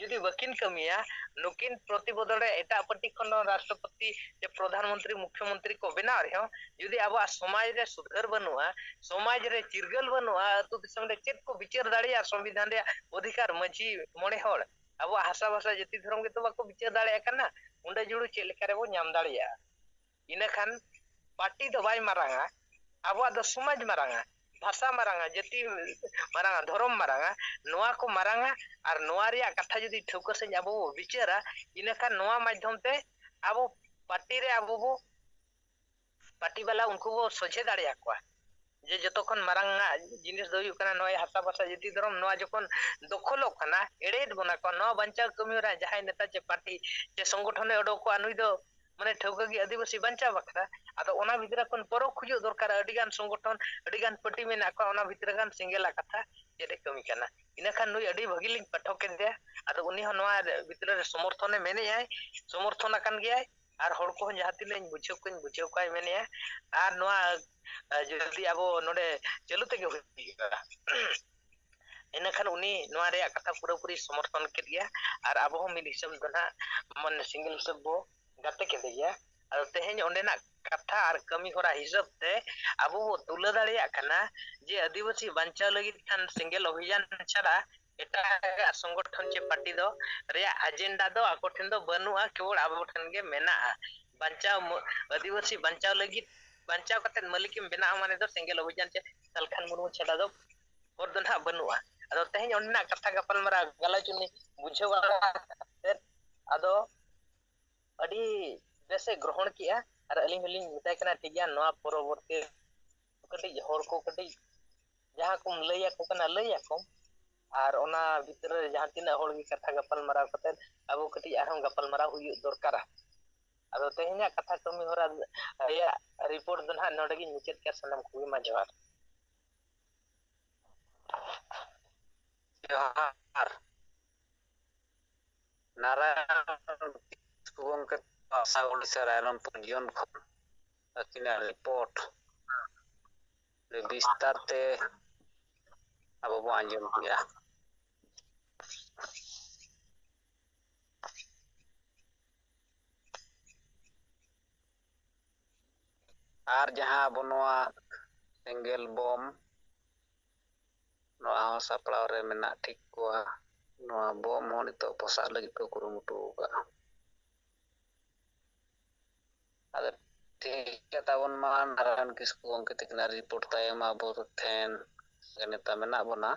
ᱡᱩᱫᱤ ᱵᱟᱹᱠᱤᱱ ᱠᱟᱹᱢᱤᱭᱟ, ᱱᱩᱠᱤᱱ ᱯᱨᱚᱛᱤ ᱵᱚᱫᱚᱞ ᱨᱮ ᱮᱴᱟᱜ ᱯᱟᱨᱴᱤ ᱠᱷᱚᱱ ᱦᱚᱸ ᱨᱟᱥᱴᱨᱚᱯᱚᱛᱤ ᱥᱮ ᱯᱨᱚᱫᱷᱟᱱ ᱢᱚᱱᱛᱨᱤ, ᱢᱩᱠᱷᱭᱚ ᱢᱚᱱᱛᱨᱤ ᱠᱚ ᱵᱮᱱᱟᱣ ᱨᱮᱦᱚᱸ, ᱡᱩᱫᱤ ᱟᱵᱚᱣᱟᱜ ᱥᱚᱢᱟᱡᱽ ᱨᱮ ᱥᱩᱫᱷᱟᱹᱨ ᱵᱟᱹᱱᱩᱜᱼᱟ, ᱥᱚᱢᱟᱡᱽ ᱨᱮ ᱪᱤᱨᱜᱟᱹᱞ ᱵᱟᱹᱱᱩᱜᱼᱟ, ᱟᱹᱛᱩ ᱫᱤᱥᱚᱢ ᱨᱮ ᱪᱮᱫ ᱠᱚ ᱵᱤᱪᱟᱹᱨ ᱫᱟᱲᱮᱭᱟᱜᱼᱟ, ᱥᱚᱝᱵᱤᱫᱷᱟᱱ ᱨᱮᱭᱟᱜ ᱚᱫᱷᱤᱠᱟᱨ, ᱢᱟᱹᱡᱷᱤ ᱢᱚᱬᱮ ᱦᱚᱲ ᱟᱵᱚᱣᱟᱜ ᱦᱟᱥᱟ ᱵᱷᱟᱥᱟ ᱡᱟᱹᱛᱤ ᱫᱷᱚᱨᱚᱢ ᱜᱮᱛᱚ ᱵᱟᱠᱚ ᱵᱤᱪᱟᱹᱨ ᱫᱟᱲᱮᱭᱟᱜ ᱠᱟᱱᱟ, ᱩᱸᱰᱟᱹ ᱡᱩᱲᱩ ᱪᱮᱫ ᱞᱮᱠᱟ ᱨᱮᱵᱚ ᱧᱟᱢ ᱫᱟᱲᱮᱭᱟᱜᱼᱟ? ᱤᱱᱟᱹᱠᱷᱟᱱ ᱯᱟᱨᱴᱤ ᱫᱚ ᱵᱟᱭ ᱢᱟᱨᱟᱝᱟ, ᱟᱵᱚᱣᱟᱜ ᱫᱚ ᱥᱚᱢᱟᱡᱽ ᱢᱟᱨᱟᱝᱟ, ᱵᱷᱟᱥᱟ ᱢᱟᱨᱟᱝᱟ, ᱡᱟᱹᱛᱤ ᱢᱟᱨᱟᱝᱟ, ᱫᱷᱚᱨᱚᱢ ᱢᱟᱨᱟᱝᱟ, ᱱᱚᱣᱟ ᱠᱚ ᱢᱟᱨᱟᱝᱟ᱾ ᱟᱨ ᱱᱚᱣᱟ ᱨᱮᱭᱟᱜ ᱠᱟᱛᱷᱟ ᱡᱩᱫᱤ ᱴᱷᱟᱹᱣᱠᱟᱹ ᱥᱟᱺᱦᱤᱡ ᱟᱵᱚ ᱵᱚ ᱵᱤᱪᱟᱹᱨᱟ, ᱤᱱᱟᱹᱠᱷᱟᱱ ᱱᱚᱣᱟ ᱢᱟᱫᱽᱫᱷᱚᱢ ᱛᱮ ᱟᱵᱚ ᱯᱟᱨᱴᱤ ᱨᱮ ᱟᱵᱚ ᱵᱚ, ᱯᱟᱨᱴᱤ ᱵᱟᱞᱟ ᱩᱱᱠᱩ ᱵᱚ ᱥᱚᱡᱷᱮ ᱫᱟᱲᱮᱭᱟᱠᱚᱣᱟ ᱡᱮ ᱡᱚᱛᱚ ᱠᱷᱚᱱ ᱢᱟᱨᱟᱝ ᱟᱜ ᱡᱤᱱᱤᱥ ᱫᱚ ᱦᱩᱭᱩᱜ ᱠᱟᱱᱟ ᱱᱚᱜᱼᱚᱭ ᱦᱟᱥᱟ ᱵᱷᱟᱥᱟ ᱡᱟᱹᱛᱤ ᱫᱷᱚᱨᱚᱢ, ᱱᱚᱣᱟ ᱡᱚᱠᱷᱚᱱ ᱫᱚᱠᱷᱚᱞᱚᱜ ᱠᱟᱱᱟ, ᱮᱲᱮᱭᱮᱫ ᱵᱚᱱᱟ ᱠᱚ, ᱱᱚᱣᱟ ᱵᱟᱧᱪᱟᱣ ᱠᱟᱹᱢᱤ ᱦᱚᱨᱟ ᱡᱟᱦᱟᱸᱭ ᱱᱮᱛᱟ ᱪᱮ ᱯᱟᱨᱴᱤ ᱪᱮ ᱥᱚᱝᱜᱚᱴᱷᱚᱱᱮ ᱚᱰᱚᱠᱚᱜᱼᱟ, ᱱᱩᱭ ᱫᱚ ᱢᱟᱱᱮ ᱴᱷᱟᱹᱣᱠᱟᱹ ᱜᱮ ᱟᱹᱫᱤᱵᱟᱹᱥᱤ ᱵᱟᱧᱪᱟᱣ ᱵᱟᱠᱷᱨᱟ᱾ ᱟᱫᱚ ᱚᱱᱟ ᱵᱷᱤᱛᱨᱤ ᱠᱷᱚᱱ ᱯᱚᱨᱚᱠ ᱦᱩᱭᱩᱜ ᱫᱚᱨᱠᱟᱨ, ᱟᱹᱰᱤ ᱜᱟᱱ ᱥᱚᱝᱜᱚᱴᱷᱚᱱ, ᱟᱹᱰᱤ ᱜᱟᱱ ᱯᱟᱨᱴᱤ ᱢᱮᱱᱟᱜ ᱠᱚᱣᱟ, ᱚᱱᱟ ᱵᱷᱤᱛᱨᱤ ᱜᱟᱱ ᱥᱮᱸᱜᱮᱞᱟᱜ ᱠᱟᱛᱷᱟ ᱪᱮᱫ ᱮ ᱠᱟᱹᱢᱤ ᱠᱟᱱᱟ᱾ ᱤᱱᱟᱹᱠᱷᱟᱱ ᱱᱩᱭ ᱟᱹᱰᱤ ᱵᱷᱟᱹᱜᱤ ᱞᱤᱧ ᱯᱟᱴᱷᱚᱠ ᱠᱮᱫᱮᱭᱟ᱾ ᱟᱫᱚ ᱩᱱᱤ ᱦᱚᱸ ᱱᱚᱣᱟ ᱵᱷᱤᱛᱨᱤ ᱨᱮ ᱥᱚᱢᱚᱨᱛᱷᱚᱱᱮ ᱢᱮᱱᱮᱜᱼᱟᱭ, ᱥᱚᱢᱚᱨᱛᱷᱚᱱ ᱟᱠᱟᱱ ᱜᱮᱭᱟᱭ᱾ ᱟᱨ ᱦᱚᱲ ᱠᱚᱦᱚᱸ ᱡᱟᱦᱟᱸ ᱛᱤᱱᱟᱹᱜ ᱤᱧ ᱵᱩᱡᱷᱟᱹᱣ ᱠᱚᱣᱟᱧ ᱵᱩᱡᱷᱟᱹᱣ ᱠᱚᱣᱟᱭ ᱢᱮᱱᱮᱜᱼᱟ᱾ ᱟᱨ ᱱᱚᱣᱟ, ᱟᱸ, ᱡᱩᱫᱤ ᱟᱵᱚ ᱱᱚᱰᱮ ᱪᱟᱹᱞᱩ ᱛᱮᱜᱮ ᱦᱩᱭᱩᱜᱼᱟ, ᱤᱱᱟᱹᱠᱷᱟᱱ ᱩᱱᱤ ᱱᱚᱣᱟ ᱨᱮᱭᱟᱜ ᱠᱟᱛᱷᱟ ᱯᱩᱨᱟᱹᱯᱩᱨᱤ ᱥᱚᱢᱚᱨᱛᱷᱚᱱ ᱠᱮᱫ ᱜᱮᱭᱟ᱾ ᱟᱨ ᱟᱵᱚ ᱦᱚᱸ ᱢᱤᱫ ᱦᱤᱥᱟᱹᱵ ᱫᱚ ᱱᱟᱦᱟᱜ ᱢᱟᱱᱮ ᱥᱤᱸᱜᱮᱞ ᱦᱤᱥᱟᱹᱵ ᱵᱚ ᱜᱟᱛᱮ ᱠᱮᱫᱮ ᱜᱮᱭᱟ᱾ ᱟᱫᱚ ᱛᱮᱦᱮᱧ ᱚᱸᱰᱮᱱᱟᱜ ᱠᱟᱛᱷᱟ ᱟᱨ ᱠᱟᱹᱢᱤ ᱦᱚᱨᱟ ᱦᱤᱥᱟᱹᱵ ᱛᱮ ᱟᱵᱚ ᱵᱚ ᱛᱩᱞᱟᱹ ᱫᱟᱲᱮᱭᱟᱜ ᱠᱟᱱᱟ ᱡᱮ ᱟᱹᱫᱤᱵᱟᱹᱥᱤ ᱵᱟᱧᱪᱟᱣ ᱞᱟᱹᱜᱤᱫ ᱠᱷᱟᱱ ᱥᱮᱸᱜᱮᱞ ᱚᱵᱷᱤᱡᱟᱱ ᱪᱷᱟᱲᱟ ᱮᱴᱟᱜᱟᱜ ᱥᱚᱝᱜᱚᱴᱷᱚᱱ ᱪᱮ ᱯᱟᱨᱴᱤ ᱫᱚ ᱨᱮᱭᱟᱜ ᱟᱡᱮᱱᱰᱟ ᱫᱚ ᱟᱠᱚ ᱴᱷᱮᱱ ᱫᱚ ᱵᱟᱹᱱᱩᱜᱼᱟ, ᱠᱮᱵᱚᱞ ᱟᱵᱚ ᱴᱷᱮᱱ ᱜᱮ ᱢᱮᱱᱟᱜᱼᱟ᱾ ᱵᱟᱧᱪᱟᱣ ᱢᱚ-, ᱟᱹᱫᱤᱵᱟᱹᱥᱤ ᱵᱟᱧᱪᱟᱣ ᱞᱟᱹᱜᱤᱫ, ᱵᱟᱧᱪᱟᱣ ᱠᱟᱛᱮ ᱢᱟᱹᱞᱤᱠᱮᱢ ᱵᱮᱱᱟᱜᱼᱟ ᱢᱟᱱᱮ ᱫᱚ ᱥᱮᱸᱜᱮᱞ ᱚᱵᱷᱤᱡᱟᱱ ᱪᱮ ᱥᱟᱞᱠᱷᱟᱱ ᱢᱩᱨᱢᱩ ᱪᱷᱟᱰᱟ ᱫᱚ ᱦᱚᱨ ᱫᱚ ᱱᱟᱦᱟᱜ ᱵᱟᱹᱱᱩᱜᱼᱟ᱾ ᱟᱫᱚ ᱛᱮᱦᱮᱧ ᱚᱸᱰᱮᱱᱟᱜ ᱠᱟᱛᱷᱟ ᱜᱟᱯᱟᱞᱢᱟᱨᱟᱣ ᱜᱟᱞᱚᱪ ᱩᱱᱤ ᱵᱩᱡᱷᱟᱹᱣ ᱵᱟᱲᱟ ᱠᱟᱛᱮᱫ ᱟᱫᱚ ᱟᱹᱰᱤ ᱵᱮᱥᱮ ᱜᱨᱚᱦᱚᱬ ᱠᱮᱜᱼᱟ᱾ ᱟᱨ ᱟᱹᱞᱤᱧ ᱦᱚᱸᱞᱤᱧ ᱢᱮᱛᱟᱭ ᱠᱟᱱᱟ, "ᱴᱷᱤᱠ ᱜᱮᱭᱟ, ᱱᱚᱣᱟ ᱯᱚᱨᱚᱵᱚᱨᱛᱤ ᱠᱟᱹᱴᱤᱡ ᱦᱚᱲ ᱠᱚ ᱠᱟᱹᱴᱤᱡ ᱡᱟᱦᱟᱸ ᱠᱚᱢ ᱞᱟᱹᱭ ᱟᱠᱚ ᱠᱟᱱᱟ, ᱞᱟᱹᱭ ᱟᱠᱚᱢ, ᱟᱨ ᱚᱱᱟ ᱵᱷᱤᱛᱨᱤ ᱨᱮ ᱡᱟᱦᱟᱸ ᱛᱤᱱᱟᱹᱜ ᱦᱚᱲ ᱜᱮ ᱠᱟᱛᱷᱟ ᱜᱟᱯᱟᱞᱢᱟᱨᱟᱣ ᱠᱟᱛᱮᱫ ᱟᱵᱚ ᱠᱟᱹᱴᱤᱡ ᱟᱨᱦᱚᱸ ᱜᱟᱯᱟᱞᱢᱟᱨᱟᱣ ᱦᱩᱭᱩᱜ ᱫᱚᱨᱠᱟᱨᱟ᱾" ᱟᱫᱚ ᱛᱮᱦᱮᱧᱟᱜ ᱠᱟᱛᱷᱟ ᱠᱟᱹᱢᱤ ᱦᱚᱨᱟ ᱨᱮᱭᱟᱜ ᱨᱤᱯᱳᱨᱴ ᱫᱚ ᱱᱟᱦᱟᱜ ᱱᱚᱰᱮ ᱜᱤᱧ ᱢᱩᱪᱟᱹᱫ ᱠᱮᱜᱼᱟ᱾ ᱥᱟᱱᱟᱢ ᱠᱚᱜᱮ ᱢᱟ ᱡᱚᱦᱟᱨ᱾ ᱡᱚᱦᱟᱨ᱾ ᱱᱟᱨᱟᱭᱚᱱ ᱠᱤᱥᱠᱩ ᱜᱚᱢᱠᱮ ᱟᱥᱟ ᱩᱲᱤᱥᱥᱟ ᱨᱟᱭᱨᱚᱝᱯᱩᱨ ᱡᱳᱱ ᱠᱷᱚᱱ ᱟᱹᱠᱤᱱᱟᱜ ᱨᱤᱯᱳᱨᱴ ᱵᱤᱥᱛᱟᱨ ᱛᱮ ᱟᱵᱚ ᱵᱚᱱ ᱟᱸᱡᱚᱢ ᱠᱮᱜᱼᱟ᱾ ᱟᱨ ᱡᱟᱦᱟᱸ ᱟᱵᱚ ᱱᱚᱣᱟ ᱥᱮᱸᱜᱮᱞ ᱵᱳᱢ, ᱱᱚᱣᱟ ᱦᱚᱸ ᱥᱟᱯᱲᱟᱣ ᱨᱮ ᱢᱮᱱᱟᱜ ᱴᱷᱤᱠ ᱠᱚᱣᱟ᱾ ᱱᱚᱣᱟ ᱵᱳᱢ ᱦᱚᱸ ᱱᱤᱛᱚᱜ ᱯᱚᱥᱟᱜ ᱞᱟᱹᱜᱤᱫ ᱠᱚ ᱠᱩᱨᱩᱢᱩᱴᱩ ᱟᱠᱟᱫᱼᱟ᱾ ᱟᱫᱚ ᱴᱷᱤᱠ ᱜᱮᱭᱟ ᱛᱟᱵᱚᱱ ᱢᱟ, ᱱᱟᱨᱟᱭᱚᱱ ᱠᱤᱥᱠᱩ ᱜᱚᱢᱠᱮ ᱛᱟᱹᱠᱤᱱᱟᱜ ᱨᱤᱯᱳᱨᱴ ᱛᱟᱭᱚᱢ ᱟᱵᱚ ᱴᱷᱮᱱ ᱱᱮᱛᱟ ᱢᱮᱱᱟᱜ ᱵᱚᱱᱟ᱾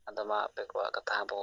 ᱟᱫᱚ ᱢᱟ ᱟᱯᱮ ᱠᱚᱣᱟᱜ ᱠᱟᱛᱷᱟ ᱦᱚᱸ ᱵᱚ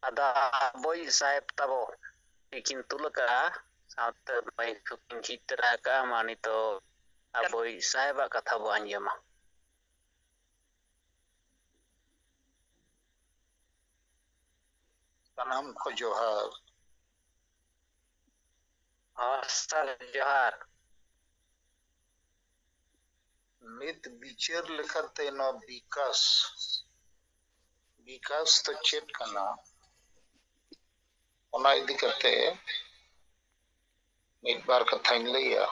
ᱟᱫᱚ ᱟᱵᱚᱭᱤᱡ ᱥᱟᱦᱮᱵᱽ ᱛᱟᱵᱚ ᱛᱤᱠᱤᱱ ᱛᱩᱞ ᱟᱠᱟᱫᱼᱟ, ᱥᱟᱶᱛᱮ ᱢᱟᱭᱤᱠ ᱦᱚᱸᱠᱤᱱ ᱡᱷᱤᱡ ᱛᱚᱨᱟ ᱟᱠᱟᱫᱼᱟ᱾ ᱢᱟ ᱱᱤᱛᱚᱜ ᱟᱵᱚᱭᱤᱡ ᱥᱟᱦᱮᱵᱟᱜ ᱠᱟᱛᱷᱟ ᱵᱚ ᱟᱸᱡᱚᱢᱟ᱾ ᱥᱟᱱᱟᱢ ᱠᱚ ᱡᱚᱦᱟᱨ᱾ ᱦᱚᱸ ᱥᱟᱨ, ᱡᱚᱦᱟᱨ᱾ ᱱᱤᱛ ᱵᱤᱪᱟᱹᱨ ᱞᱮᱠᱟᱛᱮ ᱱᱚᱣᱟ ᱵᱤᱠᱟᱥ, ᱵᱤᱠᱟᱥ ᱫᱚ ᱪᱮᱫ ᱠᱟᱱᱟ, ᱚᱱᱟ ᱤᱫᱤ ᱠᱟᱛᱮ ᱢᱤᱫ ᱵᱟᱨ ᱠᱟᱛᱷᱟᱧ ᱞᱟᱹᱭᱟ᱾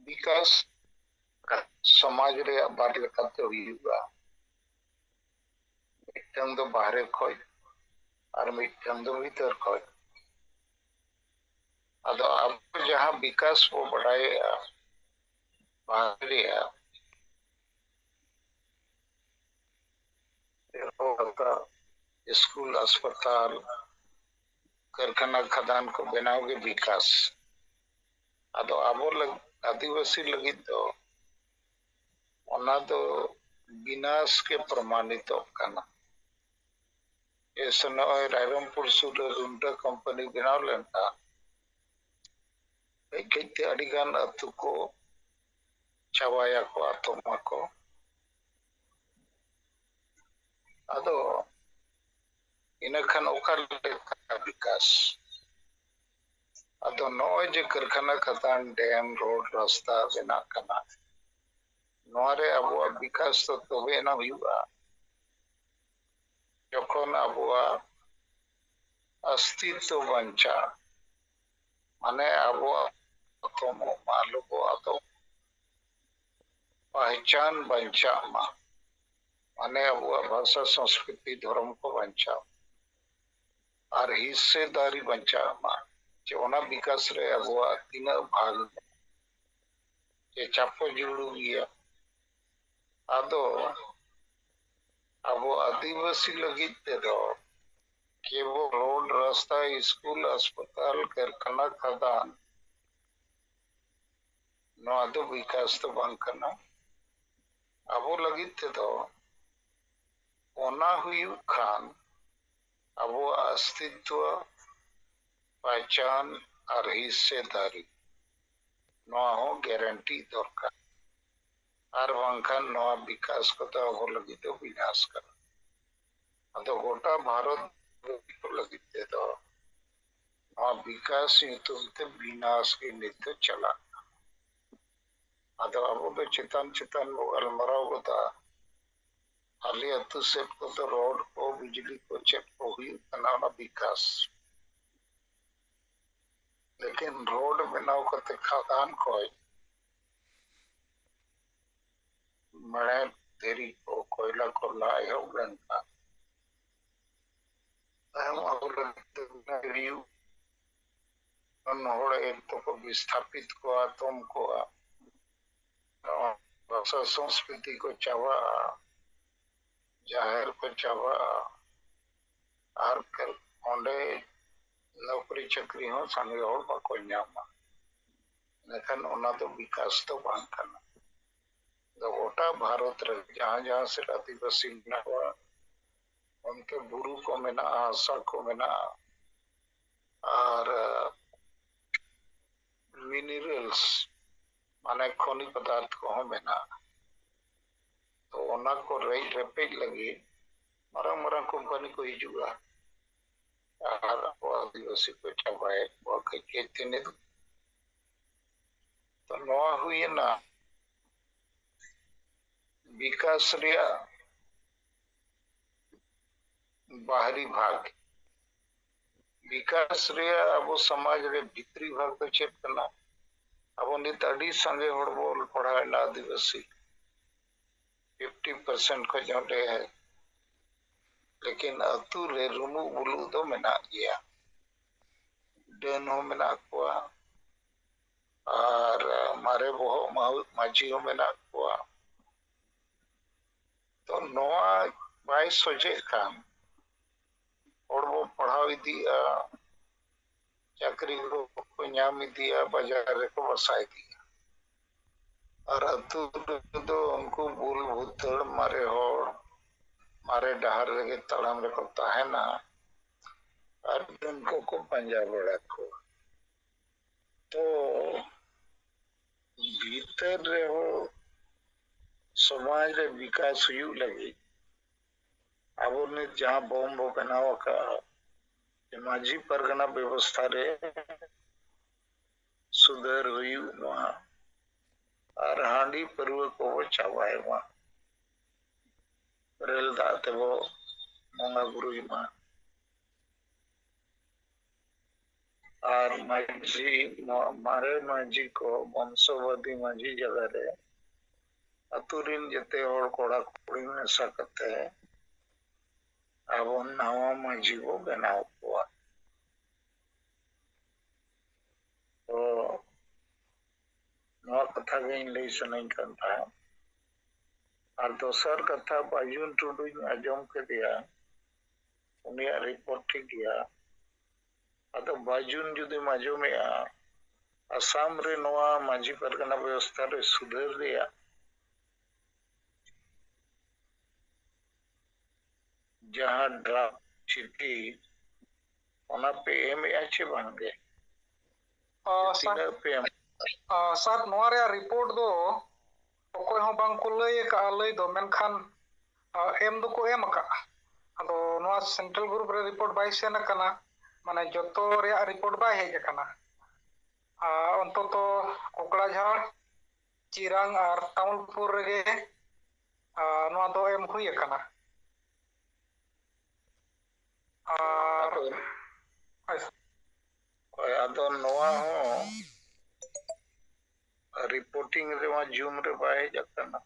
ᱵᱤᱠᱟᱥ ᱥᱚᱢᱟᱡᱽ ᱨᱮᱭᱟᱜ ᱵᱟᱨ ᱞᱮᱠᱟᱛᱮ ᱦᱩᱭᱩᱜᱼᱟ᱾ ᱢᱤᱫᱴᱟᱝ ᱫᱚ ᱵᱟᱦᱨᱮ ᱠᱷᱚᱡ ᱟᱨ ᱢᱤᱫᱴᱟᱝ ᱫᱚ ᱵᱷᱤᱛᱟᱹᱨ ᱠᱷᱚᱡ᱾ ᱟᱫᱚ ᱟᱵᱚ ᱡᱟᱦᱟᱸ ᱵᱤᱠᱟᱥ ᱵᱚ ᱵᱟᱰᱟᱭᱮᱜᱼᱟ ᱵᱟᱦᱨᱮ ᱨᱮᱭᱟᱜ, ᱮᱦᱚᱵ ᱟᱠᱟᱫ ᱥᱠᱩᱞ, ᱦᱟᱥᱯᱟᱛᱟᱞ, ᱠᱟᱨᱠᱷᱟᱱᱟ, ᱠᱷᱟᱫᱟᱱ ᱠᱚ ᱵᱮᱱᱟᱣ ᱜᱮ ᱵᱤᱠᱟᱥ᱾ ᱟᱫᱚ ᱟᱵᱚ ᱞᱟᱹᱜ-, ᱟᱹᱫᱤᱵᱟᱹᱥᱤ ᱞᱟᱹᱜᱤᱫ ᱫᱚ ᱚᱱᱟ ᱫᱚ ᱵᱤᱱᱟᱥ ᱜᱮ ᱯᱨᱚᱢᱟᱱᱤᱛᱚᱜ ᱠᱟᱱᱟ᱾ ᱮᱥ ᱱᱚᱜᱼᱚᱭ ᱨᱟᱭᱨᱚᱝᱯᱩᱨ ᱥᱩᱨ ᱨᱮ ᱨᱩᱱᱰᱟᱹ ᱠᱳᱢᱯᱟᱱᱤ ᱵᱮᱱᱟᱣ ᱞᱮᱱᱠᱷᱟᱱ ᱠᱟᱹᱡ ᱠᱟᱹᱡ ᱛᱮ ᱟᱹᱰᱤ ᱜᱟᱱ ᱟᱹᱛᱩ ᱠᱚ ᱪᱟᱵᱟᱭᱟᱠᱚ, ᱟᱛᱚᱢ ᱟᱠᱚ᱾ ᱟᱫᱚ ᱤᱱᱟᱹ ᱠᱷᱟᱱ ᱚᱠᱟ ᱞᱮᱠᱟ ᱵᱤᱠᱟᱥ? ᱟᱫᱚ ᱱᱚᱜᱼᱚᱭ ᱡᱮ ᱠᱟᱨᱠᱷᱟᱱᱟ, ᱠᱷᱟᱫᱟᱱ, ᱰᱮᱢ, ᱨᱳᱰ, ᱨᱟᱥᱛᱟ ᱵᱮᱱᱟᱜ ᱠᱟᱱᱟ, ᱱᱚᱣᱟ ᱨᱮ ᱟᱵᱚᱣᱟᱜ ᱵᱤᱠᱟᱥ ᱫᱚ ᱛᱚᱵᱮ ᱮᱱᱟᱝ ᱦᱩᱭᱩᱜᱼᱟ ᱡᱚᱠᱷᱚᱱ ᱟᱵᱚᱣᱟᱜ ᱚᱥᱛᱤᱛᱛᱚ ᱵᱟᱧᱪᱟᱜᱼᱟ, ᱢᱟᱱᱮ ᱟᱵᱚᱣᱟᱜ ᱟᱛᱚᱢᱚᱜ ᱢᱟ, ᱟᱞᱚ ᱵᱚ ᱟᱫᱚᱜ, ᱯᱟᱦᱪᱟᱱ ᱵᱟᱧᱪᱟᱜ ᱢᱟ, ᱢᱟᱱᱮ ᱟᱵᱚᱣᱟᱜ ᱵᱷᱟᱥᱟ, ᱥᱚᱸᱥᱠᱨᱤᱛᱤ, ᱫᱷᱚᱨᱚᱢ ᱠᱚ ᱵᱟᱧᱪᱟᱜ ᱟᱨ ᱦᱤᱥᱥᱮᱫᱟᱨᱤ ᱵᱟᱧᱪᱟᱜ ᱢᱟ, ᱡᱮ ᱚᱱᱟ ᱵᱤᱠᱟᱥ ᱨᱮ ᱟᱵᱚᱣᱟᱜ ᱛᱤᱱᱟᱹᱜ ᱵᱷᱟᱜᱽ ᱡᱮ ᱪᱟᱯᱚ ᱡᱩᱲᱩ ᱜᱮᱭᱟ᱾ ᱟᱫᱚ ᱟᱵᱚ ᱟᱹᱫᱤᱵᱟᱹᱥᱤ ᱞᱟᱹᱜᱤᱫ ᱛᱮᱫᱚ ᱠᱮᱵᱚᱞ ᱨᱳᱰ, ᱨᱟᱥᱛᱟ, ᱥᱠᱩᱞ, ᱦᱟᱥᱯᱟᱛᱟᱞ, ᱠᱟᱨᱠᱷᱟᱱᱟ, ᱠᱷᱟᱫᱟᱱ, ᱱᱚᱣᱟ ᱫᱚ ᱵᱤᱠᱟᱥ ᱫᱚ ᱵᱟᱝ ᱠᱟᱱᱟ᱾ ᱟᱵᱚ ᱞᱟᱹᱜᱤᱫ ᱛᱮᱫᱚ ᱚᱱᱟ ᱦᱩᱭᱩᱜ ᱠᱷᱟᱱ ᱟᱵᱚᱣᱟᱜ ᱚᱥᱛᱤᱛᱛᱚ, ᱯᱟᱦᱪᱟᱱ ᱟᱨ ᱦᱤᱥᱥᱮᱫᱟᱨᱤ, ᱱᱚᱣᱟ ᱦᱚᱸ ᱜᱮᱨᱮᱱᱴᱤ ᱫᱚᱨᱠᱟᱨ᱾ ᱟᱨ ᱵᱟᱝᱠᱷᱟᱱ ᱱᱚᱣᱟ ᱵᱤᱠᱟᱥ ᱠᱚᱫᱚ ᱟᱵᱚ ᱞᱟᱹᱜᱤᱫ ᱫᱚ ᱵᱤᱱᱟᱥ ᱠᱟᱱᱟ᱾ ᱟᱫᱚ ᱜᱚᱴᱟ ᱵᱷᱟᱨᱚᱛ ᱞᱟᱹᱜᱤᱫ ᱛᱮᱫᱚ ᱱᱚᱣᱟ ᱵᱤᱠᱟᱥ ᱧᱩᱛᱩᱢ ᱛᱮ ᱵᱤᱱᱟᱥ ᱜᱮ ᱱᱤᱛ ᱫᱚ ᱪᱟᱞᱟᱜ ᱠᱟᱱᱟ᱾ ᱟᱫᱚ ᱟᱵᱚ ᱫᱚ ᱪᱮᱛᱟᱱ ᱪᱮᱛᱟᱱ ᱵᱚ ᱜᱟᱞᱢᱟᱨᱟᱣ ᱜᱚᱫᱟ, ᱟᱞᱮ ᱟᱹᱛᱩ ᱥᱮᱫ ᱠᱚᱫᱚ ᱨᱳᱰ ᱠᱚ, ᱵᱤᱡᱽᱞᱤ ᱠᱚ, ᱪᱮᱫ ᱠᱚ ᱦᱩᱭᱩᱜ ᱠᱟᱱᱟ, ᱚᱱᱟ ᱵᱤᱠᱟᱥ᱾ ᱞᱮᱠᱤᱱ ᱨᱳᱰ ᱵᱮᱱᱟᱣ ᱠᱟᱛᱮ ᱠᱷᱟᱫᱟᱱ ᱠᱷᱚᱡ ᱢᱮᱬᱦᱮᱫ, ᱫᱷᱤᱨᱤ ᱠᱚ, ᱠᱚᱭᱞᱟ ᱠᱚ ᱞᱟ ᱮᱦᱚᱵ ᱞᱮᱱᱠᱷᱟᱱ ᱛᱟᱭᱚᱢ ᱟᱵᱚ ᱞᱟᱹᱜᱤᱫ ᱛᱮ ᱦᱩᱭᱩᱜ ᱦᱚᱲ ᱮᱠ ᱫᱚᱠᱚ ᱵᱤᱥᱛᱷᱟᱯᱤᱛ ᱠᱚᱣᱟ, ᱛᱚᱢ ᱠᱚᱣᱟ, ᱵᱷᱟᱥᱟ ᱥᱚᱝᱥᱠᱨᱤᱛᱤ ᱠᱚ ᱪᱟᱵᱟᱜᱼᱟ, ᱡᱟᱦᱮᱨ ᱠᱚ ᱪᱟᱵᱟᱜᱼᱟ, ᱟᱨ ᱚᱸᱰᱮ ᱱᱚᱠᱨᱤ ᱪᱟᱹᱠᱨᱤ ᱦᱚᱸ ᱥᱟᱸᱜᱮ ᱦᱚᱲ ᱵᱟᱠᱚ ᱧᱟᱢᱟ᱾ ᱮᱱᱠᱷᱟᱱ ᱚᱱᱟ ᱫᱚ ᱵᱤᱠᱟᱥ ᱫᱚ ᱵᱟᱝ ᱠᱟᱱᱟ᱾ ᱫᱚ ᱜᱚᱴᱟ ᱵᱷᱟᱨᱚᱛ ᱨᱮ ᱡᱟᱦᱟᱸ ᱡᱟᱦᱟᱸ ᱥᱮᱫ ᱟᱹᱫᱤᱵᱟᱹᱥᱤ ᱢᱮᱱᱟᱜ ᱠᱚᱣᱟ, ᱚᱱᱛᱮ ᱵᱩᱨᱩ ᱠᱚ ᱢᱮᱱᱟᱜᱼᱟ, ᱦᱟᱥᱟ ᱠᱚ ᱢᱮᱱᱟᱜᱼᱟ, ᱟᱨ ᱢᱤᱱᱟᱨᱮᱞᱥ ᱢᱟᱱᱮ ᱠᱷᱚᱱᱤ ᱯᱚᱫᱟᱨᱛᱷ ᱠᱚᱦᱚᱸ ᱢᱮᱱᱟᱜᱼᱟ᱾ ᱛᱚ ᱚᱱᱟ ᱠᱚ ᱨᱮᱡ ᱨᱮᱯᱮᱡ ᱞᱟᱹᱜᱤᱫ ᱢᱟᱨᱟᱝ ᱢᱟᱨᱟᱝ ᱠᱳᱢᱯᱟᱱᱤ ᱠᱚ ᱦᱤᱡᱩᱜᱼᱟ ᱟᱨ ᱟᱵᱚ ᱟᱹᱫᱤᱵᱟᱹᱥᱤ ᱠᱚ ᱪᱟᱵᱟᱭᱮᱫ ᱠᱚᱣᱟ ᱠᱟᱹᱡ ᱠᱟᱹᱡ ᱛᱮ ᱱᱤᱛ᱾ ᱛᱚ ᱱᱚᱣᱟ ᱦᱩᱭᱮᱱᱟ ᱵᱤᱠᱟᱥ ᱨᱮᱭᱟᱜ ᱵᱟᱦᱨᱤ ᱵᱷᱟᱜᱽ᱾ ᱵᱤᱠᱟᱥ ᱨᱮᱭᱟᱜ ᱟᱵᱚ ᱥᱚᱢᱟᱡᱽ ᱨᱮ ᱵᱷᱤᱛᱨᱤ ᱵᱷᱟᱜᱽ ᱫᱚ ᱪᱮᱫ ᱠᱟᱱᱟ? ᱟᱵᱚ ᱱᱤᱛ ᱟᱹᱰᱤ ᱥᱟᱸᱜᱮ ᱦᱚᱲ ᱵᱚ ᱚᱞ ᱯᱟᱲᱦᱟᱣ ᱮᱱᱟ, ᱟᱹᱫᱤᱵᱟᱹᱥᱤ ᱯᱷᱤᱯᱴᱤ ᱯᱟᱨᱥᱮᱱᱴ ᱠᱷᱚᱱ ᱦᱚᱸ ᱰᱷᱮᱨ᱾ ᱞᱮᱠᱤᱱ ᱟᱹᱛᱩ ᱨᱮ ᱨᱩᱢᱩᱜ ᱵᱩᱞᱩᱜ ᱫᱚ ᱢᱮᱱᱟᱜ ᱜᱮᱭᱟ᱾ ᱰᱟᱹᱱ ᱦᱚᱸ ᱢᱮᱱᱟᱜ ᱠᱚᱣᱟ, ᱟᱨ ᱢᱟᱨᱮ ᱵᱚᱦᱚᱜ ᱢᱟᱹᱡᱷᱤ ᱦᱚᱸ ᱢᱮᱱᱟᱜ ᱠᱚᱣᱟ᱾ ᱛᱚ ᱱᱚᱣᱟ ᱵᱟᱭ ᱥᱚᱡᱷᱮᱜ ᱠᱷᱟᱱ, ᱦᱚᱲ ᱵᱚ ᱯᱟᱲᱦᱟᱣ ᱤᱫᱤᱜᱼᱟ, ᱪᱟᱹᱠᱨᱤ ᱠᱚ ᱧᱟᱢ ᱤᱫᱤᱜᱼᱟ, ᱵᱟᱡᱟᱨ ᱨᱮᱠᱚ ᱵᱟᱥᱟ ᱤᱫᱤᱜᱼᱟ᱾ ᱟᱨ ᱟᱹᱛᱩ ᱨᱮᱫᱚ ᱩᱱᱠᱩ ᱵᱩᱞ ᱵᱷᱩᱛᱟᱹᱲ ᱢᱟᱨᱮ ᱦᱚᱲ ᱢᱟᱨᱮ ᱰᱟᱦᱟᱨ ᱨᱮᱜᱮ ᱛᱟᱲᱟᱢ ᱨᱮᱠᱚ ᱛᱟᱦᱮᱱᱟ ᱟᱨ ᱰᱟᱹᱱ ᱠᱚᱠᱚ ᱯᱟᱸᱡᱟ ᱵᱟᱲᱟ ᱠᱚᱣᱟ᱾ ᱛᱚ ᱵᱷᱤᱛᱟᱹᱨ ᱨᱮᱦᱚᱸ ᱥᱚᱢᱟᱡᱽ ᱨᱮ ᱵᱤᱠᱟᱥ ᱦᱩᱭᱩᱜ ᱞᱟᱹᱜᱤᱫ ᱟᱵᱚ ᱱᱤᱛ ᱡᱟᱦᱟᱸ ᱵᱚᱢ ᱵᱚ ᱵᱮᱱᱟᱣ ᱟᱠᱟᱫᱼᱟ, ᱢᱟᱹᱡᱷᱤ ᱯᱟᱨᱜᱟᱱᱟ ᱵᱮᱵᱚᱥᱛᱷᱟ ᱨᱮ ᱥᱩᱫᱷᱟᱹᱨ ᱦᱩᱭᱩᱜ ᱢᱟ ᱟᱨ ᱦᱟᱺᱰᱤ ᱯᱟᱹᱨᱣᱟᱹ ᱠᱚᱵᱚ ᱪᱟᱵᱟᱭ ᱢᱟ, ᱨᱮᱞ ᱫᱟᱜ ᱛᱮᱵᱚ ᱵᱚᱸᱜᱟ ᱵᱩᱨᱩᱭ ᱢᱟ᱾ ᱟᱨ ᱢᱟᱹᱡᱷᱤ, ᱱᱚᱣᱟ ᱢᱟᱨᱮ ᱢᱟᱹᱡᱷᱤ ᱠᱚ, ᱵᱚᱝᱥᱚᱵᱟᱫᱤ ᱢᱟᱹᱡᱷᱤ ᱡᱟᱭᱜᱟ ᱨᱮ ᱟᱹᱛᱩ ᱨᱤᱱ ᱡᱮᱛᱮ ᱦᱚᱲ ᱠᱚᱲᱟ ᱠᱩᱲᱤ ᱢᱮᱥᱟ ᱠᱟᱛᱮ ᱟᱵᱚ ᱱᱟᱣᱟ ᱢᱟᱹᱡᱷᱤ ᱵᱚ ᱵᱮᱱᱟᱣ ᱠᱚᱣᱟ᱾ ᱛᱚ ᱱᱚᱣᱟ ᱠᱟᱛᱷᱟ ᱜᱤᱧ ᱞᱟᱹᱭ ᱥᱟᱱᱟᱧ ᱠᱟᱱ ᱛᱟᱦᱮᱸᱫ᱾ ᱟᱨ ᱫᱚᱥᱟᱨ ᱠᱟᱛᱷᱟ, ᱵᱟᱹᱡᱩᱱ ᱴᱩᱰᱩᱧ ᱟᱸᱡᱚᱢ ᱠᱮᱫᱮᱭᱟ, ᱩᱱᱤᱭᱟᱜ ᱨᱤᱯᱳᱨᱴ ᱴᱷᱤᱠ ᱜᱮᱭᱟ᱾ ᱟᱫᱚ ᱵᱟᱹᱡᱩᱱ ᱡᱩᱫᱤᱢ ᱟᱸᱡᱚᱢᱮᱜᱼᱟ, ᱟᱥᱟᱢ ᱨᱮ ᱱᱚᱣᱟ ᱢᱟᱹᱡᱷᱤ ᱯᱟᱨᱜᱟᱱᱟ ᱵᱮᱵᱚᱥᱛᱷᱟ ᱨᱮ ᱥᱩᱫᱷᱟᱹᱨ ᱨᱮᱭᱟᱜ ᱡᱟᱦᱟᱸ ᱰᱨᱟᱯ ᱪᱤᱴᱷᱤ, ᱚᱱᱟ ᱯᱮ ᱮᱢᱮᱜᱼᱟ ᱪᱮ ᱵᱟᱝᱜᱮ? ᱟᱨ ᱥᱟᱨ, ᱛᱤᱱᱟᱹᱜ ᱯᱮ ᱮᱢ? ᱟᱨ ᱥᱟᱨ, ᱱᱚᱣᱟ ᱨᱮᱭᱟᱜ ᱨᱤᱯᱳᱨᱴ ᱫᱚ ᱚᱠᱚᱭ ᱦᱚᱸ ᱵᱟᱝ ᱠᱚ ᱞᱟᱹᱭ ᱟᱠᱟᱫᱼᱟ ᱞᱟᱹᱭ ᱫᱚ, ᱢᱮᱱᱠᱷᱟᱱ, ᱟᱨ, ᱮᱢ ᱫᱚᱠᱚ ᱮᱢ ᱟᱠᱟᱫᱼᱟ᱾ ᱟᱫᱚ ᱱᱚᱣᱟ ᱥᱮᱱᱴᱨᱟᱞ ᱜᱨᱩᱯ ᱨᱮ ᱨᱤᱯᱳᱨᱴ ᱵᱟᱭ ᱥᱮᱱ ᱟᱠᱟᱱᱟ, ᱢᱟᱱᱮ ᱡᱚᱛᱚ ᱨᱮᱭᱟᱜ ᱨᱤᱯᱳᱨᱴ ᱵᱟᱭ ᱦᱮᱡ ᱟᱠᱟᱱᱟ᱾ ᱟᱨ ᱚᱱᱛᱚᱛᱚ ᱠᱚᱠᱲᱟᱡᱷᱟᱲ, ᱪᱤᱨᱟᱝ ᱟᱨ ᱛᱟᱢᱩᱞᱯᱩᱨ ᱨᱮᱜᱮ, ᱟᱨ, ᱱᱚᱣᱟ ᱫᱚ ᱮᱢ ᱦᱩᱭ ᱟᱠᱟᱱᱟ᱾ ᱟᱨ ᱟᱫᱚ, ᱦᱳᱭ᱾ ᱦᱳᱭ, ᱟᱫᱚ ᱱᱚᱣᱟ ᱦᱚᱸ ᱨᱤᱯᱳᱨᱴᱤᱝ ᱨᱮᱢᱟ ᱡᱩᱢ ᱨᱮ ᱵᱟᱭ ᱦᱮᱡ ᱟᱠᱟᱱᱟ᱾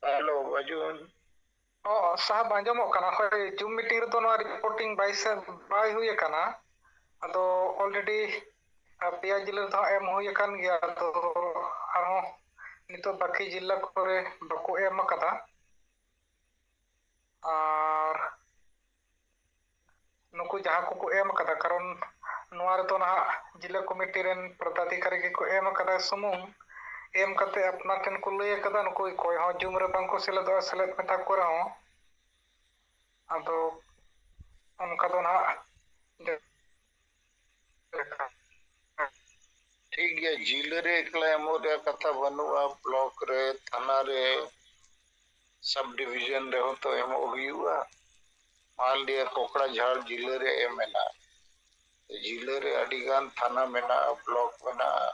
ᱦᱮᱞᱳ, ᱵᱟᱹᱡᱩᱱ᱾ ᱚ, ᱥᱟᱦᱮᱵ, ᱟᱸᱡᱚᱢᱚᱜ ᱠᱟᱱᱟ? ᱦᱳᱭ, ᱡᱩᱢ ᱢᱤᱴᱤᱝ ᱨᱮᱫᱚ ᱱᱚᱣᱟ ᱨᱤᱯᱳᱨᱴᱤᱝ ᱵᱟᱭ ᱥᱮ-, ᱵᱟᱭ ᱦᱩᱭ ᱟᱠᱟᱱᱟ᱾ ᱟᱫᱚ already, ᱟ, ᱯᱮᱭᱟ ᱡᱤᱞᱟᱹ ᱨᱮᱫᱚ ᱦᱟᱸᱜ ᱮᱢ ᱦᱩᱭ ᱟᱠᱟᱱ ᱜᱮᱭᱟ᱾ ᱟᱫᱚ ᱟᱨᱦᱚᱸ ᱱᱤᱛᱚᱜ ᱵᱟᱹᱠᱤ ᱡᱤᱞᱟ ᱠᱚᱨᱮ ᱵᱟᱠᱚ ᱮᱢ ᱟᱠᱟᱫᱟ᱾ ᱟᱨ ᱱᱩᱠᱩ ᱡᱟᱦᱟᱸ ᱠᱚᱠᱚ ᱮᱢ ᱟᱠᱟᱫᱟ, ᱠᱟᱨᱚᱱ ᱱᱚᱣᱟ ᱨᱮᱫᱚ ᱱᱟᱦᱟᱜ ᱡᱤᱞᱟᱹ ᱠᱚᱢᱤᱴᱤ ᱨᱮᱱ ᱯᱚᱫᱟᱫᱷᱤᱠᱟᱨᱤ ᱜᱮᱠᱚ ᱮᱢ ᱟᱠᱟᱫᱟ ᱥᱩᱢᱩᱝ᱾ ᱮᱢ ᱠᱟᱛᱮ ᱟᱯᱱᱟᱨ ᱴᱷᱮᱱ ᱠᱚ ᱞᱟᱹᱭ ᱟᱠᱟᱫᱟ, ᱱᱩᱠᱩ ᱚᱠᱚᱭ ᱦᱚᱸ ᱡᱩᱢ ᱨᱮ ᱵᱟᱝ ᱠᱚ ᱥᱮᱞᱮᱫᱚᱜᱼᱟ, ᱥᱮᱞᱮᱫ ᱢᱮᱛᱟ ᱠᱚ ᱨᱮᱦᱚᱸ᱾ ᱟᱫᱚ ᱚᱱᱠᱟ ᱫᱚ ᱱᱟᱦᱟᱜ ᱴᱷᱤᱠ ᱜᱮᱭᱟ, ᱡᱤᱞᱟᱹ ᱨᱮ ᱮᱠᱞᱟ ᱮᱢᱚᱜ ᱨᱮᱭᱟᱜ ᱠᱟᱛᱷᱟ ᱵᱟᱹᱱᱩᱜᱼᱟ, ᱵᱞᱚᱠ ᱨᱮ, ᱛᱷᱟᱱᱟ ᱨᱮ, ᱥᱟᱵ ᱰᱤᱵᱷᱤᱡᱚᱱ ᱨᱮᱦᱚᱸ ᱛᱚ ᱮᱢᱚᱜ ᱦᱩᱭᱩᱜᱼᱟ᱾ ᱢᱟᱱᱞᱤᱭᱟ ᱠᱚᱠᱲᱟᱡᱷᱟᱲ ᱡᱤᱞᱟᱹ ᱨᱮ ᱮᱢ ᱮᱱᱟ, ᱡᱤᱞᱟᱹ ᱨᱮ ᱟᱹᱰᱤ ᱜᱟᱱ ᱛᱷᱟᱱᱟ ᱢᱮᱱᱟᱜᱼᱟ, ᱵᱞᱚᱠ ᱢᱮᱱᱟᱜᱼᱟ,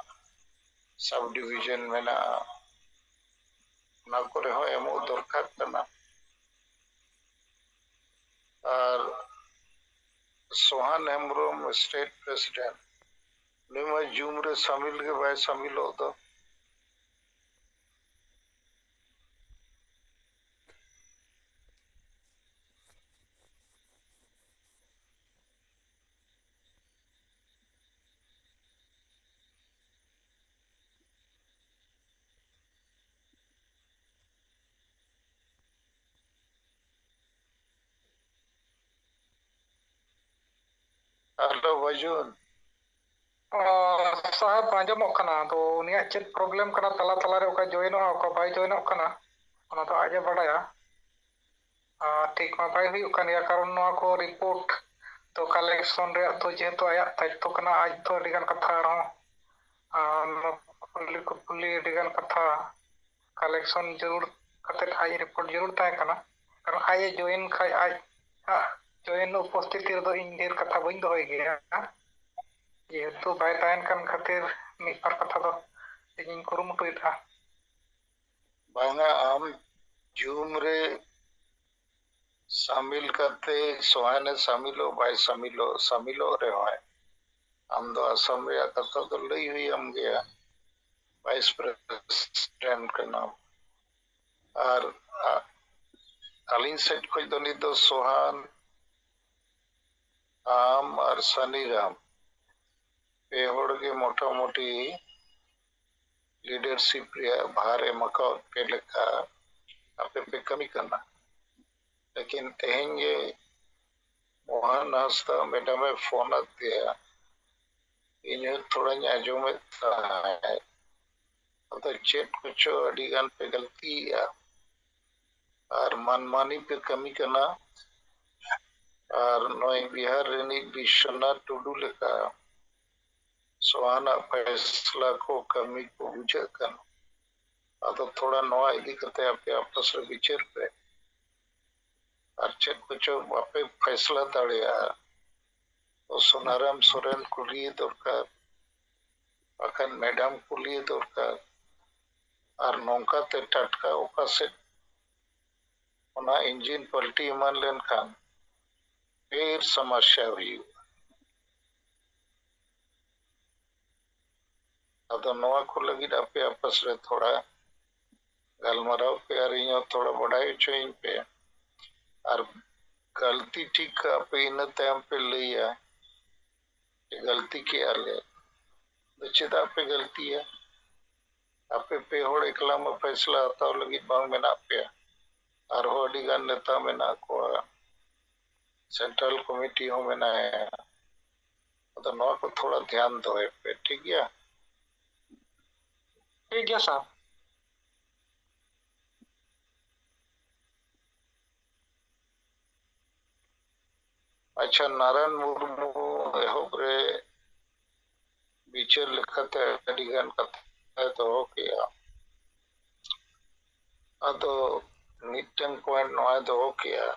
ᱥᱟᱵ ᱰᱤᱵᱷᱤᱡᱚᱱ ᱢᱮᱱᱟᱜᱼᱟ, ᱚᱱᱟ ᱠᱚᱨᱮ ᱦᱚᱸ ᱮᱢᱚᱜ ᱫᱚᱨᱠᱟᱨ ᱠᱟᱱᱟ᱾ ᱟᱨ ᱥᱚᱦᱟᱱ ᱦᱮᱢᱵᱨᱚᱢ, ᱥᱴᱮᱴ ᱯᱨᱮᱥᱤᱰᱮᱱᱴ, ᱩᱱᱤ ᱢᱟ ᱡᱩᱢ ᱨᱮ ᱥᱟᱢᱤᱞ ᱜᱮ ᱵᱟᱭ ᱥᱟᱢᱤᱞᱚᱜ ᱫᱚ᱾ ᱦᱮᱞᱳ ᱵᱟᱹᱡᱩᱱ᱾ ᱚ, ᱥᱟᱦᱮᱵ, ᱟᱸᱡᱚᱢᱚᱜ ᱠᱟᱱᱟ᱾ ᱟᱫᱚ ᱩᱱᱤᱭᱟᱜ ᱪᱮᱫ ᱯᱨᱚᱵᱞᱮᱢ ᱠᱟᱱᱟ, ᱛᱟᱞᱟ ᱛᱟᱞᱟᱨᱮ ᱚᱠᱟ ᱡᱚᱭᱮᱱᱚᱜᱼᱟ, ᱚᱠᱟ ᱵᱟᱭ ᱡᱚᱭᱮᱱᱚᱜ ᱠᱟᱱᱟ, ᱚᱱᱟ ᱫᱚ ᱟᱡ ᱮ ᱵᱟᱰᱟᱭᱟ᱾ ᱟᱨ ᱴᱷᱤᱠ ᱢᱟ ᱵᱟᱭ ᱦᱩᱭᱩᱜ ᱠᱟᱱ ᱜᱮᱭᱟ, ᱠᱟᱨᱚᱱ ᱱᱚᱣᱟ ᱠᱚ ᱨᱤᱯᱳᱨᱴ ᱫᱚ ᱠᱟᱞᱮᱠᱥᱚᱱ ᱨᱮᱭᱟᱜ ᱫᱚ ᱡᱮᱦᱮᱛᱩ ᱟᱭᱟᱜ ᱫᱟᱭᱤᱛᱛᱚ ᱠᱟᱱᱟ, ᱟᱡ ᱫᱚ ᱟᱹᱰᱤᱜᱟᱱ ᱠᱟᱛᱷᱟ ᱟᱨᱦᱚᱸ, ᱟᱨ ᱱᱚᱣᱟ ᱠᱩᱞᱤ ᱠᱩᱯᱩᱞᱤ ᱟᱹᱰᱤᱜᱟᱱ ᱠᱟᱛᱷᱟ ᱠᱟᱞᱮᱠᱥᱚᱱ ᱡᱟᱹᱨᱩᱲ ᱠᱟᱛᱮᱫ ᱟᱡ ᱨᱤᱯᱳᱨᱴ ᱡᱟᱹᱨᱩᱲ ᱛᱟᱦᱮᱸ ᱠᱟᱱᱟ᱾ ᱠᱟᱨᱚᱱ ᱟᱡ ᱮ ᱡᱚᱭᱮᱱ ᱠᱷᱟᱡ ᱟᱡ, ᱟᱜ ᱡᱚᱭᱮᱱ ᱩᱯᱚᱥᱛᱷᱤᱛᱤ ᱨᱮᱫᱚ ᱤᱧ ᱰᱷᱮᱨ ᱠᱟᱛᱷᱟ ᱵᱟᱹᱧ ᱫᱚᱦᱚᱭ ᱜᱮᱭᱟ, ᱡᱮᱦᱮᱛᱩ ᱵᱟᱭ ᱛᱟᱦᱮᱱ ᱠᱟᱱ ᱠᱷᱟᱹᱛᱤᱨ ᱢᱤᱫ ᱵᱟᱨ ᱠᱟᱛᱷᱟ ᱫᱚ ᱤᱧᱤᱧ ᱠᱩᱨᱩᱢᱩᱴᱩᱭᱮᱫᱟ᱾ ᱵᱟᱝᱟ, ᱟᱢ ᱡᱩᱢ ᱨᱮ ᱥᱟᱢᱤᱞ ᱠᱟᱛᱮ ᱥᱚᱦᱟᱱᱮ ᱥᱟᱢᱤᱞᱚᱜ ᱵᱟᱭ ᱥᱟᱢᱤᱞᱚᱜ, ᱥᱟᱢᱤᱞᱚᱜ ᱨᱮᱦᱚᱸᱭ, ᱟᱢ ᱫᱚ ᱟᱥᱟᱢ ᱨᱮᱭᱟᱜ ᱠᱟᱛᱷᱟ ᱫᱚ ᱞᱟᱹᱭ ᱦᱩᱭ ᱟᱢ ᱜᱮᱭᱟ, ᱵᱷᱟᱭᱤᱥ ᱯᱨᱮᱥᱤᱰᱮᱱᱴ ᱠᱟᱱᱟᱢ᱾ ᱟᱨ ᱟ-, ᱟᱹᱞᱤᱧ ᱥᱮᱫ ᱠᱷᱚᱱ ᱫᱚ ᱱᱤᱛ ᱫᱚ ᱥᱚᱦᱟᱱ, ᱟᱢ ᱟᱨ ᱥᱟᱱᱤᱨᱟᱢ, ᱯᱮ ᱦᱚᱲ ᱜᱮ ᱢᱚᱴᱟᱢᱩᱴᱤ ᱞᱤᱰᱟᱨᱥᱤᱯ ᱨᱮᱭᱟᱜ ᱵᱷᱟᱨ ᱮᱢ ᱟᱠᱟᱣᱟᱫ ᱯᱮ ᱞᱮᱠᱟ ᱟᱯᱮ ᱯᱮ ᱠᱟᱹᱢᱤ ᱠᱟᱱᱟ᱾ ᱞᱮᱠᱤᱱ ᱛᱮᱦᱮᱧ ᱜᱮ ᱢᱳᱦᱚᱱ ᱦᱟᱸᱥᱫᱟ ᱢᱮᱰᱟᱢ ᱮ ᱯᱷᱳᱱ ᱟᱫᱮᱭᱟ, ᱤᱧ ᱦᱚᱸ ᱛᱷᱚᱲᱟᱧ ᱟᱸᱡᱚᱢᱮᱫ ᱛᱟᱦᱮᱸᱫ, ᱟᱫᱚ ᱪᱮᱫ ᱠᱚᱪᱚ ᱟᱹᱰᱤ ᱜᱟᱱ ᱯᱮ ᱜᱟᱹᱞᱛᱤᱭᱮᱜᱼᱟ ᱟᱨ ᱢᱟᱱᱢᱟᱱᱤ ᱯᱮ ᱠᱟᱹᱢᱤ ᱠᱟᱱᱟ᱾ ᱟᱨ ᱱᱩᱭ ᱵᱤᱦᱟᱨ ᱨᱤᱱᱤᱡ ᱵᱤᱥᱥᱚᱱᱟᱛᱷ ᱴᱩᱰᱩ ᱞᱮᱠᱟ ᱥᱚᱦᱟᱱᱟᱜ ᱯᱷᱟᱭᱥᱞᱟ ᱠᱚ ᱠᱟᱹᱢᱤ ᱠᱚ ᱵᱩᱡᱷᱟᱹᱜ ᱠᱟᱱᱟ᱾ ᱟᱫᱚ ᱛᱷᱚᱲᱟ ᱱᱚᱣᱟ ᱤᱫᱤ ᱠᱟᱛᱮ ᱟᱯᱮ ᱟᱯᱟᱥ ᱨᱮ ᱵᱤᱪᱟᱹᱨ ᱯᱮ᱾ ᱟᱨ ᱪᱮᱫ ᱠᱚᱪᱚ ᱵᱟᱯᱮ ᱯᱷᱟᱭᱥᱞᱟ ᱫᱟᱲᱮᱭᱟᱜᱼᱟ, ᱛᱚ ᱥᱳᱱᱟᱨᱟᱢ ᱥᱚᱨᱮᱱ ᱠᱩᱞᱤᱭᱮ ᱫᱚᱨᱠᱟᱨ, ᱵᱟᱠᱷᱟᱱ ᱢᱮᱰᱟᱢ ᱠᱩᱞᱤᱭᱮ ᱫᱚᱨᱠᱟᱨ᱾ ᱟᱨ ᱱᱚᱝᱠᱟ ᱛᱮ ᱴᱟᱴᱠᱟ ᱚᱠᱟ ᱥᱮᱫ ᱚᱱᱟ ᱤᱧᱡᱤᱱ ᱯᱟᱞᱴᱤ ᱮᱢᱟᱱ ᱞᱮᱱᱠᱷᱟᱱ ᱰᱷᱮᱨ ᱥᱚᱢᱚᱥᱥᱟ ᱦᱩᱭᱩᱜᱼᱟ᱾ ᱟᱫᱚ ᱱᱚᱣᱟ ᱠᱚ ᱞᱟᱹᱜᱤᱫ ᱟᱯᱮ ᱟᱯᱟᱥ ᱨᱮ ᱛᱷᱚᱲᱟ ᱜᱟᱞᱢᱟᱨᱟᱣ ᱯᱮ ᱟᱨ ᱤᱧ ᱦᱚᱸ ᱛᱷᱚᱲᱟ ᱵᱟᱰᱟᱭ ᱦᱚᱪᱚᱧ ᱯᱮ᱾ ᱟᱨ ᱜᱟᱹᱞᱛᱤ ᱴᱷᱤᱠ ᱠᱟᱜ ᱯᱮ, ᱤᱱᱟᱹ ᱛᱟᱭᱚᱢ ᱯᱮ ᱞᱟᱹᱭᱟ ᱡᱮ ᱜᱟᱹᱞᱛᱤ ᱠᱮᱜᱼᱟ ᱞᱮ᱾ ᱟᱫᱚ ᱪᱮᱫᱟᱜ ᱯᱮ ᱜᱟᱹᱞᱛᱤᱭᱟ? ᱟᱯᱮ ᱯᱮ ᱦᱚᱲ ᱮᱠᱞᱟ ᱢᱟ ᱯᱷᱮᱥᱞᱟ ᱦᱟᱛᱟᱣ ᱞᱟᱹᱜᱤᱫ ᱵᱟᱝ ᱢᱮᱱᱟᱜ ᱯᱮᱭᱟ, ᱟᱨᱦᱚᱸ ᱟᱹᱰᱤ ᱜᱟᱱ ᱱᱮᱛᱟ ᱢᱮᱱᱟᱜ ᱠᱚᱣᱟ, ᱥᱮᱱᱴᱨᱟᱞ ᱠᱚᱢᱤᱴᱤ ᱦᱚᱸ ᱢᱮᱱᱟᱭᱟ᱾ ᱟᱫᱚ ᱱᱚᱣᱟ ᱠᱚ ᱛᱷᱚᱲᱟ ᱫᱷᱮᱭᱟᱱ ᱫᱚᱦᱚᱭ ᱯᱮ, ᱴᱷᱤᱠ ᱜᱮᱭᱟ? ᱴᱷᱤᱠ ᱜᱮᱭᱟ ᱥᱟᱨ᱾ ᱟᱪᱪᱷᱟ, ᱱᱟᱨᱟᱭᱚᱱ ᱢᱩᱨᱢᱩ ᱮᱦᱚᱵ ᱨᱮ ᱵᱤᱪᱟᱹᱨ ᱞᱮᱠᱟᱛᱮ ᱟᱹᱰᱤ ᱜᱟᱱ ᱠᱟᱛᱷᱟᱭ ᱫᱚᱦᱚ ᱠᱮᱜᱼᱟ᱾ ᱟᱫᱚ ᱢᱤᱫᱴᱟᱝ ᱯᱚᱭᱮᱱᱴ ᱱᱚᱣᱟᱭ ᱫᱚᱦᱚ ᱠᱮᱜᱼᱟ,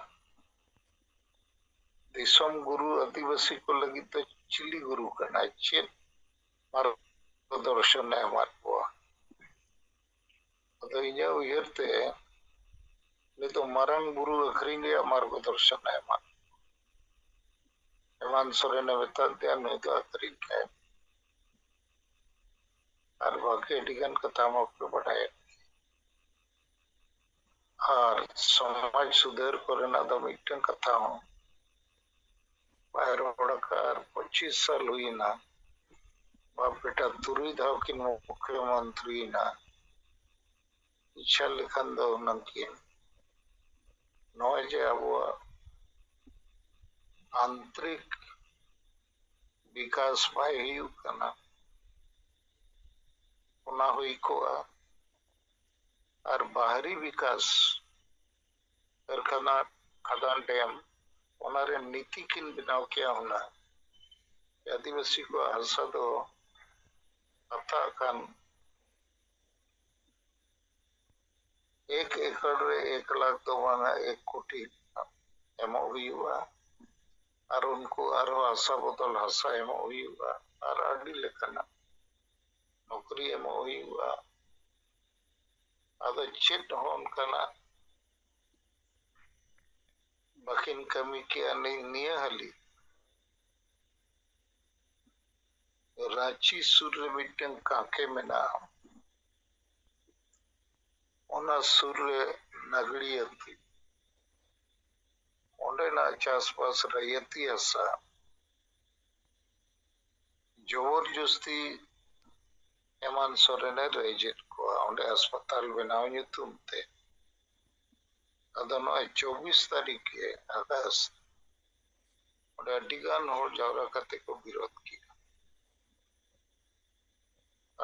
ᱫᱤᱥᱚᱢ ᱜᱩᱨᱩ ᱟᱹᱫᱤᱵᱟᱹᱥᱤ ᱠᱚ ᱞᱟᱹᱜᱤᱫ ᱫᱚ ᱪᱤᱞᱤ ᱜᱩᱨᱩ ᱠᱟᱱᱟᱭ, ᱪᱮᱫ ᱢᱟᱨᱜᱚᱫᱚᱨᱥᱚᱱᱮ ᱮᱢᱟᱫ ᱠᱚᱣᱟ? ᱟᱫᱚ ᱤᱧᱟᱹᱜ ᱩᱭᱦᱟᱹᱨ ᱛᱮ ᱩᱱᱤ ᱫᱚ ᱢᱟᱨᱟᱝ ᱵᱩᱨᱩ ᱟᱹᱠᱷᱨᱤᱧ ᱨᱮᱭᱟᱜ ᱢᱟᱨᱜᱚᱫᱚᱨᱥᱚᱱᱮ ᱮᱢᱟᱫ ᱠᱚᱣᱟ᱾ ᱮᱢᱟᱱ ᱥᱚᱨᱮᱱᱮ ᱢᱮᱛᱟᱫ ᱫᱮᱭᱟ, ᱱᱩᱭ ᱫᱚ ᱟᱹᱠᱷᱨᱤᱧ ᱠᱟᱭ᱾ ᱟᱨ ᱵᱟᱹᱠᱤ ᱟᱹᱰᱤ ᱜᱟᱱ ᱠᱟᱛᱷᱟ ᱢᱟᱯᱮ ᱵᱟᱰᱟᱭᱮᱫ᱾ ᱟᱨ ᱥᱚᱢᱟᱡᱽ ᱥᱩᱫᱷᱟᱹᱨ ᱠᱚᱨᱮᱱᱟᱜ ᱫᱚ ᱢᱤᱫᱴᱟᱝ ᱠᱟᱛᱷᱟ ᱦᱚᱸ ᱵᱟᱭ ᱨᱚᱲ ᱟᱠᱟᱫ᱾ ᱟᱨ ᱯᱚᱸᱪᱤᱥ ᱥᱟᱞ ᱦᱩᱭᱮᱱᱟ, ᱵᱟᱯ ᱵᱮᱴᱟ ᱛᱩᱨᱩᱭ ᱫᱷᱟᱣ ᱠᱤᱱ ᱢᱩᱠᱷᱭᱚᱢᱚᱱᱛᱨᱤᱭᱮᱱᱟ᱾ ᱤᱪᱪᱷᱟ ᱞᱮᱠᱷᱟᱱ ᱫᱚ ᱦᱩᱱᱟᱹᱝ ᱠᱤᱱ, ᱱᱚᱜᱼᱚᱭ ᱡᱮ ᱟᱵᱚᱣᱟᱜ ᱟᱱᱛᱨᱤᱠ ᱵᱤᱠᱟᱥ ᱵᱟᱭ ᱦᱩᱭᱩᱜ ᱠᱟᱱᱟ, ᱚᱱᱟ ᱦᱩᱭ ᱠᱚᱜᱼᱟ᱾ ᱟᱨ ᱵᱟᱦᱨᱤ ᱵᱤᱠᱟᱥ, ᱠᱟᱨᱠᱷᱟᱱᱟ, ᱠᱷᱟᱫᱟᱱ, ᱰᱮᱢ, ᱚᱱᱟᱨᱮ ᱱᱤᱛᱤ ᱠᱤᱱ ᱵᱮᱱᱟᱣ ᱠᱮᱭᱟ ᱦᱩᱱᱟᱹᱝ᱾ ᱟᱹᱫᱤᱵᱟᱹᱥᱤ ᱠᱚᱣᱟᱜ ᱦᱟᱥᱟ ᱫᱚ ᱠᱟᱛᱷᱟ ᱠᱷᱟᱱ ᱮᱠ ᱮᱠᱚᱨ ᱨᱮ ᱮᱠ ᱞᱟᱠᱷ ᱫᱚ ᱵᱟᱝᱟ, ᱮᱠ ᱠᱳᱴᱤ ᱮᱢᱚᱜ ᱦᱩᱭᱩᱜᱼᱟ᱾ ᱟᱨ ᱩᱱᱠᱩ ᱟᱨᱦᱚᱸ ᱦᱟᱥᱟ ᱵᱚᱫᱚᱞ ᱦᱟᱥᱟ ᱮᱢᱚᱜ ᱦᱩᱭᱩᱜᱼᱟ᱾ ᱟᱨ ᱟᱹᱰᱤ ᱞᱮᱠᱟᱱᱟᱜ ᱱᱚᱠᱨᱤ ᱮᱢᱚᱜ ᱦᱩᱭᱩᱜᱼᱟ᱾ ᱟᱫᱚ ᱪᱮᱫ ᱦᱚᱸ ᱚᱱᱠᱟᱱᱟᱜ ᱵᱟᱹᱠᱤᱱ ᱠᱟᱹᱢᱤ ᱠᱮᱜᱼᱟ᱾ ᱱᱤ-, ᱱᱤᱭᱟᱹ ᱦᱟᱹᱞᱤ ᱨᱟᱸᱪᱤ ᱥᱩᱨ ᱨᱮ ᱢᱤᱫᱴᱟᱝ ᱠᱟᱸᱠᱮ ᱢᱮᱱᱟᱜᱼᱟ, ᱚᱱᱟ ᱥᱩᱨ ᱨᱮ ᱱᱟᱜᱽᱲᱤᱭᱟᱹᱛᱤ, ᱚᱸᱰᱮᱱᱟᱜ ᱪᱟᱥᱵᱟᱥ ᱨᱟᱭᱟᱹᱛᱤ ᱦᱟᱥᱟ ᱡᱚᱵᱚᱨ ᱡᱚᱥᱛᱤ ᱦᱮᱢᱟᱱᱛ ᱥᱚᱨᱮᱱᱮ ᱨᱮᱡᱮᱫ ᱠᱚᱣᱟ ᱚᱸᱰᱮ ᱦᱟᱥᱯᱟᱛᱟᱞ ᱵᱮᱱᱟᱣ ᱧᱩᱛᱩᱢ ᱛᱮ᱾ ᱟᱫᱚ ᱱᱚᱜᱼᱚᱭ ᱪᱚᱵᱵᱤᱥ ᱛᱟᱹᱨᱤᱠᱷ ᱜᱮ ᱟᱜᱚᱥᱴ, ᱚᱸᱰᱮ ᱟᱹᱰᱤ ᱜᱟᱱ ᱦᱚᱲ ᱡᱟᱣᱨᱟ ᱠᱟᱛᱮ ᱠᱚ ᱵᱤᱨᱳᱫ ᱠᱮᱫᱟ᱾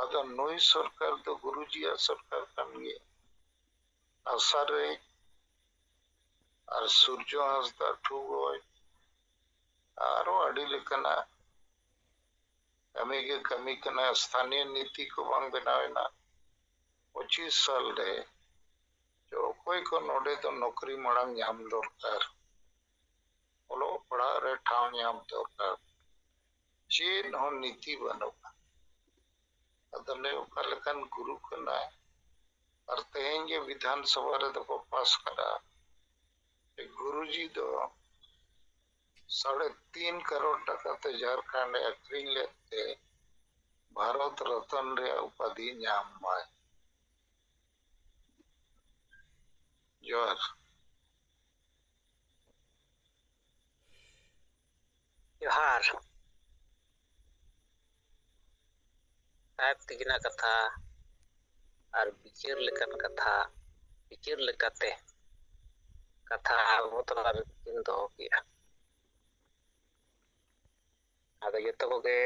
ᱟᱫᱚ ᱱᱩᱭ ᱥᱚᱨᱠᱟᱨ ᱫᱚ ᱜᱩᱨᱩᱡᱤᱭᱟᱜ ᱥᱚᱨᱠᱟᱨ ᱠᱟᱱ ᱜᱮᱭᱟ᱾ ᱟᱥᱟ ᱨᱮ ᱟᱨ ᱥᱩᱨᱡᱚ ᱦᱟᱸᱥᱫᱟ ᱴᱷᱩᱜᱚᱭ ᱟᱨᱚ ᱟᱹᱰᱤ ᱞᱮᱠᱟᱱᱟᱜ ᱠᱟᱹᱢᱤ ᱜᱮ ᱠᱟᱹᱢᱤ ᱠᱟᱱᱟ᱾ ᱥᱛᱷᱟᱱᱤᱭᱚ ᱱᱤᱛᱤ ᱠᱚ ᱵᱟᱝ ᱵᱮᱱᱟᱣ ᱮᱱᱟ᱾ ᱯᱚᱸᱪᱤᱥ ᱥᱟᱞ ᱨᱮ ᱚᱠᱚᱭ ᱠᱚ ᱱᱚᱰᱮ ᱫᱚ ᱱᱚᱠᱨᱤ ᱢᱟᱲᱟᱝ ᱧᱟᱢ ᱫᱚᱨᱠᱟᱨ, ᱚᱞᱚᱜ ᱯᱟᱲᱦᱟᱜ ᱨᱮ ᱴᱷᱟᱶ ᱧᱟᱢ ᱫᱚᱨᱠᱟᱨ, ᱪᱮᱫ ᱦᱚᱸ ᱱᱤᱛᱤ ᱵᱟᱹᱱᱩᱜᱼᱟ᱾ ᱟᱫᱚ ᱱᱩᱭ ᱚᱠᱟ ᱞᱮᱠᱟᱱ ᱜᱩᱨᱩ ᱠᱟᱱᱟᱭ? ᱟᱨ ᱛᱮᱦᱮᱧ ᱜᱮ ᱵᱤᱫᱷᱟᱱ ᱥᱚᱵᱷᱟ ᱨᱮᱫᱚ ᱠᱚ ᱯᱟᱥ ᱠᱟᱫᱟ ᱡᱮ ᱜᱩᱨᱩᱡᱤ ᱫᱚ ᱥᱟᱲᱮ ᱛᱤᱱ ᱠᱟᱨᱳᱲ ᱴᱟᱠᱟ ᱛᱮ ᱡᱷᱟᱲᱠᱷᱚᱸᱰ ᱮ ᱟᱹᱠᱷᱨᱤᱧ ᱞᱮᱫ ᱛᱮ ᱵᱷᱟᱨᱚᱛ ᱨᱚᱛᱚᱱ ᱨᱮᱭᱟᱜ ᱩᱯᱟᱫᱷᱤ ᱧᱟᱢ ᱢᱟᱭ᱾ ᱡᱚᱦᱟᱨ᱾ ᱡᱚᱦᱟᱨ᱾ ᱥᱟᱦᱮᱵ ᱛᱤᱠᱤᱱᱟᱜ ᱠᱟᱛᱷᱟ ᱟᱨ ᱵᱤᱪᱟᱹᱨ ᱞᱮᱠᱟᱱ ᱠᱟᱛᱷᱟ, ᱵᱤᱪᱟᱹᱨ ᱞᱮᱠᱟᱛᱮ ᱠᱟᱛᱷᱟ ᱟᱵᱚ ᱛᱟᱞᱟ ᱨᱮᱠᱤᱱ ᱫᱚᱦᱚ ᱠᱮᱜᱼᱟ᱾ ᱟᱫᱚ ᱡᱚᱛᱚ ᱠᱚᱜᱮ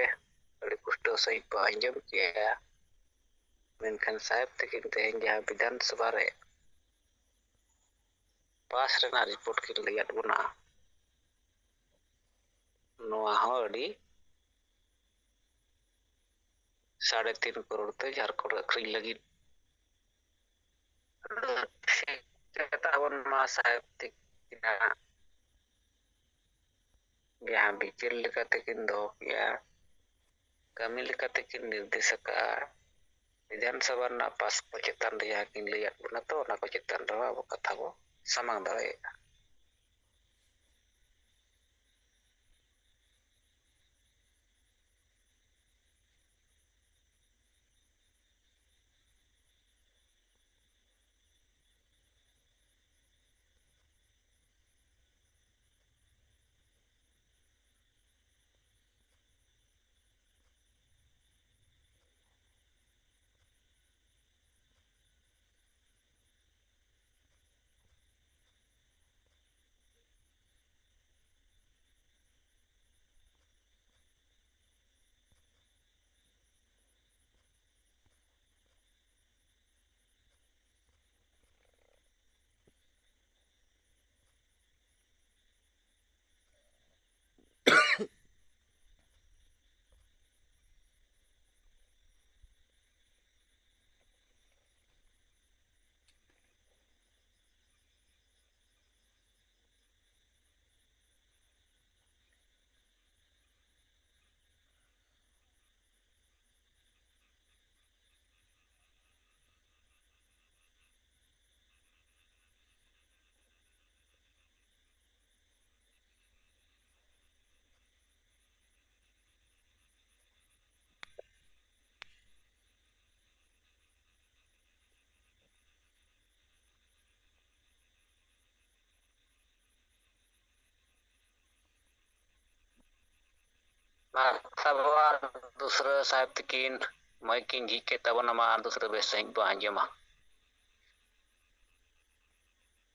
ᱟᱹᱰᱤ ᱯᱩᱥᱴᱟᱹᱣ ᱥᱟᱺᱦᱤᱡ ᱵᱚ ᱟᱸᱡᱚᱢ ᱠᱮᱜᱼᱟ᱾ ᱢᱮᱱᱠᱷᱟᱱ ᱥᱟᱦᱮᱵ ᱛᱟᱹᱠᱤᱱ ᱛᱮᱦᱮᱧ ᱡᱟᱦᱟᱸ ᱵᱤᱫᱷᱟᱱ ᱥᱚᱵᱷᱟ ᱨᱮ ᱯᱟᱥ ᱨᱮᱱᱟᱜ ᱨᱤᱯᱳᱨᱴ ᱠᱤᱱ ᱞᱟᱹᱭᱟᱫ ᱵᱚᱱᱟ, ᱱᱚᱣᱟ ᱦᱚᱸ ᱟᱹᱰᱤ ᱥᱟᱲᱮ ᱛᱤᱱ ᱠᱟᱨᱳᱲ ᱛᱮ ᱡᱷᱟᱲᱠᱷᱚᱸᱰ ᱟᱹᱠᱷᱨᱤᱧ ᱞᱟᱹᱜᱤᱫ᱾ ᱟᱫᱚ ᱴᱷᱤᱠ ᱜᱮ ᱛᱟᱵᱚᱱ ᱢᱟ ᱥᱟᱦᱮᱵ ᱛᱤᱠᱤᱱᱟᱜ ᱡᱟᱦᱟᱸ ᱵᱤᱪᱟᱹᱨ ᱞᱮᱠᱟᱛᱮ ᱠᱤᱱ ᱫᱚᱦᱚ ᱠᱮᱜᱼᱟ, ᱠᱟᱹᱢᱤ ᱞᱮᱠᱟᱛᱮ ᱠᱤᱱ ᱱᱤᱨᱫᱮᱥ ᱟᱠᱟᱫᱼᱟ, ᱵᱤᱫᱷᱟᱱ ᱥᱚᱵᱷᱟ ᱨᱮᱱᱟᱜ ᱯᱟᱥ ᱠᱚ ᱪᱮᱛᱟᱱ ᱨᱮ ᱡᱟᱦᱟᱸ ᱠᱤᱱ ᱞᱟᱹᱭᱟᱫ ᱵᱚᱱᱟ, ᱛᱚ ᱚᱱᱟ ᱠᱚ ᱪᱮᱛᱟᱱ ᱨᱮᱦᱚᱸ ᱟᱵᱚ ᱠᱟᱛᱷᱟ ᱵᱚ ᱥᱟᱢᱟᱝ ᱫᱟᱲᱮᱭᱟᱜᱼᱟ᱾ ᱢᱟ ᱛᱟᱵᱚ ᱟᱨ ᱫᱩᱥᱨᱟᱹ ᱥᱟᱦᱮᱵᱽ ᱛᱤᱠᱤᱱ ᱢᱟᱹᱭᱤᱠ ᱠᱤᱱ ᱡᱷᱤᱡ ᱠᱮᱫ ᱛᱟᱵᱚᱱᱟ, ᱢᱟ ᱟᱨ ᱫᱩᱥᱨᱟᱹ ᱵᱮᱥ ᱥᱟᱺᱦᱤᱡ ᱵᱚ ᱟᱸᱡᱚᱢᱟ᱾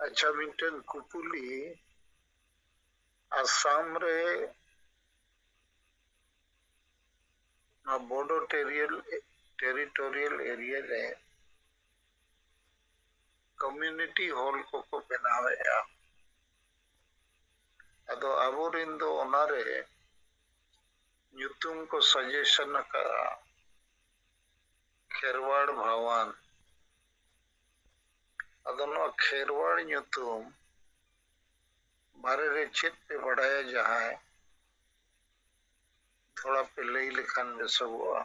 ᱟᱪᱪᱷᱟ, ᱢᱤᱫᱴᱮᱱ ᱠᱩᱠᱞᱤ, ᱟᱥᱟᱢ ᱨᱮ ᱱᱚᱣᱟ ᱵᱳᱰᱳ ᱴᱮᱨᱤᱭᱟᱞ-, ᱴᱮᱨᱤᱴᱳᱨᱤᱭᱟᱞ ᱮᱨᱤᱭᱟ ᱨᱮ ᱠᱚᱢᱭᱩᱱᱤᱴᱤ ᱦᱚᱞ ᱠᱚᱠᱚ ᱵᱮᱱᱟᱣᱮᱫᱼᱟ᱾ ᱟᱫᱚ ᱟᱵᱚᱨᱮᱱ ᱫᱚ ᱚᱱᱟᱨᱮ ᱧᱩᱛᱩᱢ ᱠᱚ ᱥᱟᱡᱮᱥᱚᱱ ᱟᱠᱟᱫᱼᱟ ᱠᱷᱮᱨᱣᱟᱲ ᱵᱷᱟᱣᱟᱱ᱾ ᱟᱫᱚ ᱱᱚᱣᱟ ᱠᱷᱮᱨᱣᱟᱲ ᱧᱩᱛᱩᱢ ᱵᱟᱨᱮ ᱨᱮ ᱪᱮᱫ ᱯᱮ ᱵᱟᱰᱟᱭᱟ ᱡᱟᱦᱟᱸᱭ? ᱛᱷᱚᱲᱟ ᱯᱮ ᱞᱟᱹᱭ ᱞᱮᱠᱷᱟᱱ ᱵᱮᱥᱚᱜᱚᱜᱼᱟ᱾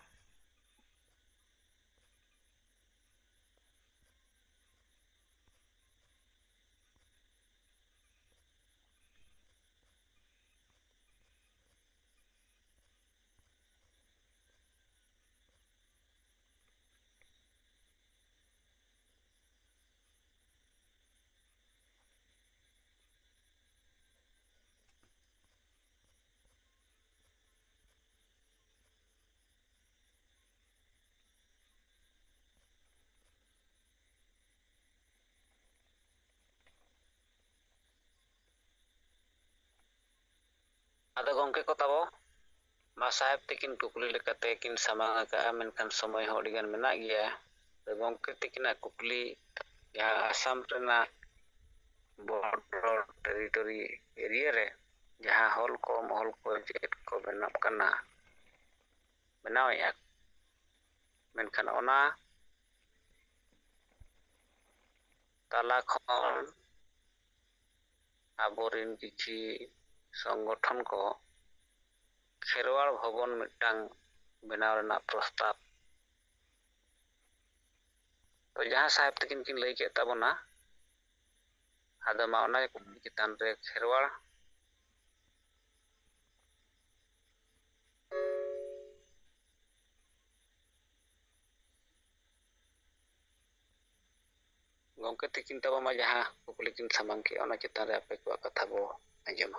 ᱟᱫᱚ ᱜᱚᱢᱠᱮ ᱠᱚ ᱛᱟᱵᱚ, ᱢᱟ ᱥᱟᱦᱮᱵᱽ ᱛᱤᱠᱤᱱ ᱠᱩᱠᱞᱤ ᱞᱮᱠᱟᱛᱮ ᱠᱤᱱ ᱥᱟᱢᱟᱝ ᱟᱠᱟᱫᱼᱟ, ᱢᱮᱱᱠᱷᱟᱱ ᱥᱚᱢᱚᱭ ᱦᱚᱸ ᱟᱹᱰᱤᱜᱟᱱ ᱢᱮᱱᱟᱜ ᱜᱮᱭᱟ᱾ ᱛᱚ ᱜᱚᱢᱠᱮ ᱛᱤᱠᱤᱱᱟᱜ ᱠᱩᱠᱞᱤ, ᱡᱟᱦᱟᱸ ᱟᱥᱟᱢ ᱨᱮᱱᱟᱜ ᱵᱚᱰᱚᱨ ᱴᱮᱨᱤᱴᱚᱨᱤ ᱮᱨᱤᱭᱟ ᱨᱮ ᱡᱟᱦᱟᱸ ᱦᱚᱞ ᱠᱚ ᱢᱚᱦᱚᱞ ᱠᱚ ᱪᱮᱫ ᱠᱚ ᱵᱮᱱᱟᱜ ᱠᱟᱱᱟ, ᱵᱮᱱᱟᱣᱮᱫᱼᱟ, ᱢᱮᱱᱠᱷᱟᱱ ᱚᱱᱟ ᱛᱟᱞᱟ ᱠᱷᱚᱱ ᱟᱵᱚᱨᱮᱱ ᱠᱤᱪᱷᱤ ᱥᱚᱝᱜᱚᱴᱷᱚᱱ ᱠᱚ ᱠᱷᱮᱨᱣᱟᱲ ᱵᱷᱚᱵᱚᱱ ᱢᱤᱫᱴᱟᱝ ᱵᱮᱱᱟᱣ ᱨᱮᱱᱟᱜ ᱯᱨᱚᱥᱛᱟᱵ᱾ ᱛᱚ ᱡᱟᱦᱟᱸ ᱥᱟᱦᱮᱵᱽ ᱛᱟᱹᱠᱤᱱ ᱠᱤᱱ ᱞᱟᱹᱭ ᱠᱮᱫ ᱛᱟᱵᱚᱱᱟ, ᱟᱫᱚ ᱢᱟ ᱚᱱᱟ ᱜᱮ ᱠᱩᱠᱞᱤ ᱪᱮᱛᱟᱱ ᱨᱮ ᱠᱷᱮᱨᱣᱟᱲ ᱜᱚᱢᱠᱮ ᱛᱤᱠᱤᱱ ᱛᱟᱵᱚ ᱢᱟ ᱡᱟᱦᱟᱸ ᱠᱩᱠᱞᱤ ᱠᱤᱱ ᱥᱟᱢᱟᱝ ᱠᱮᱫ, ᱚᱱᱟ ᱪᱮᱛᱟᱱ ᱨᱮ ᱟᱯᱮ ᱠᱚᱣᱟᱜ ᱠᱟᱛᱷᱟ ᱵᱚ ᱟᱸᱡᱚᱢᱟ᱾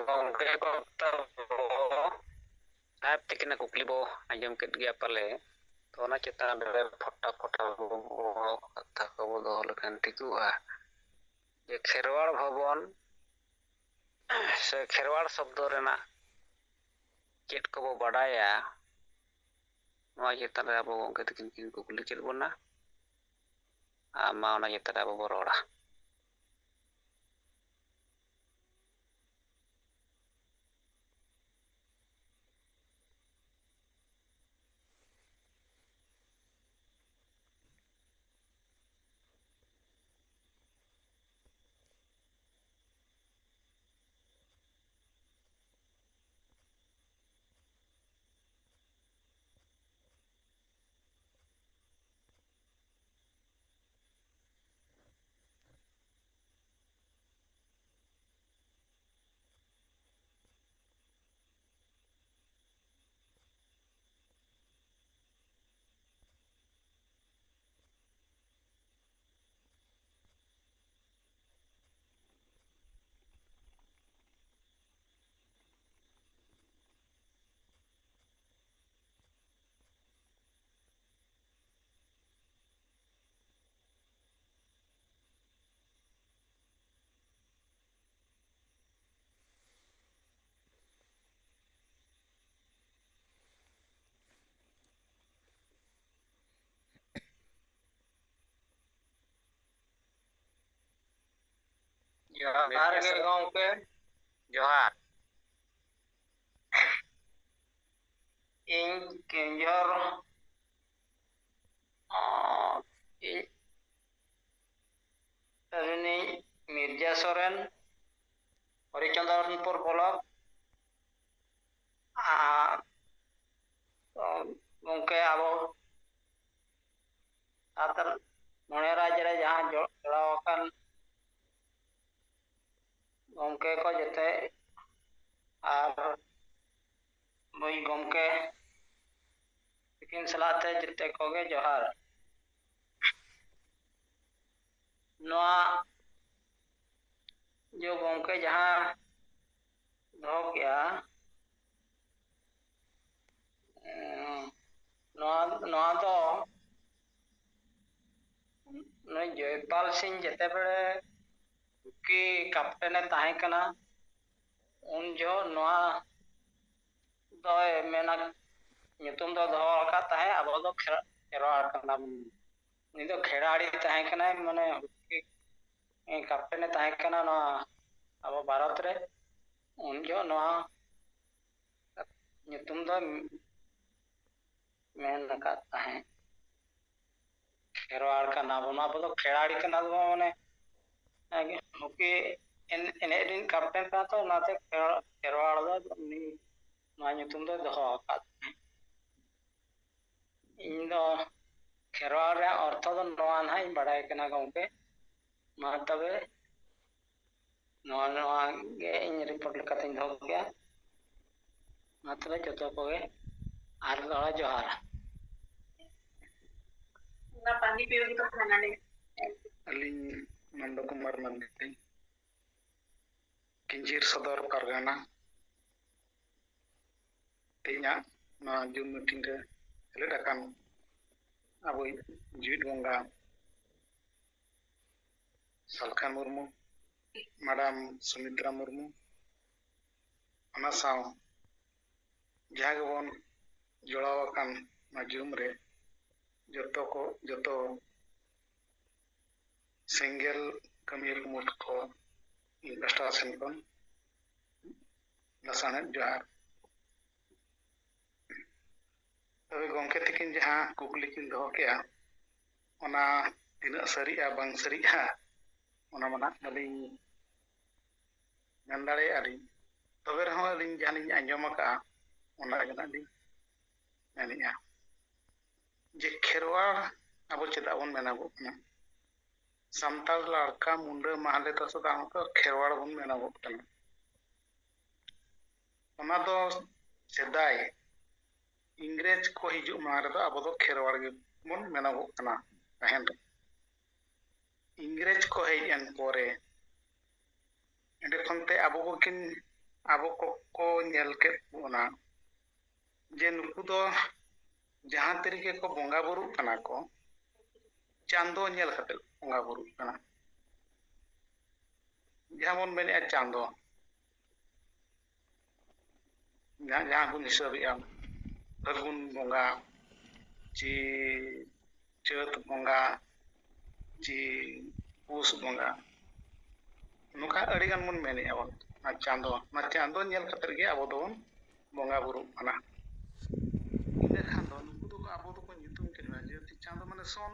ᱜᱚᱢᱠᱮ ᱠᱚ ᱛᱟᱵᱚ ᱥᱟᱦᱮᱵ ᱛᱤᱠᱤᱱᱟᱜ ᱠᱩᱠᱞᱤ ᱵᱚ ᱟᱸᱡᱚᱢ ᱠᱮᱫ ᱜᱮᱭᱟ ᱯᱟᱞᱮ, ᱛᱚ ᱚᱱᱟ ᱪᱮᱛᱟᱱ ᱨᱮ ᱯᱷᱚᱴᱟ ᱯᱷᱚᱴᱟ ᱵᱚ ᱠᱟᱛᱷᱟ ᱠᱚᱵᱚ ᱫᱚᱦᱚ ᱞᱮᱠᱷᱟᱱ ᱴᱷᱤᱠᱚᱜᱼᱟ ᱡᱮ ᱠᱷᱮᱨᱣᱟᱲ ᱵᱷᱚᱵᱚᱱ ᱥᱮ ᱠᱷᱮᱨᱣᱟᱲ ᱥᱚᱵᱫᱚ ᱨᱮᱱᱟᱜ ᱪᱮᱫ ᱠᱚᱵᱚ ᱵᱟᱰᱟᱭᱟ, ᱱᱚᱣᱟ ᱪᱮᱛᱟᱱ ᱨᱮ ᱟᱵᱚ ᱜᱚᱢᱠᱮ ᱛᱟᱹᱠᱤᱱ ᱠᱤᱱ ᱠᱩᱠᱞᱤ ᱠᱮᱫ ᱵᱚᱱᱟ᱾ ᱟᱨ ᱢᱟ ᱚᱱᱟ ᱪᱮᱛᱟᱱ ᱨᱮ ᱟᱵᱚ ᱵᱚ ᱨᱚᱲᱟ᱾ ᱡᱚᱦᱟᱨ ᱜᱮ ᱜᱚᱢᱠᱮ᱾ ᱡᱚᱦᱟᱨ᱾ ᱤᱧ ᱠᱮᱣᱚᱱᱡᱷᱚᱨ, ᱟᱨ ᱤᱧ ᱨᱤᱱᱤᱡ ᱢᱤᱨᱡᱟ ᱥᱚᱨᱮᱱ, ᱦᱚᱨᱤᱪᱚᱸᱫᱚᱱᱯᱩᱨ ᱵᱞᱚᱠ᱾ ᱟᱨ ᱜᱚᱢᱠᱮ, ᱟᱵᱚ ᱥᱟᱱᱛᱟᱲ ᱢᱚᱬᱮ ᱨᱟᱡᱽ ᱨᱮ ᱡᱟᱦᱟᱸ ᱡᱚᱲᱟᱣ ᱟᱠᱟᱱ ᱜᱚᱢᱠᱮ ᱠᱚ ᱡᱮᱛᱮ ᱟᱨ ᱵᱳᱭ ᱜᱚᱢᱠᱮ ᱛᱤᱠᱤᱱ ᱥᱟᱞᱟᱜ ᱛᱮ ᱡᱮᱛᱮ ᱠᱚᱜᱮ ᱡᱚᱦᱟᱨ᱾ ᱱᱚᱣᱟ ᱡᱚ ᱜᱚᱢᱠᱮ ᱡᱟᱦᱟᱸ ᱫᱚᱦᱚ ᱠᱮᱜᱼᱟ᱾ ᱮᱸ, ᱱᱚᱣᱟ, ᱱᱚᱣᱟ ᱫᱚ ᱱᱩᱭ ᱡᱚᱭᱯᱟᱞ ᱥᱤᱝ ᱡᱮᱛᱮ ᱵᱮᱲᱮ ᱠᱩᱠᱤ ᱠᱟᱯᱴᱮᱱᱮ ᱛᱟᱦᱮᱸ ᱠᱟᱱᱟ, ᱩᱱ ᱡᱚᱦᱚᱜ ᱱᱚᱣᱟ ᱫᱚᱭ ᱢᱮᱱᱟ, ᱧᱩᱛᱩᱢ ᱫᱚ ᱫᱚᱦᱚ ᱟᱠᱟᱫ ᱛᱟᱦᱮᱸᱫ, ᱟᱵᱚ ᱫᱚ ᱠᱷᱮ-, ᱠᱷᱮᱨᱣᱟᱲ ᱠᱟᱱᱟ ᱵᱚᱱ᱾ ᱩᱱᱤ ᱫᱚ ᱠᱷᱮᱲᱟᱲᱤ ᱛᱟᱦᱮᱸ ᱠᱟᱱᱟᱭ, ᱢᱟᱱᱮ ᱦᱚᱠᱤ ᱠᱟᱯᱴᱮᱱᱮ ᱛᱟᱦᱮᱸ ᱠᱟᱱᱟ ᱱᱚᱣᱟ ᱟᱵᱚ ᱵᱷᱟᱨᱚᱛ ᱨᱮ᱾ ᱩᱱ ᱡᱚᱦᱚᱜ ᱱᱚᱣᱟ ᱧᱩᱛᱩᱢ ᱫᱚ ᱢᱮᱱ ᱟᱠᱟᱫ ᱛᱟᱦᱮᱸᱫ᱾ ᱠᱷᱮᱨᱣᱟᱲ ᱠᱟᱱᱟ ᱵᱚᱱ, ᱟᱵᱚ ᱫᱚ ᱠᱷᱮᱲᱟᱲᱤ ᱠᱟᱱᱟ ᱵᱚᱱ, ᱢᱟᱱᱮ ᱦᱚᱠᱤ ᱮᱱ-, ᱮᱱᱮᱡ ᱨᱤᱱ ᱠᱟᱯᱴᱮᱱ ᱠᱟᱱᱟ ᱛᱚ, ᱚᱱᱟᱛᱮ ᱠᱷᱮᱨᱣᱟᱲ, ᱠᱷᱮᱨᱣᱟᱲ ᱫᱚ ᱩᱱᱤ ᱱᱚᱣᱟ ᱧᱩᱛᱩᱢ ᱫᱚᱭ ᱫᱚᱦᱚ ᱟᱠᱟᱫ ᱛᱟᱦᱮᱸᱫ᱾ ᱤᱧ ᱫᱚ ᱠᱷᱮᱨᱣᱟᱲ ᱨᱮᱭᱟᱜ ᱚᱨᱛᱷᱚ ᱫᱚ ᱱᱚᱣᱟ ᱱᱟᱦᱟᱜ ᱤᱧ ᱵᱟᱲᱟᱭ ᱠᱟᱱᱟ ᱜᱚᱢᱠᱮ᱾ ᱢᱟ ᱛᱚᱵᱮ ᱱᱚᱣᱟ, ᱱᱚᱣᱟ ᱜᱮ ᱤᱧ ᱨᱤᱯᱳᱨᱴ ᱞᱮᱠᱟᱛᱤᱧ ᱫᱚᱦᱚ ᱠᱮᱜᱼᱟ᱾ ᱢᱟ ᱛᱚᱵᱮ ᱡᱚᱛᱚ ᱠᱚᱜᱮ ᱟᱨ ᱫᱚᱦᱲᱟ ᱡᱚᱦᱟᱨ᱾ ᱟᱹᱞᱤᱧ ᱱᱚᱱᱫᱚ ᱠᱩᱢᱟᱨ ᱢᱟᱨᱰᱤ, ᱠᱤᱧᱡᱷᱤᱨ ᱥᱚᱫᱚᱨ ᱯᱟᱨᱜᱟᱱᱟ᱾ ᱛᱮᱦᱮᱧᱟᱜ ᱱᱚᱣᱟ ᱡᱩᱢ ᱢᱤᱴᱤᱝ ᱨᱮ ᱥᱮᱞᱮᱫ ᱟᱠᱟᱱ ᱟᱵᱚᱭᱤᱡ ᱡᱤᱣᱤᱫ ᱵᱚᱸᱜᱟ ᱥᱟᱞᱠᱷᱟᱱ ᱢᱩᱨᱢᱩ, ᱢᱮᱰᱟᱢ ᱥᱩᱢᱤᱛᱨᱟ ᱢᱩᱨᱢᱩ, ᱚᱱᱟ ᱥᱟᱶ ᱡᱟᱦᱟᱸ ᱜᱮᱵᱚᱱ ᱡᱚᱲᱟᱣ ᱟᱠᱟᱱ ᱱᱚᱣᱟ ᱡᱩᱢ ᱨᱮ ᱡᱚᱛᱚ ᱠᱚ, ᱡᱚᱛᱚ ᱥᱮᱸᱜᱮᱞ ᱠᱟᱹᱢᱤᱭᱟᱹ ᱠᱩᱢᱩᱴ ᱠᱚ ᱤᱧ ᱯᱟᱥᱴᱟ ᱥᱮᱱ ᱠᱷᱚᱱ ᱞᱟᱥᱟᱬᱦᱮᱫ ᱡᱚᱦᱟᱨ᱾ ᱛᱚᱵᱮ ᱜᱚᱢᱠᱮ ᱛᱟᱹᱠᱤᱱ ᱡᱟᱦᱟᱸ ᱠᱩᱠᱞᱤ ᱠᱤᱱ ᱫᱚᱦᱚ ᱠᱮᱜᱼᱟ, ᱚᱱᱟ ᱛᱤᱱᱟᱹᱜ ᱥᱟᱹᱨᱤᱜᱼᱟ ᱵᱟᱝ ᱥᱟᱹᱨᱤᱜᱼᱟ, ᱚᱱᱟ ᱢᱟ ᱱᱟᱦᱟᱜ ᱵᱟᱹᱞᱤᱧ ᱢᱮᱱ ᱫᱟᱲᱮᱭᱟᱜᱼᱟ ᱞᱤᱧ᱾ ᱛᱚᱵᱮ ᱨᱮᱦᱚᱸ ᱟᱹᱞᱤᱧ ᱡᱟᱦᱟᱸ ᱞᱤᱧ ᱟᱸᱡᱚᱢ ᱟᱠᱟᱫᱼᱟ, ᱚᱱᱟ ᱜᱮ ᱱᱟᱦᱟᱜ ᱞᱤᱧ ᱢᱮᱱᱮᱫᱼᱟ ᱡᱮ ᱠᱷᱮᱨᱣᱟᱲ ᱟᱵᱚ ᱪᱮᱫᱟᱜ ᱵᱚᱱ ᱢᱮᱱᱚᱜᱚᱜ ᱠᱟᱱᱟ? ᱥᱟᱱᱛᱟᱲ ᱞᱟᱲᱠᱟ ᱢᱩᱱᱰᱟᱹ ᱢᱟᱦᱞᱮ ᱫᱚ ᱥᱟᱫᱷᱟᱨᱚᱱᱚᱛᱚ ᱠᱷᱮᱨᱣᱟᱲ ᱵᱚᱱ ᱢᱮᱱᱚᱜᱚᱜ ᱠᱟᱱᱟ᱾ ᱚᱱᱟ ᱫᱚ ᱥᱮᱫᱟᱭ ᱤᱝᱨᱮᱡᱽ ᱠᱚ ᱦᱤᱡᱩᱜ ᱢᱟᱲᱟᱝ ᱨᱮᱫᱚ ᱟᱵᱚ ᱫᱚ ᱠᱷᱮᱨᱣᱟᱲ ᱜᱮᱵᱚᱱ ᱢᱮᱱᱚᱜᱚᱜ ᱠᱟᱱᱟ ᱛᱟᱦᱮᱸᱱ᱾ ᱤᱝᱨᱮᱡᱽ ᱠᱚ ᱦᱮᱡ ᱮᱱ ᱯᱚᱨᱮ ᱮᱸᱰᱮ ᱠᱷᱚᱱ ᱛᱮ ᱟᱵᱚ ᱠᱚᱠᱤᱱ ᱟᱵᱚ ᱠᱚᱠᱚ ᱧᱮᱞ ᱠᱮᱫ ᱵᱚᱱᱟ ᱡᱮ ᱱᱩᱠᱩ ᱫᱚ ᱡᱟᱦᱟᱸ ᱛᱤ ᱨᱮᱜᱮ ᱠᱚ ᱵᱚᱸᱜᱟ ᱵᱩᱨᱩᱜ ᱠᱟᱱᱟ ᱠᱚ, ᱪᱟᱸᱫᱚ ᱧᱮᱞ ᱠᱟᱛᱮ ᱠᱚ ᱵᱚᱸᱜᱟ ᱵᱩᱨᱩᱜ ᱠᱟᱱᱟ᱾ ᱡᱟᱦᱟᱸ ᱵᱚᱱ ᱢᱮᱱᱮᱫᱼᱟ ᱪᱟᱸᱫᱚ, ᱡᱟᱦᱟᱸ, ᱡᱟᱦᱟᱸ ᱵᱚᱱ ᱦᱤᱥᱟᱹᱵᱮᱜᱼᱟ ᱯᱷᱟᱹᱜᱩᱱ ᱵᱚᱸᱜᱟ, ᱪᱮ ᱪᱟᱹᱛ ᱵᱚᱸᱜᱟ, ᱪᱮ ᱯᱩᱥ ᱵᱚᱸᱜᱟ, ᱱᱚᱝᱠᱟ ᱟᱹᱰᱤ ᱜᱟᱱ ᱵᱚᱱ ᱢᱮᱱᱮᱜᱼᱟ ᱵᱚᱱ᱾ ᱚᱱᱟ ᱪᱟᱸᱫᱚ, ᱚᱱᱟ ᱪᱟᱸᱫᱚ ᱧᱮᱞ ᱠᱟᱛᱮ ᱜᱮ ᱟᱵᱚ ᱫᱚᱵᱚᱱ ᱵᱚᱸᱜᱟ ᱵᱩᱨᱩᱜ ᱠᱟᱱᱟ᱾ ᱤᱱᱟᱹ ᱠᱷᱟᱱ ᱫᱚ ᱱᱩᱠᱩ ᱫᱚᱠᱚ, ᱟᱵᱚ ᱫᱚᱠᱚ ᱧᱩᱛᱩᱢ ᱠᱮᱫ ᱵᱚᱱᱟ ᱡᱮ ᱪᱟᱸᱫᱚ ᱢᱟᱱᱮ ᱥᱚᱱ,